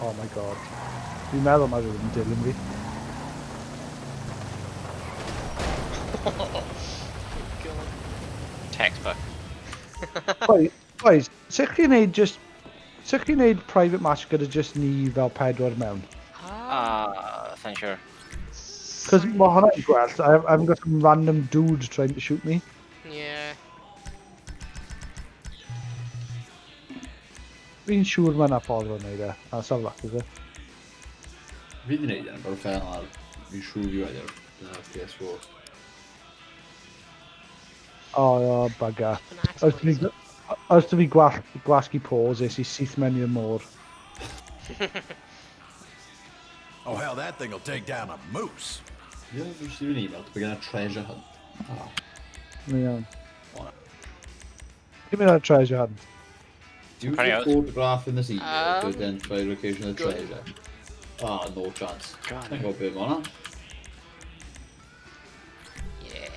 Oh my god. Fi'n meddwl mae rhywun yn dilyn fi. Oh, God. Textbook. Boys, boys, sut chi'n neud just... Sut chi'n neud private match gyda just ni fel pedwar mewn? Ah, uh, siŵr. Cos mae hwnna'n gwell. I haven't got some random dude trying to shoot me. Yeah. Fi'n siŵr mae yna ffordd o wneud e. A sa'n luck, is it? Fi wedi neud e, but fel ar... Fi'n siŵr fi wedi ar PS4. Oh, oh, bugger. Os fi gwasgu pause, es i syth mewn i'r môr. Oh, hell, that thing will take down a moose. Fi wedi received an email to begin a treasure hunt. Ah. Iawn. Ti'n mynd ar treasure hunt? Use Carry the on. photograph in this email to identify the location of the Good. treasure. Ah, no chance. God. Sa'n gwybod beth ma hwnna. Yeah.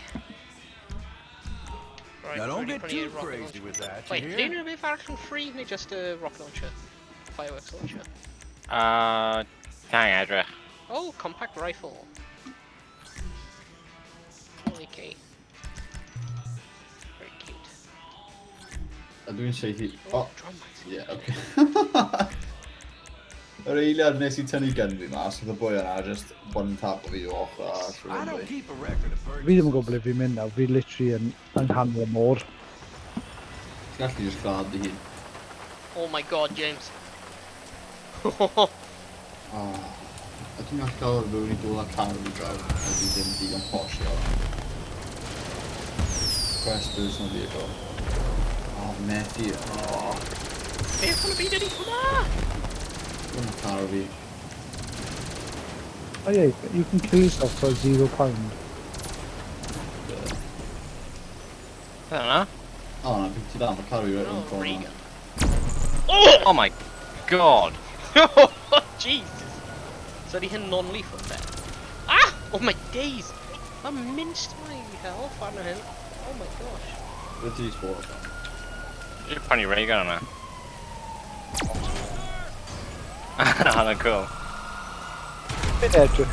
Right, Now, don't ready get for too a rocket crazy launcher. with that, you Wait, hear? do unrhyw beth arall yn free neu just a rocket launcher? Fireworks launcher. Dang edrych. Oh, compact rifle. Okay. Very cute. A dwi'n seithi... Oh, Drum magazine. yeah, okay. Yr eiliad nes i tynnu gun fi mas, oedd y boi yna just one tap o fi o ochr arall I rhywun don't fi. keep a record of Fi ddim yn gwybod ble fi'n mynd nawr, fi literally yn yng nghanol y môr. Ti'n gallu just lladd dy hun. Oh my god, James. Oh, a dwi'n gallu cael rhywun i dod â car fi draw, a dwi ddim digon posh i gael. Quest personal vehicle. Oh, methu. Oh, Beth yn y byd ydi hwnna? dwi'n car fi. Oh yeah, you can kill yourself for £0. I don't know. Oh, na, fi ti dan, mae car fi right Oh, yn corner. ray gun. Oh! Oh my god. Jesus! So ydi hyn non-lethal then? Ah! Oh my days! That minced my health arno hyn. Oh my gosh. Beth ti sbor o? Dwi'n prynu ray gun yna. Hwnna cool. Fi'n edrych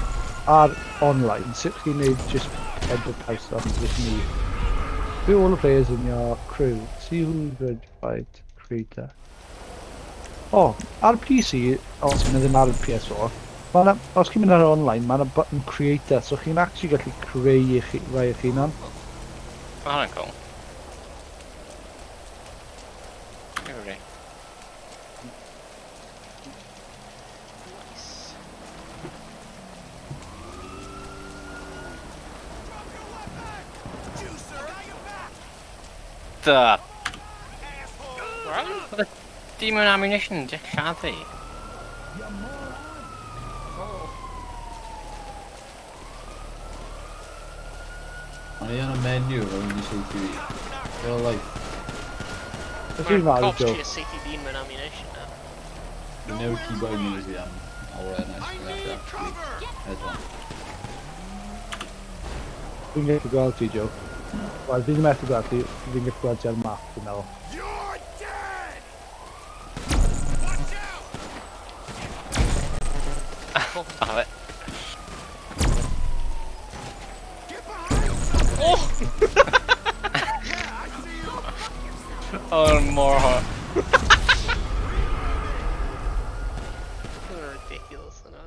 ar online, sut chi'n neud just pedwar person, just me. View all the players in your crew, see who verified creator. Oh, ar PC, os ti'n ddim ar y PS4, ma' 'na, os chi'n mynd ar online, mae yna button creator, so chi'n actually gallu creu eich, rai eich hunan. Mae hwnna'n cool. Everybody. Nice. The Right? demon ammunition, just lladdu. Oh. O'n i yn y menu fel yn i seithi fi. Real life. Ydw i'n Mae'r marw, cops Joe? trio seithi ddyn mewn ammunition now. Dwi'n newid keyboard news fi am awr nice. Dwi'n gallu actually head on. Fi'n gallu gweld ti, Joe. Wel, fi ddim methu gweld ti, fi'n gallu gweld ti ar map, fi'n meddwl. You're dead! Watch out! Have it. Get behind something! Oh! Yeah, I see you! Oh, more hot. Ridiculous yna.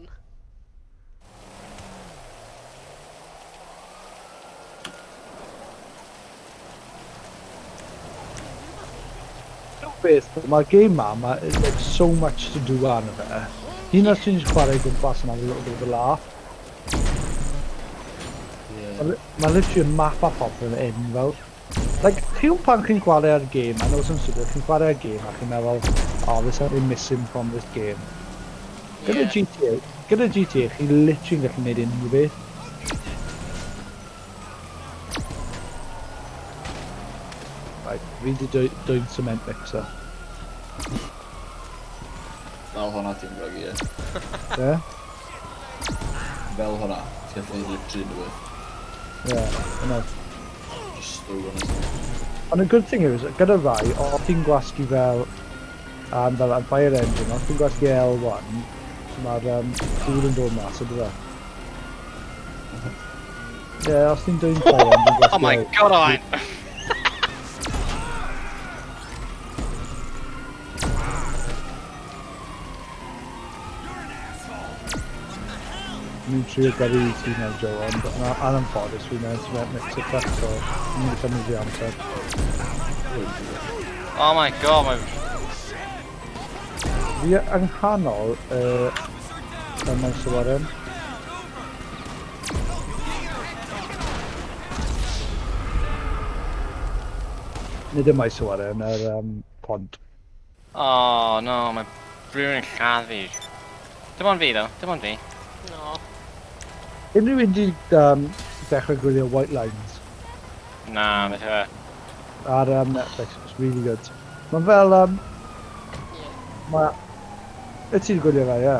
Beth, mae'r game ma, mae like, so much to do arno fe. Un os ti'n chwarae gwmpas and have a little bit of a laugh. Yeah. Mae ma literally yn map a popeth yn enfawr. Like, chi'n pan chi'n chwarae ar game, I know some stupid, chi'n chwarae ar game a chi'n meddwl, oh, there's something missing from this game. Gyda GTA, gyda GTA, chi literally yn gallu gwneud unrhyw beth. Right, fi di dwyn cement mixer. Fel hwnna ti'n brygu, ie. Yeah? Fel hwnna, ti'n gallu neud literally unrhyw beth. Yeah, I know. Just stolen it. Ond y good thing is, gyda rai, os ti'n gwasgu fel, fel am fire engine, os ti'n gwasgu L1, mae'r dŵr yn dod mas, ydy fe? Ie, os ti'n dwyn fire engine, gwasgu Oh my L. god, Owain! Ni'n trio gyrru i ti nawr, Joe, ond yn anffodus fi'n mewn cement mixer truck, so ni'n mynd i cymryd fi amser. Oh my god, my... Fi yng nghanol y maes o waren. Nid y maes o waren, yr pont. Oh no, mae rhywun yn lladdu. Dim ond fi though, dim ond fi. No. Unrhyw un di dechrau gwylio White Lines Na, beth yw e? ar Netflix, it's really good. Mae'n fel, mae... Wyt ti'n gwylio fe, ie?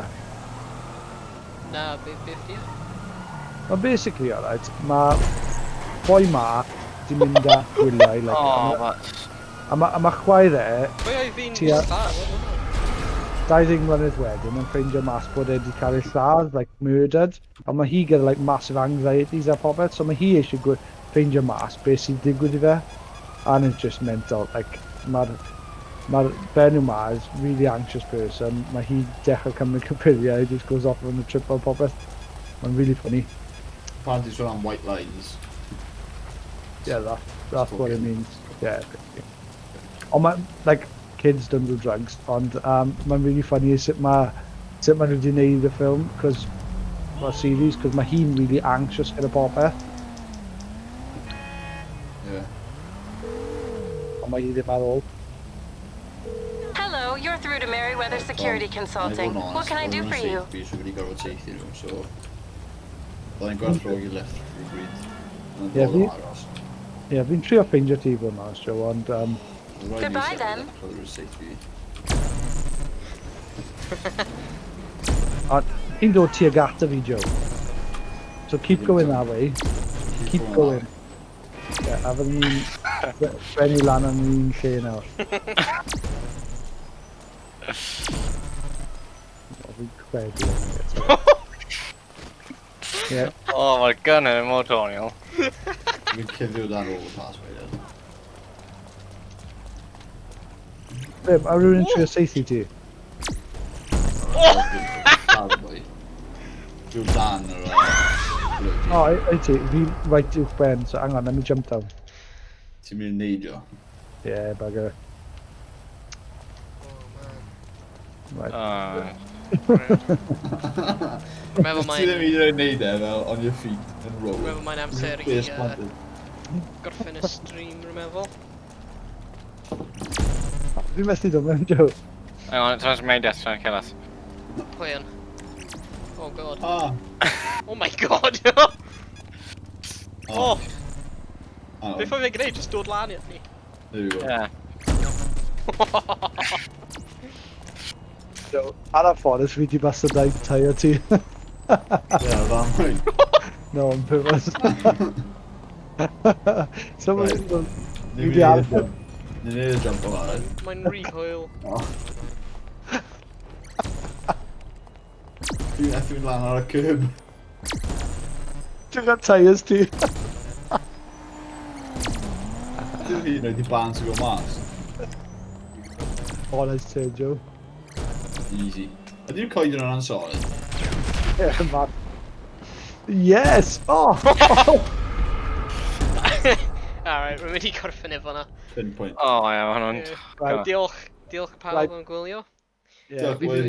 Na, beth di e? Mae basically, alright, mae boi ma di mynd ar gwyliau, like, Oh, a ma- but... a ma chwaer e, Pwy oedd fi'n Tua- lladd? Oedd hwnna? 20 mlynedd wedyn yn ffeindio mas bod e wedi cael ei lladd, like murdered, a mae hi gyda like massive anxieties a popeth, so mae hi eisiau ffeindio mas beth sy'n digwydd i fe, and it's just mental, like, mae'r benyw ma is really anxious person, mae hi dechrau cymryd cyffuriau, just goes off on a trip a popeth. Mae'n really funny. Pan ti'n sôn am white lines. Yeah, that's what it means. Yeah. Ond mae, like, kids don't do drugs, ond mae'n really funny sut ma nhw wedi gwneud y ffilm, cos, well, series, cos mae hi'n really anxious gyda popeth, ond mae hi ddim ar ôl. Hello, you're through to Merryweather Security Consulting. What can I do for you? Fi eisiau wedi gorfod saethu nhw, so byddai'n gwerthfawrogi lift rhywbryd. Yn Ie, dod yn aros. Ie, yeah, fi'n trio ffeindio ti fod yn honest, Joe, ond Oedd rhaid i fi Goodbye, sefyll then. achos oedd rhywun saethu fi. A ti'n dod tuag ata fi, Joe. So keep going that way. Keep going. Yeah, a fyddwn ni'n bennu lan yn un lle nawr. O, fi'n credu hynny eto. Yeah. Oh, mae'r gun yn mor doniol. Fi'n cuddio dan overpass wedyn. Be, a rhywun yn trio saethu ti? Lladd y boi. Dwi'n dan yr blue. O, i ti, fi right uwch ben, so hang on, let me jump down. Ti'n mynd i neidio? Yeah, bugger. Oh, man. Right. Meddwl Ti mae'n ddim hyd yn oed neud e fel on your feet and roll. Meddwl mae'n amser i Face planted. gorffen y stream, rwy'n meddwl. Fi'n methu dod mewn, Joe. Hang on, someone's made us trying to kill us. Pwy yn? Oh God. Ah! Oh my God! Oh! Hang on. Beth oedd e'n gwneud? Just dod lan i ni. There we go. Yeah. Joe, ar y ffordd, fi di bastard dau taio ti. Yeah, that right. No, on purpose. Someone. Right. Fi di arfer. Ni'n neud y jump o'na, right? Mae'n rhy hwyl. Oh. Dwi'n methu mynd lan ar y curb. Ti'n gael tyres ti. Dwi'n hyd yn oed i bant i go mas. Oh, nice turn, Joe. Easy. Ydy'r coed yn ansolid? Yeah, man. Yes! Oh! Alright, rwy'n mynd i gorffen efo na. Pinpoint. Oh, ie, ma' hwnna'n Ie. Right. Diolch, diolch pawb Right. am gwylio. Yeah, Diolch, fi boys.